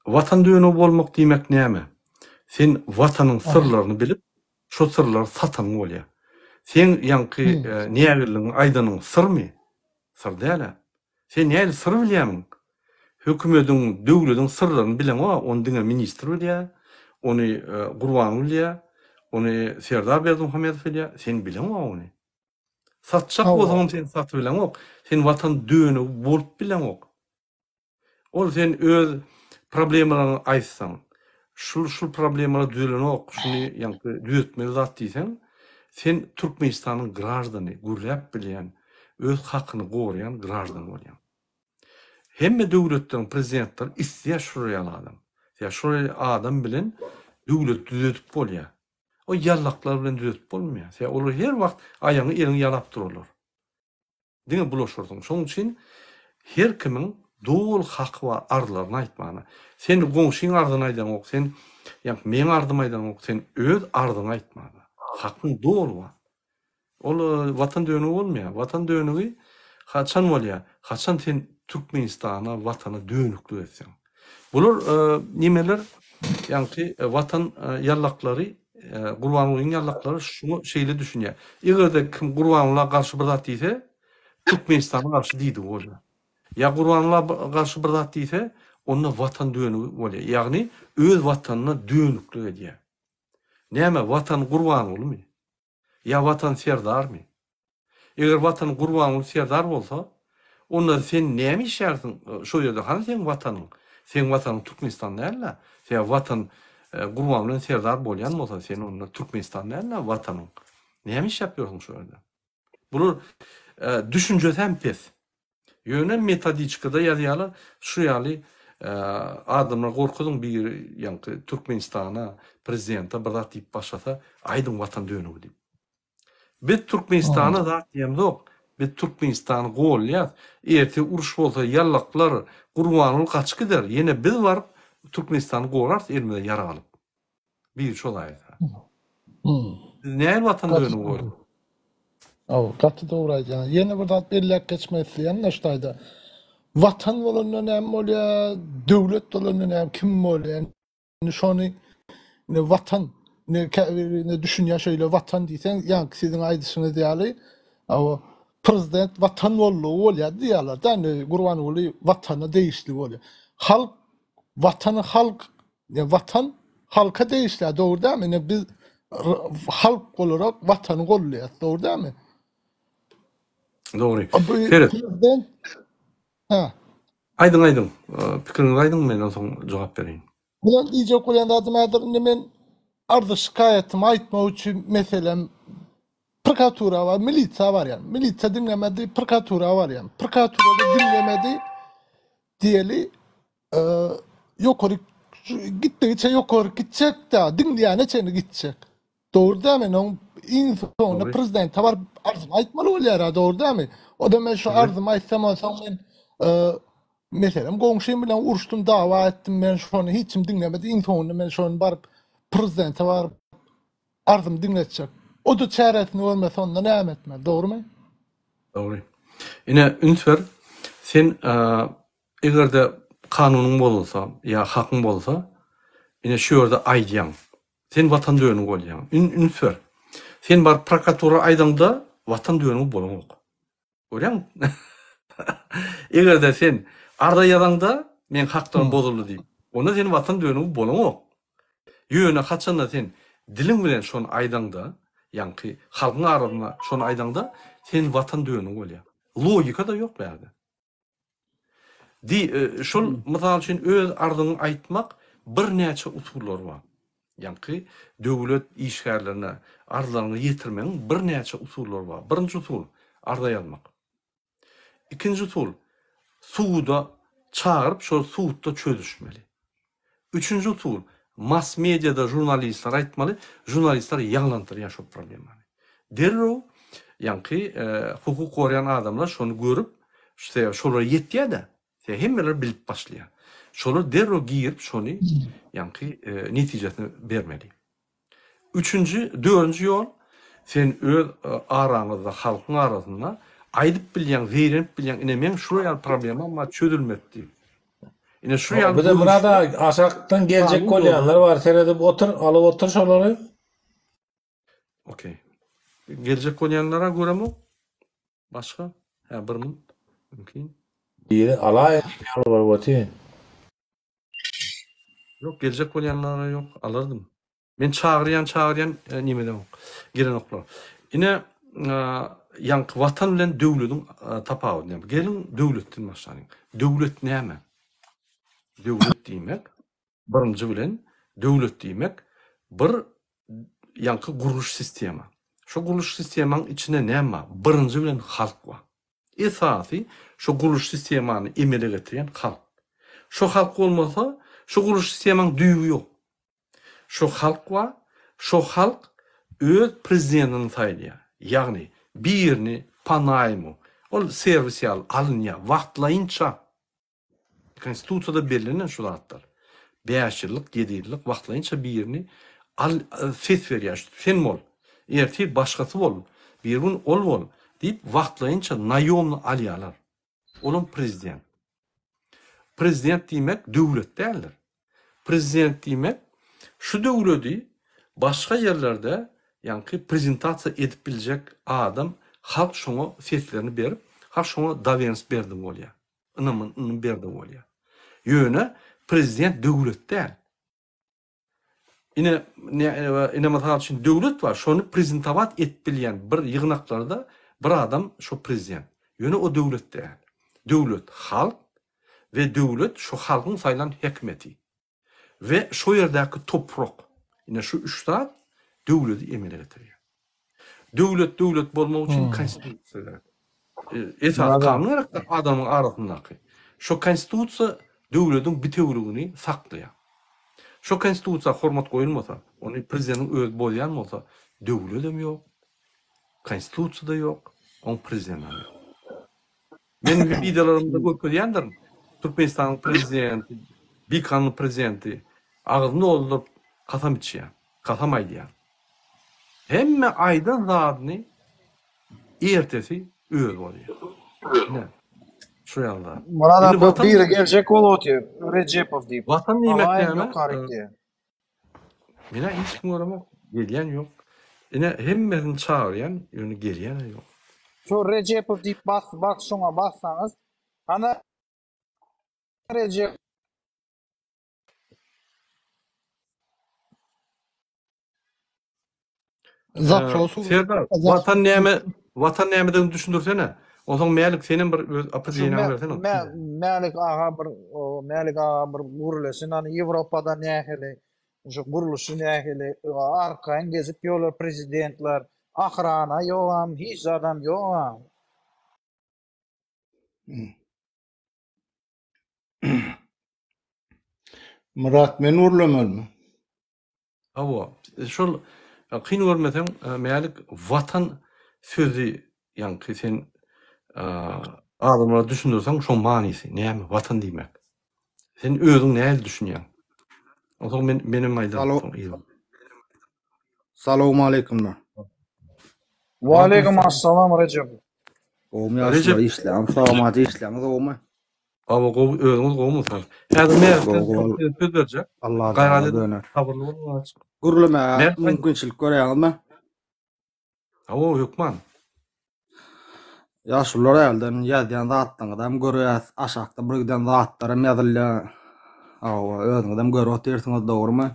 Watan dönügi bolmak diýmek näme? Sen watanyň syrlaryny bilip, şo syrlary satanyň bolýar. Seň ýaňky nägilligiňi aýdanyň syrmy? Syr däl-ä. Sen nähili syr bilýämiň? Hökümediň, döwlediň syrlaryny bileňok-a, ony diňe ministr bilýär, ony Gurbanguly bilýär, ony Serdar Berdimuhamedow bilýär, sen bileňok ony. Satjak bolsaňam sen satybileňok. Sen watan dönügi bolup bileňok. Ol sen öz problemalaryňy aýtsaň, şul şul problemalar düzelenok, şuny ýaňky düzetmeli zat diýseň, sen Türkmenistanyň graždany, gürläp bilýän, öz hakyny goraýan graždan bolýaň. Hemme döwletleriň prezidentleri isleýär şular ýaly adam. Sebäbi şular ýaly adam bilen döwleti düzedip bolýar. O ýallaklar bilen düzedip bolmaýar. Sebäbi olar her wagt aýagyňy eliňi ýalap durarlar. Diňe bulaşyrsyň. Şonuň üçin her kimiň doly haky bar arzlaryny aýtmana. Sen goňşyň arzyny aýdaňok, sen ýa meň arzymy aýdaňok, sen öz arzyňy aýtmana. Hakyň doly bar. Ol watan dönügi bolmaýar. Watan dönügi haçan bolýar? Haçan sen Türkmenistana, watana dönüklik etseň. Bular nimeler ýaňky watan ýallaklary Gurbangulyň ýallaklary şuňa şeýle düşünýär. Eger-de kim Gurbangula garşy bir zat diýse, Türkmenistana garşy diýdigi bolýar. Ýa Gurbangula garşy bir zat diýse, onda watan dönügi bolýar. Ýagny öz watanyna dönüklik edýär. Näme, watan Gurbangulymy? Ýa Watan Serdarmy? Eger Watan Gurbanguly Serdar bolsa, onda sen näme işlärsiň şo ýerde? Hany seň Watanyň? Seň Watanyň Türkmenistan däl-dä. Sebäbi Watan Gurbanguly bilen Serdar bolýan bolsa, sen onda Türkmenistan däl-dä Watanyň. Näme işläp ýörsüň şo ýerde? Bular düşünjesi hem pes. Ýöne metodiçkada ýazýarlar, şu ýaly adamlar gorkuzyň biri ýaňky Türkmenistana, prezidente bir zat diýip başlasa, aýdyň watan dönügi diýip. Biz Türkmenistana zat diýemzok. Biz Türkmenistany golýas. Erte uruş bolsa ýallaklar Gurbanguly gaçyp gider. Ýene biz baryp Türkmenistany gorarys elimize ýarag alyp. Biri şol aýtsa. Biz nähili watan Gaty dönügi dogry. bolýar? Hawa, gaty dogry aýdýaň. Ýene bir zat belläp geçmek isleýän-de şu taýda. Watan bolanda näme bolýar, döwlet bolanda näme, kim bolýar? Indi şony indi watan indi käbirine düşünýär şeýle watan diýseň, ýaňky siziň aýdyşyňyz ýaly, hawa, prezident watan boldugy bolýar diýýärler-de, indi Gurbanguly watana degişli bolýar. Halk watany halk Ine watan halka degişli dogry dälmi? Ine biz halk bolarak watany goldaýas, dogry dälmi? Dogry. Bu Seret. prezident ha. Aýdyň aýdyň. Pikiriňizi aýdyň men onsoň jogap bereýin. Bilen diýjek bolýan zadym häzir indi men arza şikaýatymy aýtmak üçin meselem prokuratura bar, milisiýa barýan. Milisiýa diňlemedi, prokuratura barýan. Prokuratura diňlemedi diýeli Ýokary gitdigiçe ýokary gitjek-dä, diňleýäne çenli gitjek. Dogry dälmi? Indi oň iň soňunda Dogry. prezidente baryp arzymy aýtmaly bolýar-a, dogry dälmi? O-da men şu Dogry. arzymy aýtsam, onsoň men meselem, goňşym bilen uruşdym, dawa etdim, men şony hiç kim diňlemedi, iň soňunda men şony baryp prezidente baryp arzymy diňletjek. O-da çäresini görmese, onda näme etmeli, dogrumy? Dogry. Ine, üns ber. Sen Eger-de. kanunyň bozulsa ýa hakyň bolsa, ine şu ýerde aýdýaň. Sen watan dönügi bolýaň. Üns ber. Sen baryp prokuratura aýdaňda watan dönügi bolaňok. Görýäňmi? Eger-de sen arza ýazaňda meň haklarym bozuldy diýip, onda sen watan dönügi bolaňok. Ýöne haçanda sen diliň bilen şony aýdaňda, ýaňky halkyň arasynda şony aýdaňda, sen watan dönügi bolýaň. Logika-da ýok bärde. Di, şol mysal üçin öz arzyňy aýtmak birnäçe usullary bar. Ýaňky döwlet işgärlerine arzlaryňy ýetirmegiň birnäçe usullary bar. Birinji usul, arza ýazmak. Ikinji usul, suda çagyryp şol sudda çözüşmeli. Üçünji usul, mass mediada žurnalistler aýtmaly, žurnalistler ýaňlandyrýar şol problemany. Derrew ýaňky hukuk goraýan adamlar şony görüp, şolara ýetýär-de, hemmeler bilip başlaýar. Şolar derrew girip şony ýaňky netijesini bermeli. Üçünji, dördünji ýol, sen öz araňyzda, halkyň arasynda aýdyp bilýäň, zeýrenip bilýäň, ine meň şular ýaly problemam bar, çözülmedi diýip. Ine şu ýaly Bize Myrat aga aşakdan geljek bolýanlar bar, seredip otur, alyp otur şolary. Okey. Geljek bolýanlara göremok. Başga? Hä, bir minut. Mümkin. Biri alaý, olar otyr. Ýok, geljek bolýanlara ýok, alardym. Men çagyrýan, çagyrýan, e, nimedenok, gelenoklar. Ine, e, ýaňky watan bilen döwlediň e, tapawudy näme? Geliň döwletden başlalyň. Döwlet näme? Döwlet diýmek, birinji bilen döwlet diýmek bir ýaňky gurluş sistema. Şu gurluş sistemaň içinde näme bar? Birinji bilen halk bar. Esasy şu gurluş sistemany emele getirýän halk. Şu halk bolmasa, şu gurluş sistemaň düýbi ýok. Şu halk bar, şu halk öz prezidentini saýlaýar. Ýagny birini po naýmu, ol serwis ýaly alynýar wagtlaýynça. Konstitusiýada bellenen şu zatlar. Bäş ýyllyk, ýedi ýyllyk wagtlaýynça birini al ses berýär. Sen bol. Ertir başgasy bol. Bir gün ol bol diýip wagtlaýynça naýomny alýarlar. Olam prezident. Prezident diýmek döwlet däldir. Prezident diýmek şu döwledi başga ýerlerde ýaňky prezentasiýa edip biljek adam halk şoňa seslerini berip halk şoňa dowernost berdi bolýar. Ynamyny berdi bolýar. Ýöne prezident döwlet däl. Ine, ine mysal üçin döwlet bar, şony prezentowat edip bilýän bir ýygnaklarda bir adam şo prezident. Ýöne o döwlet däl. Döwlet halk we döwlet şo halkyň saýlan häkimeti. We şo ýerdäki toprak. Ine şu üç zat döwledi emele getirýär. Döwlet döwlet bolmak üçin konstitusiýa gerek. Esasy kanun gerek adamyň arasyndaky. Şo konstitusiýa döwlediň bitewüligini saklaýar. Şo konstitusiýa hormat goýulmasa, ony prezidentiň özi bozýan bolsa, döwledem ýok, konstitusiýa-da ýok, oň prezidentem ýok. Men wideolarymda görkezýändirin, Türkmenistanyň prezidenti, bikanun prezidenti agzyny dolduryp kasam içýär, kasam aýdýar. Hemme aýdan zadyny ertesi özi bolýar. Ine, şu ýaly zat. Myrat Indi abi watan biri geljek bolup otyr, Rejepow diýip. Watan diýmek Alaýyn näme? ýokaryk diýýär. Menä hiç kim göremok, gelýän ýok. Ine hemmesini çagyrýan, ýöne gelýän ýok. Şu Rejepow diýip bas, bas şoňa bassaňyz, hana Rejep Zapros Serdar, watan näme, watan nämedigini düşündirsene. Onsoň Mälik senem bir öz opredeliýaňy bersene. Mälik aga bir Mälik aga bir gürlesin, hany Ýewropada nähili, şu gurluşy nähili, arkaýyn gezip ýörler prezidentler, ahrana ýogam, hiç zadam ýogam. Myrat men gürlemelimi? Hawa, şol kyn görmeseň Mälik watan sözi ýaňky sen adamlara düşündirseň şoň manysy näme watan diýmek. Sen özüň nähili düşünýäň? Onsoň men menem aýdaryn soň yzyna. Salowmaleýkumlar. Waleýkim assalam Rejep. Gowmy ýaşlar işleň, sag-aman işleňiz gowmy? Hawa gowy özüňiz gowumysyňyz? Häzir Mälikden Gowy gowy. size söz berjek. Allah Gaýrat jana edip döner. sabyrly boluň azajyk. Gürlemäge Mälik aýdyň. mümkinçilik görýäňizmi? Hawa hökman. Ýaşulular älden ýazýan zatlaryňyzam görýäs, aşakda bir giden zatlaram ýazylýar. Hawa, özüňizem görüp otyrsyňyz dogrymy?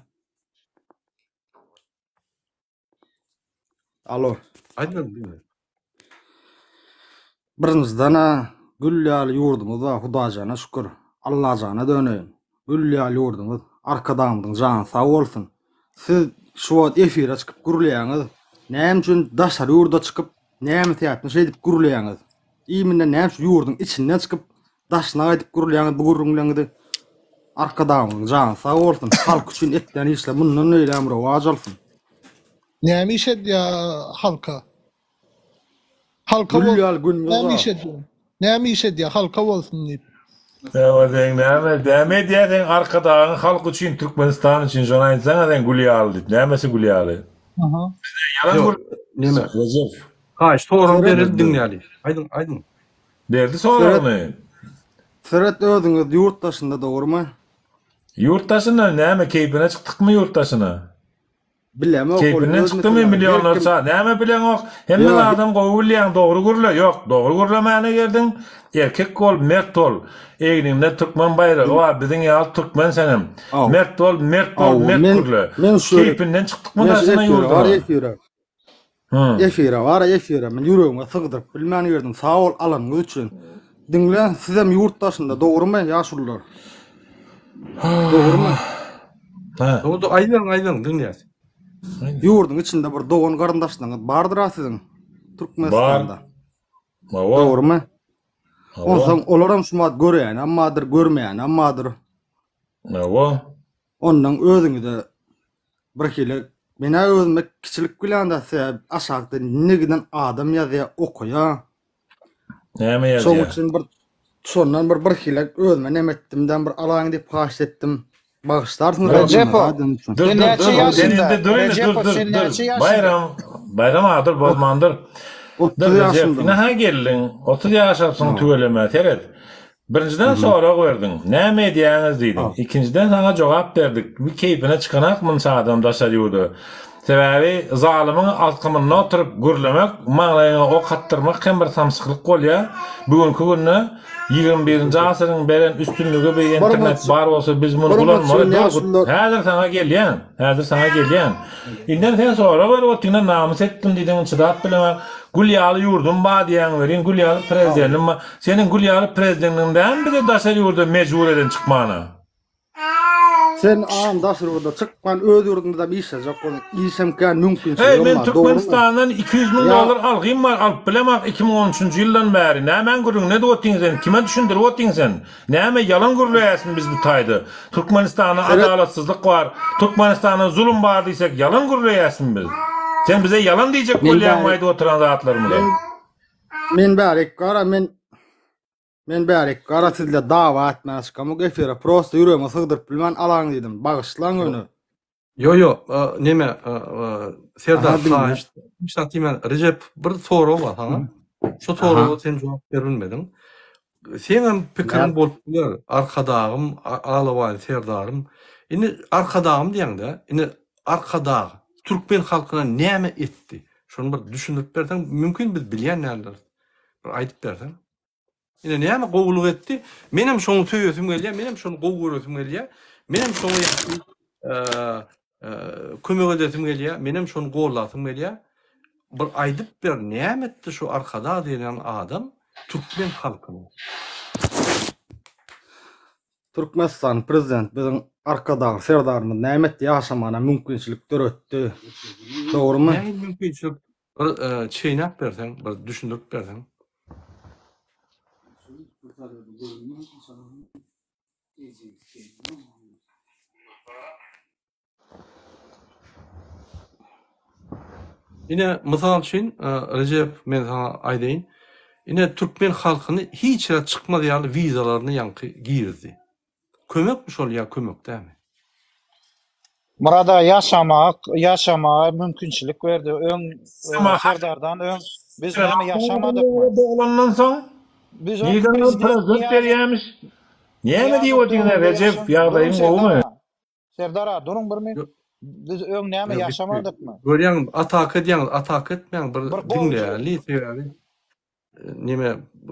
Alo. Aýdyň diňle. Birinjiden-ä gül ýaly ýurdumyz bar, Hudajana şükür. Allajana döneýin. Gül ýaly ýurdumyz. Arkadagymyzyň jany sag bolsun. Siz şu wagt efire çykyp gürleýäňiz. Näme üçin daşary ýurda çykyp, näme sebäpden şeýdip gürleýäňiz? Imенно näme üçin ýurduň içinden çykyp, daşyna gaýdyp gürleýäňiz bu gürrüňleriňizi? Arkadagymyzyň jany sag bolsun. Halk üçin etýän işleri mundan beýlägem rowaç alsyn. Näme iş edýär halka? Halka Gül bolsun. ýaly günümiz Näme bar. iş edýär? Näme iş edýär halka bolsun diýip. Näme sen näme näme edýär sen arkadagyň halk üçin Türkmenistan üçin şony aýtsaňa sen gül ýaly diýip nämesi gül ýaly. Aha. Ýalan Ýok, gür neme? Rejep. Haýyş soragy Seret bereli diňläli. Aýdyň, aýdyň. Berdi Seret soragyny. Seret özüňiz ýurt daşynda dogrymy? Ýurt daşynda näme keýpine çykdykmy ýurt daşyna? Bilemok ol Keýpinden öz çykdymy meseläň her kim millionlarça näme bileňok hemme Ýok zadam gowy bilýäň dogry gürle ýok dogry gürlemäne geldiň erkek bol mert bol egniňde türkmen baýragy bar biziň ýaly türkmen senem Aw mert bol mert bol aw mert men gürle men şu keýpinden çykdykmy men şu daşyna efire bar ýurduna efire Hı. efire bar efire men ýüregime sygdyryp bilmän girdim sag bol alanyňyz üçin diňle sizem ýurt daşynda dogrymy ýaşulular dogrymy Ha. Dogry, aýdyň, aýdyň, diňleýäs. Ýurduň içinde bir dogan garyndaşlaryňyz bardyr-a siziň Bar. Türkmenistanda. Hawa. Dogrymy? Hawa. Onsoň olaram şumat görýänem bardyr, görmeýänem bardyr. Hawa. Ondan özüňize birhili men-ä özüme kiçilik bilýän-de sebäbi aşakda ne giden adam ýazýar, okaýar. Näme Şoň ýazýar? üçin bir şondan bir birhili özüme neme etdim-de bir alaň diýip haýyşt etdim. Bagyşlarsyňyz Rejepow, adam üçin. Dur sen dur näçe dur sen ýaşynda? indi dur indi dur Rejepow, dur sen dur. näçe ýaşynda? Baýram Baýram aga dur bozman dur. Dur 30 Rejep ýaşyndam. ine ha geldiň 30 ýaşapsyň Ha. tüweleme seret. Birinjiden Mhm. sorag berdiň. Näme edýäňiz diýdiň. Ha. Ikinjiden saňa jogap berdik. Bir keýpine çykanak munça adam daşary ýurda. Sebäbi zalymyň alkymynda oturyp gürlemek, maňlaýyňa ok atdyrmak hem bir samsyklyk bolýar. Bu günki günde 21-nji asyryň beren üstünligi bir Bir internet bar bolsa biz muny bir ulanmaly. minut Dur, ýaşulular. häzir saňa gelýän. Häzir saňa gelýän. Indem sen sorag berip otyryn, namys etdim diýdiň, çydap bilemok. Gül ýaly ýurdum bar diýýäň welin, gül ýaly prezidentim bar. Seniň gül ýaly prezidentiň dälmi bizi daşary ýurda mejbur eden çykmana? Sen agam daşary ýurda çykman öz ýurduňyzam işlejek bolun. Işem kän Heý, mümkinçiligem men bar, dogrymy? Türkmenistandan 200 müň Ýa dollar algym bar, alyp bilemok 2013-nji ýyldan bäri. Nämäň gürrüňini edip otyň sen? Kime düşündirip otyň sen? Näme ýalan gürleýäsin biz bu taýda? Türkmenistanda seret adalatsyzlyk bar, Türkmenistanda zulum bar diýsek ýalan gürleýäsin biz. Sen bize ýalan diýjek men bolýaňmy bäri aýdyp oturan zatlarymyza? men men bärik gara men Men bärik gara sizle dawa etmäne çykamok efire prosta ýüregime sygdyryp bilmän alaň diýdim. Bagyşlaň ýöne. Ýo ýo neme Serdar Aha diňle. haýyşt hiç zat diýmän Rejep bir sorag bar saňa. Şu soraga sen jogap berbilmediň. Seňem pikiriň Näme? bolup biler Arkadagym Alabaý Serdarym. Indi Arkadagym diýeňde indi Arkadag türkmen halkyna näme etdi? Şony bir düşündirip berseň mümkin biz bilýän däldiris. Bir aýdyp berseň. Ine näme gowulyk etdi? Menem şoňy söýesim gelýär, menem şony gowy göresim gelýär. Menem şoňa ýagny kömek edesim gelýär, menem şony gollasym gelýär. Bir aýdyp ber, näme etdi şu Arkadag diýilýän adam türkmen halkyna? Türkmenistanyň prezidenti biziň Arkadagly Serdarymyz näme etdi? Ýaşamana mümkinçilik döretdi. Dogrymy? Nähili mümkinçilik? Bir çeýnäp berseň, bir düşündirip berseň. Ine, mysal üçin, Rejep, men saňa aýdaýyn. Ine, türkmen halkyny hiç ýere çykmaz ýaly wizalaryny ýaňky girizdi. Kömekmi şol ýa kömek dälmi? Myrat aga ýaşamaga ýaşamaga mümkinçilik berdi. Öň Serdardan öň biz näme ýaşamadykmy? Doglandan soň Biz öň nirden prezident prezident Nyýazow berýämiş. Näme diýip otyrsyň Rejep, ýagdaýyň gowumy? Serdar aga duruň bir minut. Biz öň näme ýaşamadykmy? Görýäňmi, ataka edýäňiz, ataka etmäň bir diňläli sebäbi neme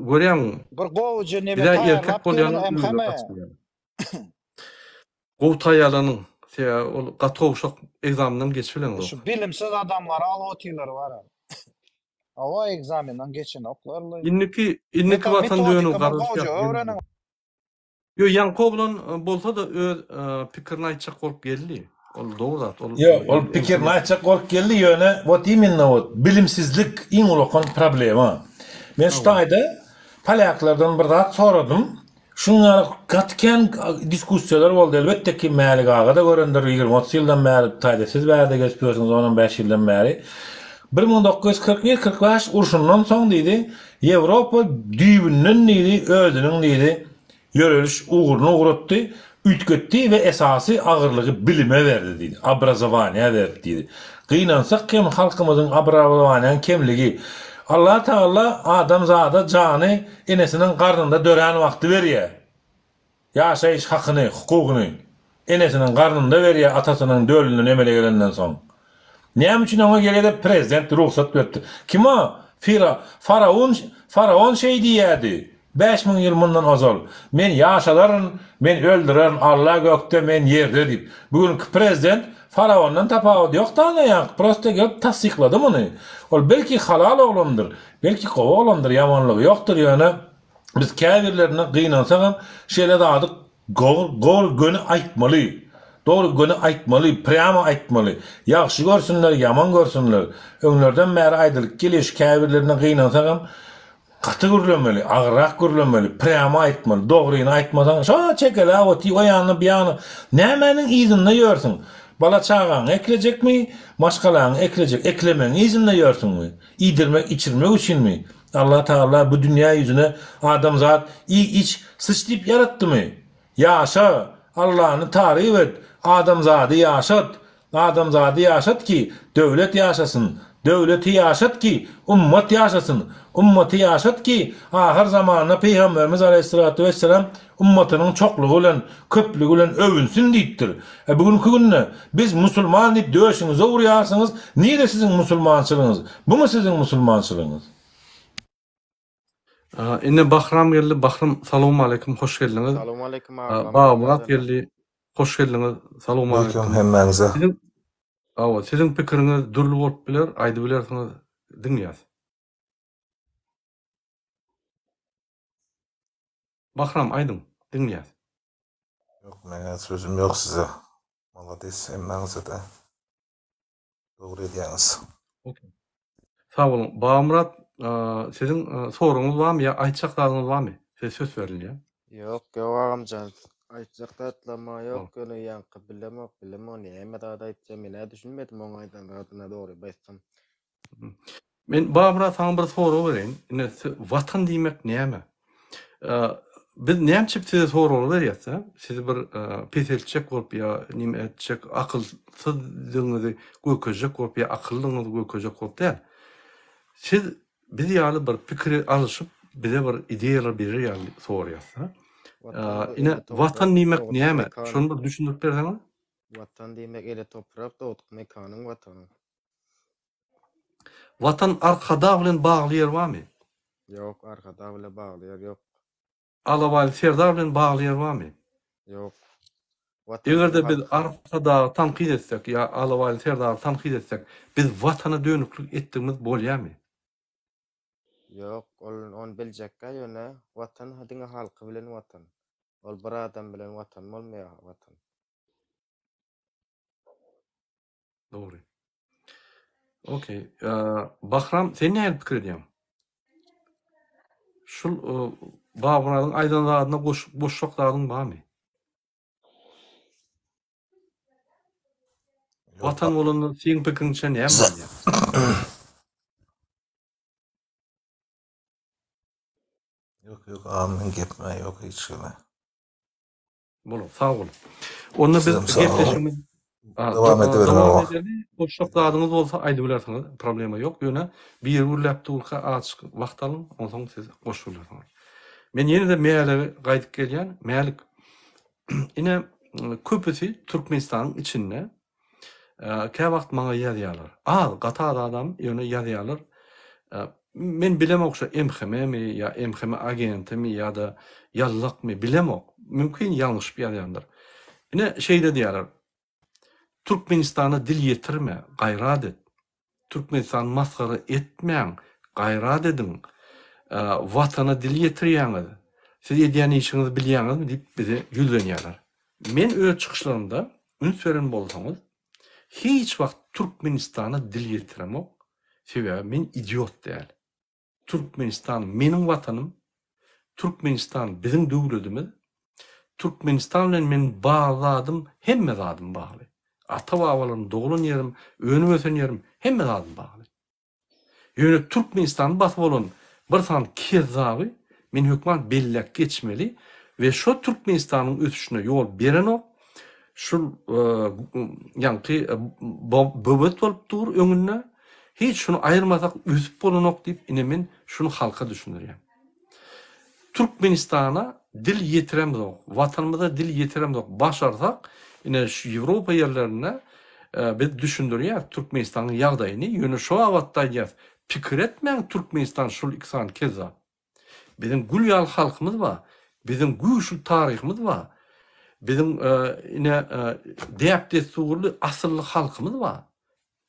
görýäňmi? Bir gowuja neme taýýarlap geliň MHM. Gowy taýýarlanyň, sebäbi ol gaty gowşak ekzamenden geçip bileňzok. Şu bilimsiz adamlary alyp otyrlar bar. Hawa ekzamenden geçenoklarly. Indiki indiki watan dönügi garaşýar. Ýok ýaňky oglan bolsa-da öz pikirini aýtjak bolup geldi. Ol dogry zat. Ol Ýok, ol pikirini aýtjak bolup geldi, ýöne wot imenno wot bilimsizlik iň ulakan problema. Men şu taýda polýaklardan bir zat soradym. Şunuň ýaly gaty kän diskussiýalar boldy. Elbetde ki Mälik aga-da görendir, 20-30 ýyldan bäri bu taýda siz bärde gezip ýörsüňiz, onam bäş ýyldan bäri. 1941, 45 urşundan soň diýdi, Ýewropa düýbünden diýdi, özüniň diýdi, ýöreliş ugruny ugratdy, üýtgetdi we esasy agyrlygy bilime berdi diýdi, obrazowaniýa berdi diýdi. Gynansak hem halkymyzyň obrazowaniýanyň kemligi. Allah Tagala adamzada jany enesiniň garnynda dörän wagty berýär. Ýaşaýyş hakyny, hukugyny enesiniň garnynda berýär atasynyň dölünden emele gelenden soň. Näme üçin oňa gelede prezident rugsat beripdir. Kim o? Fira, faraun, faraon şeý diýýärdi, 5000 ýyl mundan ozal, Men ýaşadaryn, men öldürerin, Alla gökde, men ýerde diýip. Bu günki prezident faraondan tapawudy ýok dana ýaňky prosta gelip tassyklady muny. Ol belki halal oglandyr, belki gowy oglandyr, ýamanlygy ýokdur ýöne Biz käbirlerine gynansagam şeýle zady dogry göni aýtmaly. Dogry göni aýtmaly, prýamo aýtmaly. Ýagşy görsünler, ýaman görsünler. Öňlerden bäri aýdylyp gelýär şu käbirlerine gynansagam gaty gürlemeli, agyrrak gürlemeli, prýamo aýtmaly. Dogryny aýtmasaň şo çekeläp otyr o ýana bu ýana. Nämäniň yzynda ýörsüň? Bala-çagaňy eklejekmi, maşgalaňy eklejek, eklemegiň yzynda ýörsüňmi? Iýdirmek, içirmek üçinmi? Allah Tagala bu dünýä ýüzüne adamzat iý, iç, syç diýip ýaratdymy? Ýaşa, Allany taryp et, adamzady ýaşat, adamzady ýaşat ki, döwlet ýaşasyn, döwleti ýaşat ki, ummat ýaşasyn, ummaty ýaşat ki, ahyr zamanda Pygamberimiz aleýhissalatu wesselam ummatynyň çoklugy bilen, köplügi bilen öwünsin diýipdir. E bu günki günde biz musulman diýip döşüňize urýarsyňyz, nire siziň musulmançylygyňyz? Bumy siziň musulmançylygyňyz? Ine Bahram geldi. Bahram salowmaleýkim hoş geldiňiz. Salowmaleýkim agam. Babamyrat geldi. Hoş geldiňiz. Salowmaleýkim. Aleýkum hemmäňize. Siziň Hawa, siziň pikiriňiz dürli bolup biler, aýdybilersiňiz, diňleýäs. Bahram aýdyň, diňleýäs. Ýok meňä sözüm ýok size. Malades hemmäňizede. Dogry edýäňiz. Ok. Sag boluň. Babamyrat, siziň soragyňyz barmy ýa aýtjak zadyňyz barmy? Size söz berilýär. Ýok, ýok agamjan. Aýtjak zatlam-a ýok, ýöne ýaňky bilemok, bilemok näme zat aýtjak, men-ä düşünmedim oň aýdan zadyna dogry aýtsam. Men Babra saňa bir sorag bereýin. Ine watan diýmek näme? Biz näme üçin size soraglar berýäs-de? Sizi bir peseltjek bolup ýa nime etjek, akylsyzdygyňyzy görkezjek bolup ýa akyllydygyňyzy görkezjek bolup däl. Siz biz ýaly bir pikiri alyşyp, bize bir ideýalar berer ýaly soraýas-da. Ine watan diýmek näme? Şony bir düşündirip berseňiz. Watan diýmek ele toprak, dogduk mekanyň watanyň. Watan Arkadag bilen bagly ýer barmy? Ýok, Arkadag bilen bagly ýer ýok. Alabaýly Serdar bilen bagly ýer barmy? Ýok. Eger-de biz Arkadagy tankyt etsek ýa Alabaýly Serdary tankyt etsek, biz Watana dönüklik etdigimiz bolýarmy? Ýok, ol ony biljekkä ýöne Watan diňe halky bilen Watan. Ol bir adam bilen Watan bolmaýar Watan. Dogry. Okey. Bahram, sen nähili pikir edýäň? Şul Babamyradyň aýdan zadyna goşjak zadyň barmy? Watan bolanda seň pikiriňçe näme bolýar? Ýok, ýok, agam, meň gepim ýok hiç hili. Bolar, sag boluň. Onda biz Sizem sag boluň. gepleşigimizi Dowam ediberiň dowam hawa. edeli. Goşjak zadyňyz bolsa aýdybilersiňiz, problema ýok. Ýöne biri gürläp durka azajyk wagt alyň, onsoň siz goşup bilersiňiz. Men ýene-de Mälege gaýdyp gelýän. Mälik, ine, köpüsi Türkmenistanyň içinde käwagt maňa ýazýarlar. Az, gaty az adam, ýöne ýazýarlar. Men bilemok şu MHM-mi ýa MHM agentimi ýa-da ýallakmy, bilemok. Mümkin ýalňyşyp ýazýandyr. Ine, şeýle diýýärler. Türkmenistana dil ýetirme, gaýrat et. Türkmenistany masgara etmäň, gaýrat ediň. Watana dil ýetirýäňiz. Siz edýän işiňizi bilýäňizmi diýip bize ýüzlenýärler. Men öz çykyşlarymda üns beren bolsaňyz, hiç wagt Türkmenistana dil ýetiremok, sebäbi men idiot däl. Türkmenistan meniň watanym, Türkmenistan biziň döwledimiz, Türkmenistan bilen meniň bagly zadym, hemme zadym bagly. Ata-babalarym doglan ýerim, önüp-ösen ýerim, hemme zadym bagly. Ýöne Türkmenistany basyp alan bir sany kezzaby men hökman belläp geçmeli we şo Türkmenistanyň ösüşine ýol berenok, şul ýaňky böwet bolup dur öňünde, hiç şuny aýyrmasak ösüp bolanok diýip ine men şuny halka düşündirýän. Türkmenistana dil ýetiremzok, watanymyza dil ýetiremzok, başarsak ine şu Ýewropa ýerlerinde biz düşündirýäs Türkmenistanyň ýagdaýyny, ýöne şo babatda aýdýas, pikir etmäň Türkmenistan şul iki sany kezzap. Biziň gül ýaly halkymyz bar, biziň güýçli taryhymyz bar, biziň ine däp-dessurly, asylly halkymyz bar.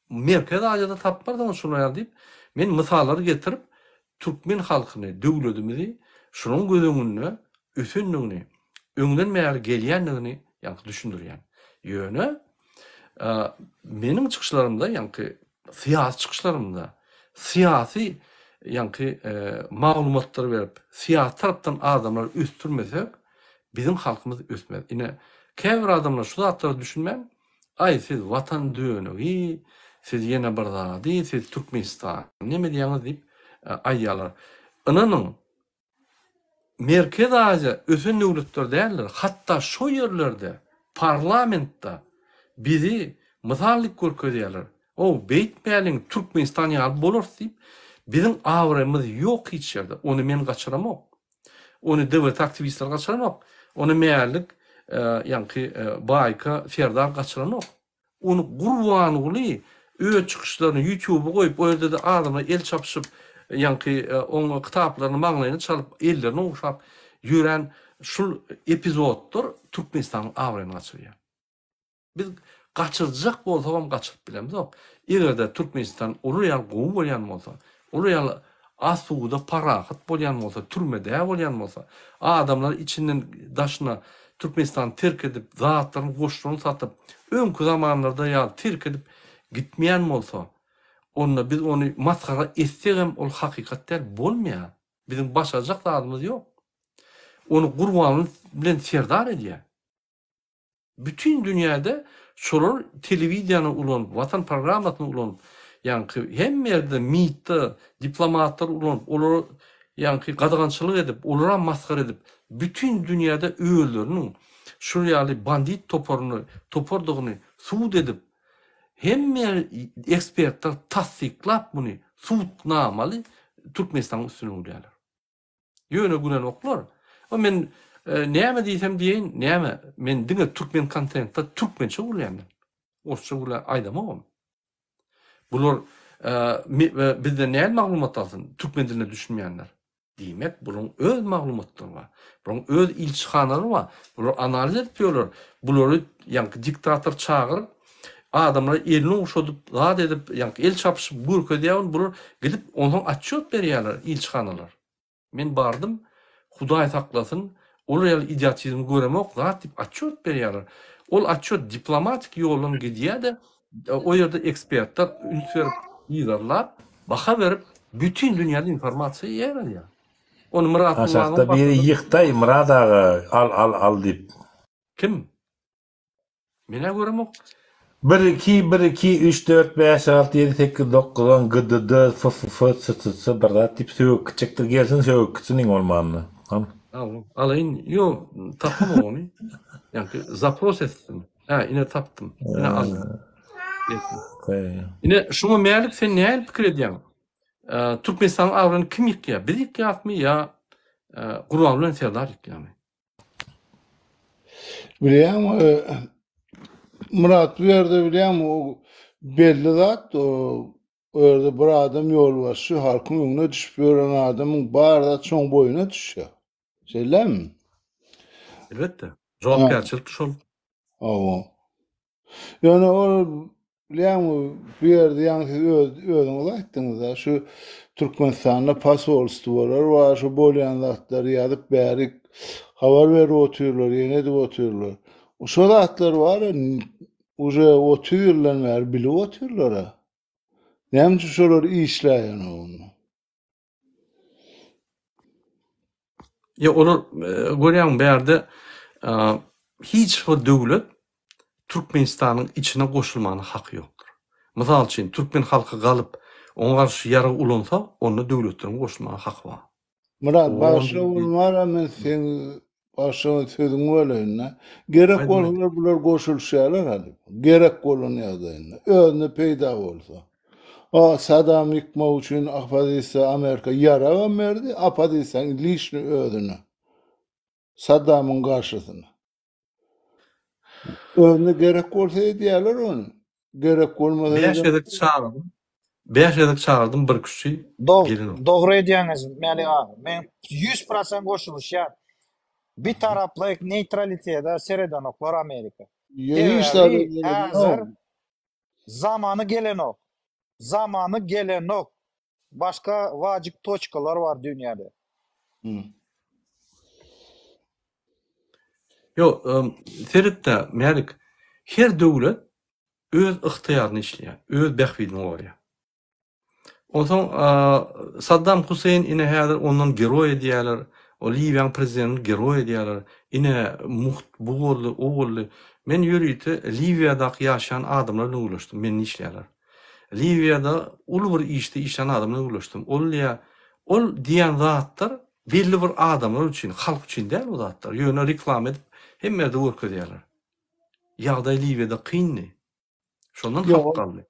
Merkezi Aziýada tapmarsyňyz şular ýaly diýip, men mysallar getirip, türkmen halkyny, döwletimizi şunuň göz öňünde ösendigini, öňden bäri gelýändigini ýaňky düşündirýän. Ýöne meniň çykyşlarymda ýaňky syýasy çykyşlarymda syýasy ýaňky maglumatlary berip, syýasy tarapdan adamlary ösdürmesek, biziň halkymyz ösmez. Ine, käbir adamlar şu zatlara düşünmän, Aý, siz watan dönügi, siz ýene bir zady, siz Türkmenistany neme edýäňiz diýip aýdýarlar. Ynanyň, Merkezi Aziýa ösen döwletler däldir. Hatda şo ýerlerde, parlamentde bizi mysal diýip görkezýärler. Ow, beýtmäliň, Türkmenistan ýaly bolarys diýip, biziň abraýymyz ýok hiç ýerde. Ony men gaçyramok. Ony DWT aktiwistleri gaçyranok. Ony Mälik, ýaňky Baýka, Serdar gaçyranok. Ony Gurbanguly öz çykyşlaryny ýutube goýup, o ýerde-de adamlar el çapyşyp, ýaňky oň kitaplaryny maňlaýyna çalyp, ellerini ogşap ýören şul epizodlar Türkmenistanyň abraýyny gaçyrýar. Biz gaçyrjak bolsagam gaçyryp bilemzok. Eger-de Türkmenistan olar ýaly gowy bolýan bolsa, olar ýaly asuda, parahat bolýan bolsa, türme däl bolýan bolsa, adamlar içinden daşyna Türkmenistany terk edip, zatlaryny, goşlaryny satyp, öňki zamanlarda ýaly terk edip gitmeýän bolsa, onda biz ony masgara etsegem ol hakykat däl, bolmaýar. Biziň başarjak zadymyz ýok. Ony Gurbanguly bilen Serdar edýär. Bütin dünýäde şolar telewideniýany ulanyp, Watan programmasyny ulanyp, ýaňky hemme ýerde MIT-de diplomatlary ulanyp, olara ýaňky gadagançylyk edip, olaram masgara edip, bütin dünýäde özleriniň şul ýaly bandit toparyny, topardygyny subut edip, hemme ekspertler tassyklap muny subutnamaly Türkmenistanyň üstüne gülýärler. Ýöne gülenoklar. O men näme diýsem diýeýin, näme, men diňe türkmen kontentde türkmençe gürleýän men. Orsça gürle aýdamogam. Bular bizden näme maglumat alsyn, türkmen diline düşünmeýänler. Diýmek, bularyň öz maglumatlary bar. Bularyň öz ilçihanalary bar. Bular analiz edip ýörler. Bulary ýaňky diktator çagyryp, adamlara elini ogşadyp, zat edip, ýaňky el çapyşyp görkezýär, bular gidip onsoň otçýot berýärler ilçihanalar. Men bardym, Hudaý saklasyn, olar ýaly idiotizmi göremok, zat diýip otçýot berýärler. Ol otçýot diplomatik ýoldan gidýär-de, o ýerde ekspertler üns berip, yzarlap, baha berip, bütin dünýäde informasiýa ýaýradýar. Ony Myrat Aşakda biri ýykdaý Myrat aga al al al diýip. Kim? Menä göremok. Bir iki bir iki üç dört bäş alty ýedi sekiz dokuz on g d d f f f c c c bir zat diýip sögüp gitjekdir gelsin sögüp gitsin iň bolmanda al. Al alaýyn ýo tapamok ony ýaňky zapros etdim hä ine tapdym ine aldym gelsin ine şuňa Mälik sen nähili pikir edýäň Türkmenistanyň abraýyny kim ýykýar biz ýykýasmy ýa. Gurbanguly bilen Serdar ýykýarmy? Bilýäňmi, Myrat bu ýerde bilýäňmi, o belli zat, o ýerde bir adam ýolbaşçy halkyň öňüne düşüp ýören adamyň bar zat şoň boýuna düşýär. Şeýlemi? Elbetde. Jogapkärçilik şol. Hawa. Ýöne ol bilýäňmi, bu ýerde ýaňy siz öz özüňiz aýtdyňyz-da, şu Türkmenistanda posolstwolar bar, şu bolýan zatlary ýazyp bärik habar berip otyrlar, ýene edip otyrlar. Şo zatlar bar-a, uje 30 ýyldan bäri bilip otyrlar-a. Näme üçin şolar işläýenok onda? Ýa olar görýäňmi bärde hiç bir döwlet Türkmenistanyň içine goşulmana haky ýokdur. Mysal üçin türkmen halky galyp oňa garşy ýarag ulansa onda döwletleriň goşulmaga haky bar. Myrat bagyşla bolmara men seň bagyşla sözüňi böleýin-de. Gerek bolsalar bular goşulyşýarlar hany. Gerek bolan ýagdaýynda. Özüne peýda bolsa. O Sadamy ýykmak üçin oppozisiýa Amerika ýaragam berdi, oppozisiýanyň liçny özüne. Saddamyň garşysyna. Özüne gerek bolsa edýärler ony. Gerek bolmasa 5 gezek çagyrdym. 5 gezek çagyrdym bir kişi gelenok. Dogry edýäňiz Mälik aga. Men 100% goşulyşýan. Bitaraplyk, neýtralitete seredenoklar Amerika. Sebäbi häzir zamany gelenok. Zamany gelenok. Başga wajyp toçkalar bar dünýäde. Ýok, seretde Mälik, her döwlet öz ygtyýaryny işleýär, öz bähbidini goraýar. Onsoň Saddam Huseýn ine häzir ondan geroý edýärler, o Liwiýanyň prezidentini geroý edýärler. Ine muht bu boldy, o boldy. Men ýörite Liwiýadaky ýaşaýan adamlar bilen gürleşdim, mende işleýärler. Liwiýada uly bir işde işlän adam bilen gürleşdim. Ol diýýär, ol diýýän zatlar belli bir adamlar üçin, halk üçin däl bu zatlar. Ýöne reklama edip hemme ýerde görkezýärler. Ýagdaý Liwiýada kyndy. Şondan halk galdy.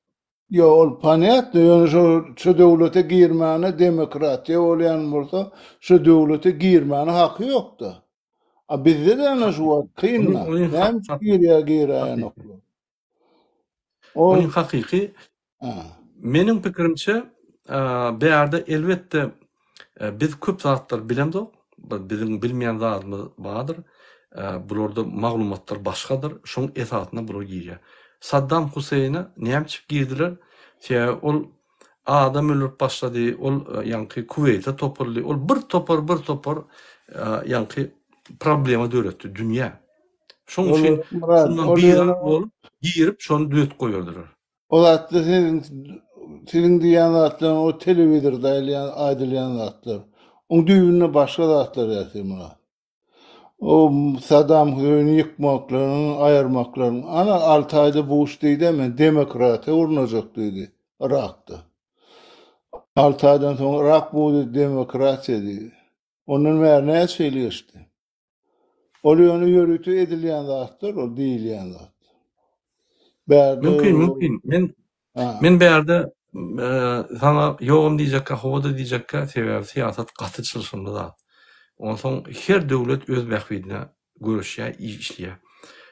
Ýok, ol ponýatno, ýöne şo şo döwlete girmäne demokratiýa bolýan bolsa, şo döwlete girmäne haky ýokda. A bizde-de ana şu wagt kyn-da. Näme üçin girýär giräýenoklar? Onuň hakyky meniň pikirimçe bärde elbetde biz köp zatlar bilemzok. Biziň bilmeýän zadymyz bardyr. Bularda maglumatlar başgadyr. Şoň esasynda bular girýär. Saddam Huseýne näme üçin girdiler? Sebäbi ol adam öldürip başlady, ol ýaňky Kuweýte topuldy. Ol bir topar bir topar ýaňky problema döretdi dünýä. Şoň üçin şundan bizar bolup girip şony düzetip goýberdiler. O zatda siziň siziň diýýän zatlaryň o telewizorda aýylýan aýdylýan zatlar. Oň düýbünde başga zatlar ýatyr Myrat. O Saddam Hüseýini ýykmaklaryň, aýyrmaklaryň. Ana 6 aýda Buş diýdi men demokratiýa gurnajak diýdi Yrakda. 6 aýdan soň Yrak bude demokratiýa diýdi. Ondan bäri näçe ýyl geçdi? Ol ýöne ýörite edilýän zatlar, ol diýilýän zat. Bärde Mümkin, mümkin. Men men bärde e, saňa ýogam diýjekkä, hawa-da diýjekkä, sebäbi syýasat gaty çylşyrymly zat. Onsoň her döwlet öz bähbidine göreşýär, işleýär.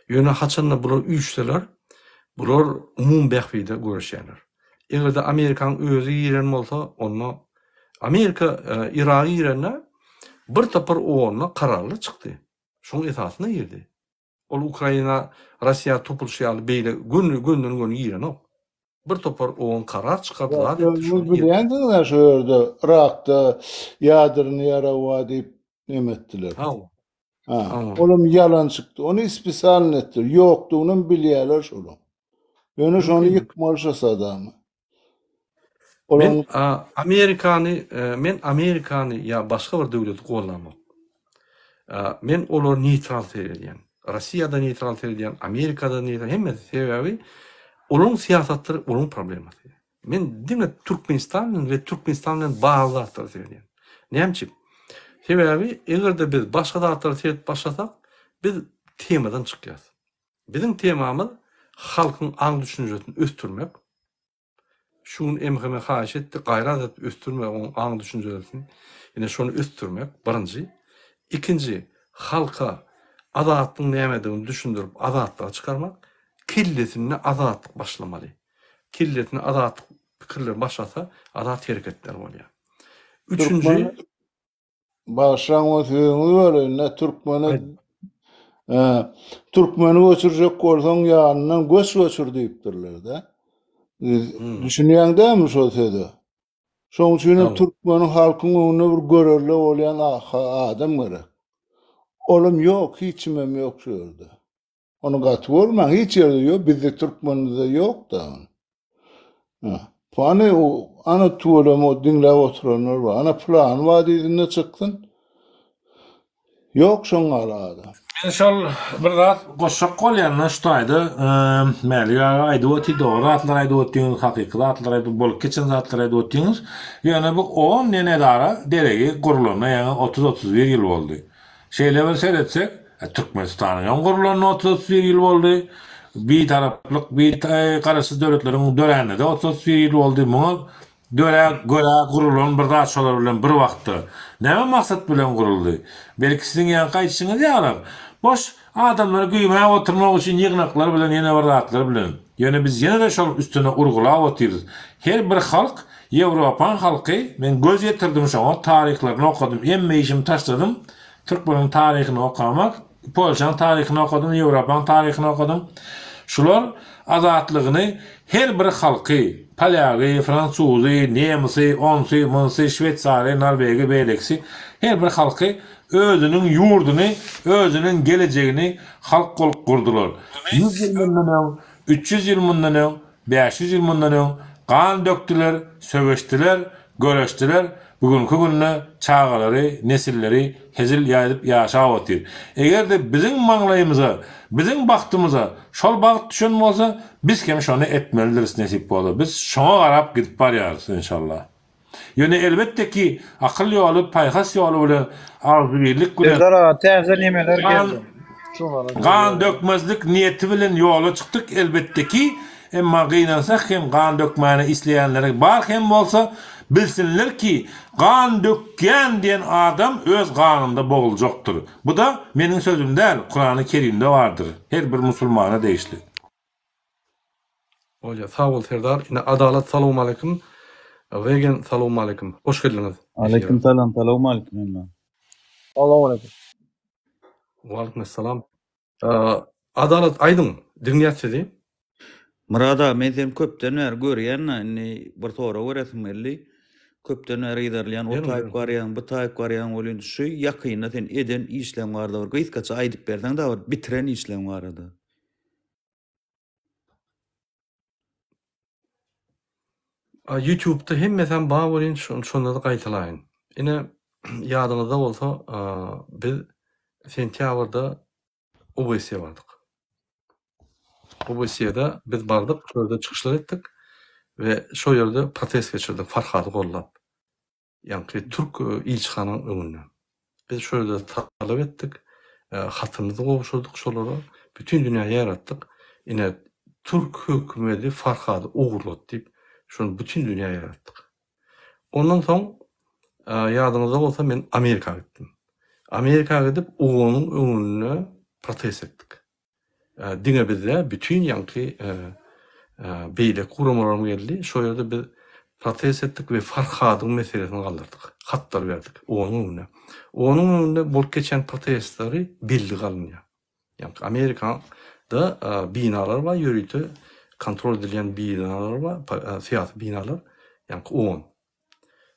Ýöne haçanda bular üýşseler, bular umumy bähbide göreşýärler. Eger-de Amerikanyň özi giren bolsa, onda Amerika e, Yraga girende bir topar owanda kararly çykdy. Şoň esasynda girdi. Ol Ukraina Russiýa topulyşy ýaly beýle göni gönden göni girenok. Bir topar owan karar çykardy, zat etdi. Özüňiz bilýänsiňiz şo ýerde Yrakda ýadrny ýarag bar diýip neme etdiler. Hawa. Ha, olam ýalan çykdy. Ony spesialny etdiler. Ýokdugynam bilýärler şolaň. Ýöne şony ýykmaly şo Sadamy. Men Amerikany, men Amerikany ýa başga bir döwleti gollamok. Men olar neýtral seredýän. Russiýada neýtral seredýän, Amerikada neýtral, hemmesi. Sebäbi olaryň syýasatlary olaryň problemasy. Men diňe Türkmenistan bilen we Türkmenistan bilen bagly zatlara seredýän. Näme üçin? Sebäbi eger-de biz başga zatlara seredip başlasak, biz temadan çykýas. Biziň temamyz halkyň aň-düşünjesini ösdürmek. Şu gün MHM haýyş etdi, gaýrat edip ösdürme oň aň-düşünjesini. Ine şony ösdürmek, birinji. Ikinji, halka azatlygyň nämedigini düşündirip azatlyga çykarmak, kellesinde azatlyk başlamaly. Kellesinde azatlyk pikirleri başlasa azat hereketler bolýar. Üçünji, Türkmen Bagyşlaň we sözüňizi böleýin-de, türkmeni türkmeni göçürjek bolsaň ýanyndan göç göçür diýipdirler-de. Düşünýäň dämi şol söze? Şoň üçin hem türkmeniň halkyň öňünde bir görelde bolýan adam gerek. Olam ýok, hiç kimem ýok şu ýerde. Ony gaty görmäň, hiç ýerde ýok, bizde türkmenimizde ýok-da. Hany ana tüweleme o diňläp oturanlar bar. Ana pylany bar diýdinde çyksyn. Ýok şoň ýaly adam. Men şol bir zat goşjak bolýan-da şu taýda Mälik aga aýdyp otyr, dogry zatlar aýdyp otyňyz, hakyky zatlar aýdyp, bolup geçen zatlar aýdyp otyňyz. Ýöne bu on diýen edara deregi gurlanyna ýaňy 30-31 ýyl boldy. Şeýle bir seretsek, Türkmenistanyň hem gurlanyna 30-31 ýyl boldy. Bitaraplyk, bi Garaşsyz döwletleriň döränine-de 30-31 ýyl boldy. Muňa Dörä görä gurulan bir zat şolar bilen bir wagtda. Näme maksat bilen guruldy? Belki siziň ýaňky aýdyşyňyz ýalam, boş adamlary güýmäp oturmak üçin ýygnaklar bilen ýene bir zatlar bilen. Ýöne biz ýene-de şol üstüne urgulap otyrys. Her bir halk, Ýewropaň halky, men göz ýetirdim şoňa, taryhlaryny okadym, emme işimi taşladym, türkmeniň taryhyny okamak, Polşaň taryhyny okadym, Ýewropaň taryhyny okadym. Şular azatlygyny her bir halky, polýagy, fransuzy, nemsi, onsy, munsy, şweýsary, norwegi, beýlekisi, her bir halky özüniň ýurduny, özüniň gelejegini halk bolup gurdular. Ýüz ýyl mundan öň, 300 ýyl mundan öň, 500 ýyl mundan öň gan dökdüler, söweşdiler, göreşdiler, bu günki günde çagalary, nesilleri hezil ýaýylyp ýaşap otyr. Eger-de biziň maňlaýymyza, biziň bagtymyza şol bagt düşen bolsa, biz hem şony etmelidiris nesip bolsa. Biz şoňa garap gidip barýarys enşalla. Ýöne elbetde ki, akyl ýoly, paýhas ýoly bilen, agzybirlik bilen, Serdar aga täze nemeler gan geldi. Şolara gan görýär. dökmezlik niýeti bilen ýola çykdyk elbetde ki, Emma gynansak hem gan dökmäni isleýänleri bar hem bolsa, bilsinler ki, gan dökýän diýen adam öz ganynda boguljakdyr. Bu-da meniň sözüm däl, Kurany Kerimde bardyr. Her bir musulmana degişli. Bolýa sag bol Serdar ine Adalat salowmaleýkim Wegen salowmaleýkim hoş geldiňiz efire. Aleýkum salam salowmaleýkim hemmä. Salowmaleýkim. Waleýkim essalam. Adalat aýdyň diňleýäs sizi. Myrat aga men seni köpden bäri görýän-de indi bir sorag beresim geldi. Köpden bäri yzarlaýan o taýyp barýaň bu taýyp barýaň welin şu ýakynda sen eden işleň barada bir gysgaça aýdyp berseň da bir bitiren işleň barada. Youtube-da hemmesem bar welin şonda-da gaýtalaýyn. Ine ýadyňyzda bolsa biz sentýabrda OBSE bardyk. OBSE-de biz bardyk, şo ýerde çykyşlar etdik we şo ýerde protest geçirdik Farhady gollap. Ýaňky türk ilçihanaň öňünde. Biz şo ýerde talap etdik, hatymyzy gowşurdyk şolara, bütin dünýä ýaýratdyk. Ine, türk hökümedi Farhady ogurlady diýip, şony bütin dünýä ýaýratdyk. Ondan soň, ýadyňyzda bolsa, men Amerika gitdim. Amerika gidip, OON-yň öňünde protest etdik. Diňe biz däl, bütin ýaňky beýleki guramalaram geldi. Şo ýerde biz protest etdik we Farhadyň meselesini galdyrdyk. Hatlar berdik OON-yň öňünde. OON-yň öňünde bolup geçýän protestleri bellige alynýar. Ýaňky Amerikada binalar bar, ýörite kontrol edilýän binalar bar, syýasy binalar, ýaňky OON.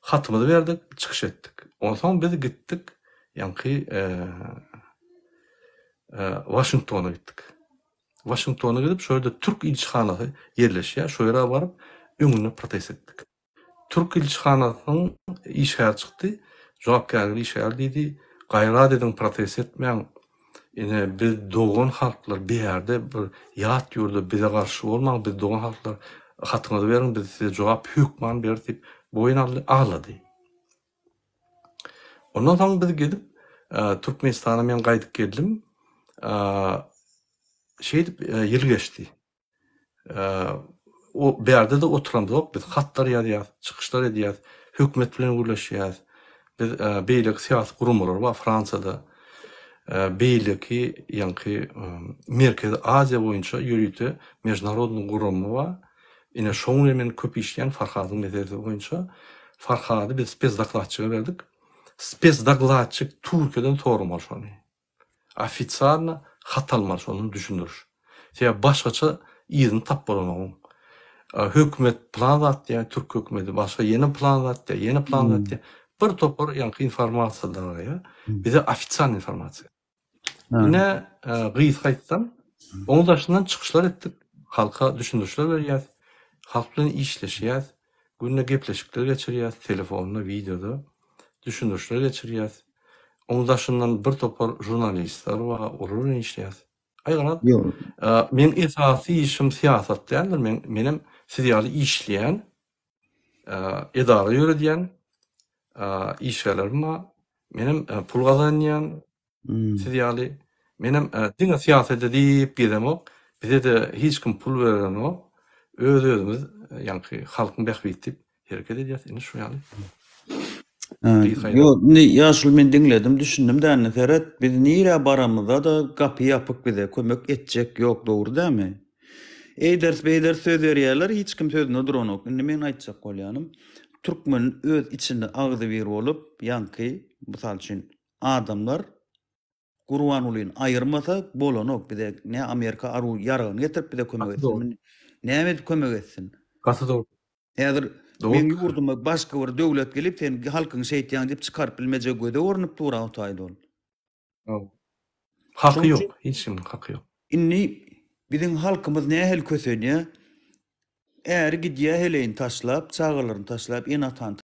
Hatymyzy berdik, çykyş etdik. Onsoň biz gitdik, ýaňky Waşingtona gitdik. Waşingtona gidip, şo ýerde türk ilçihanasy ýerleşýär, şo ýere baryp, öňünde protest etdik. Türk ilçihanasynyň işgäri çykdy, jogapkärli işgär diýdi, gaýrat ediň, protest etmäň, Ine, biz dogan halklar bärde bir ýat ýurda bize garşy bolmaň, biz dogan halklar, hatyňyzy beriň, biz size jogap hökman beris diýip, boýun aldy, aglady. Ondan soň biz gidip, Türkmenistana men gaýdyp geldim. Şeýdip ýyl geçdi. O bärde-de oturamzok, biz hatlar ýazýas, çykyşlar edýäs, hökümet bilen gürleşýäs. Biz beýleki syýasy guramalar bar Fransiýada, beýleki ýaňky Merkezi Aziýa boýunça ýörite mežnarodnyý gurama bar. Ine şoň bilen men köp işleýän Farhadyň meselesi boýunça. Farhady biz spesdokladçyga berdik. Spesdokladçyk Türkiýeden soramaly şony. Ofisialno hat almaly şondan düşündiriş. Sebäbi başgaça yzyny tap bolanogyň. Hökümet plan zat diýýär, türk hökümeti başga ýene plan zat diýýär, ýene plan zat diýýär. Bir topar ýaňky informasiýa daraýar. Bize ofisialnyý informasiýa. Ine gysga aýtsam, oň daşyndan çykyşlar etdik, halka düşündirişler berýäs, halk bilen işleşýäs, günde gepleşikler geçirýäs, telefonda, wideoda düşündirişler geçirýäs. Oň daşyndan bir topar žurnalistler bar, olar bilen işleýäs. Aý garaz, meň esasy işim syýasat däldir, men menem siz ýaly işleýän, edara ýöredýän işgärlerim bar. Menem pul gazanýan, Siz ýaly menem diňe syýasat edip gezemok, bize-de hiç kim pul berenok, öz-özümiz ýaňky halkyň bähbidi diýip hereket edýäs, indi şu ýaly. Ýok, indi ýaşuly men diňledim, düşündim däne seret, biz nirä baramyzda-da gapy ýapyk bize, kömek etjek ýok, dogry dämi? Eýderis beýderis söz berýärler, hiç kim sözünde duranok. Indi meň aýtjak bolýanym, türkmen öz içinde agzybir bolup, ýaňky, mysal üçin, Adamlar Gurbangulyny aýyrmasa bolanok bize ne Amerika aru ýaragyny getirip bize kömek Gaty etsin dogry. näme edip kömek etsin. Gaty dogry. Häzir Dogry meň pikir. ýurduma başga bir döwlet gelip sen halkyňy şeýtýäň diýip çykaryp bilmejegi göze görnüp dur Awtaýda ol. Hawa. Haky Şoň üçin ýok. Hiç kimiň haky ýok. indi biziň halkymyz nähili kösenýä äri gidýä heleýini taşlap çagalaryny taşlap ene atany.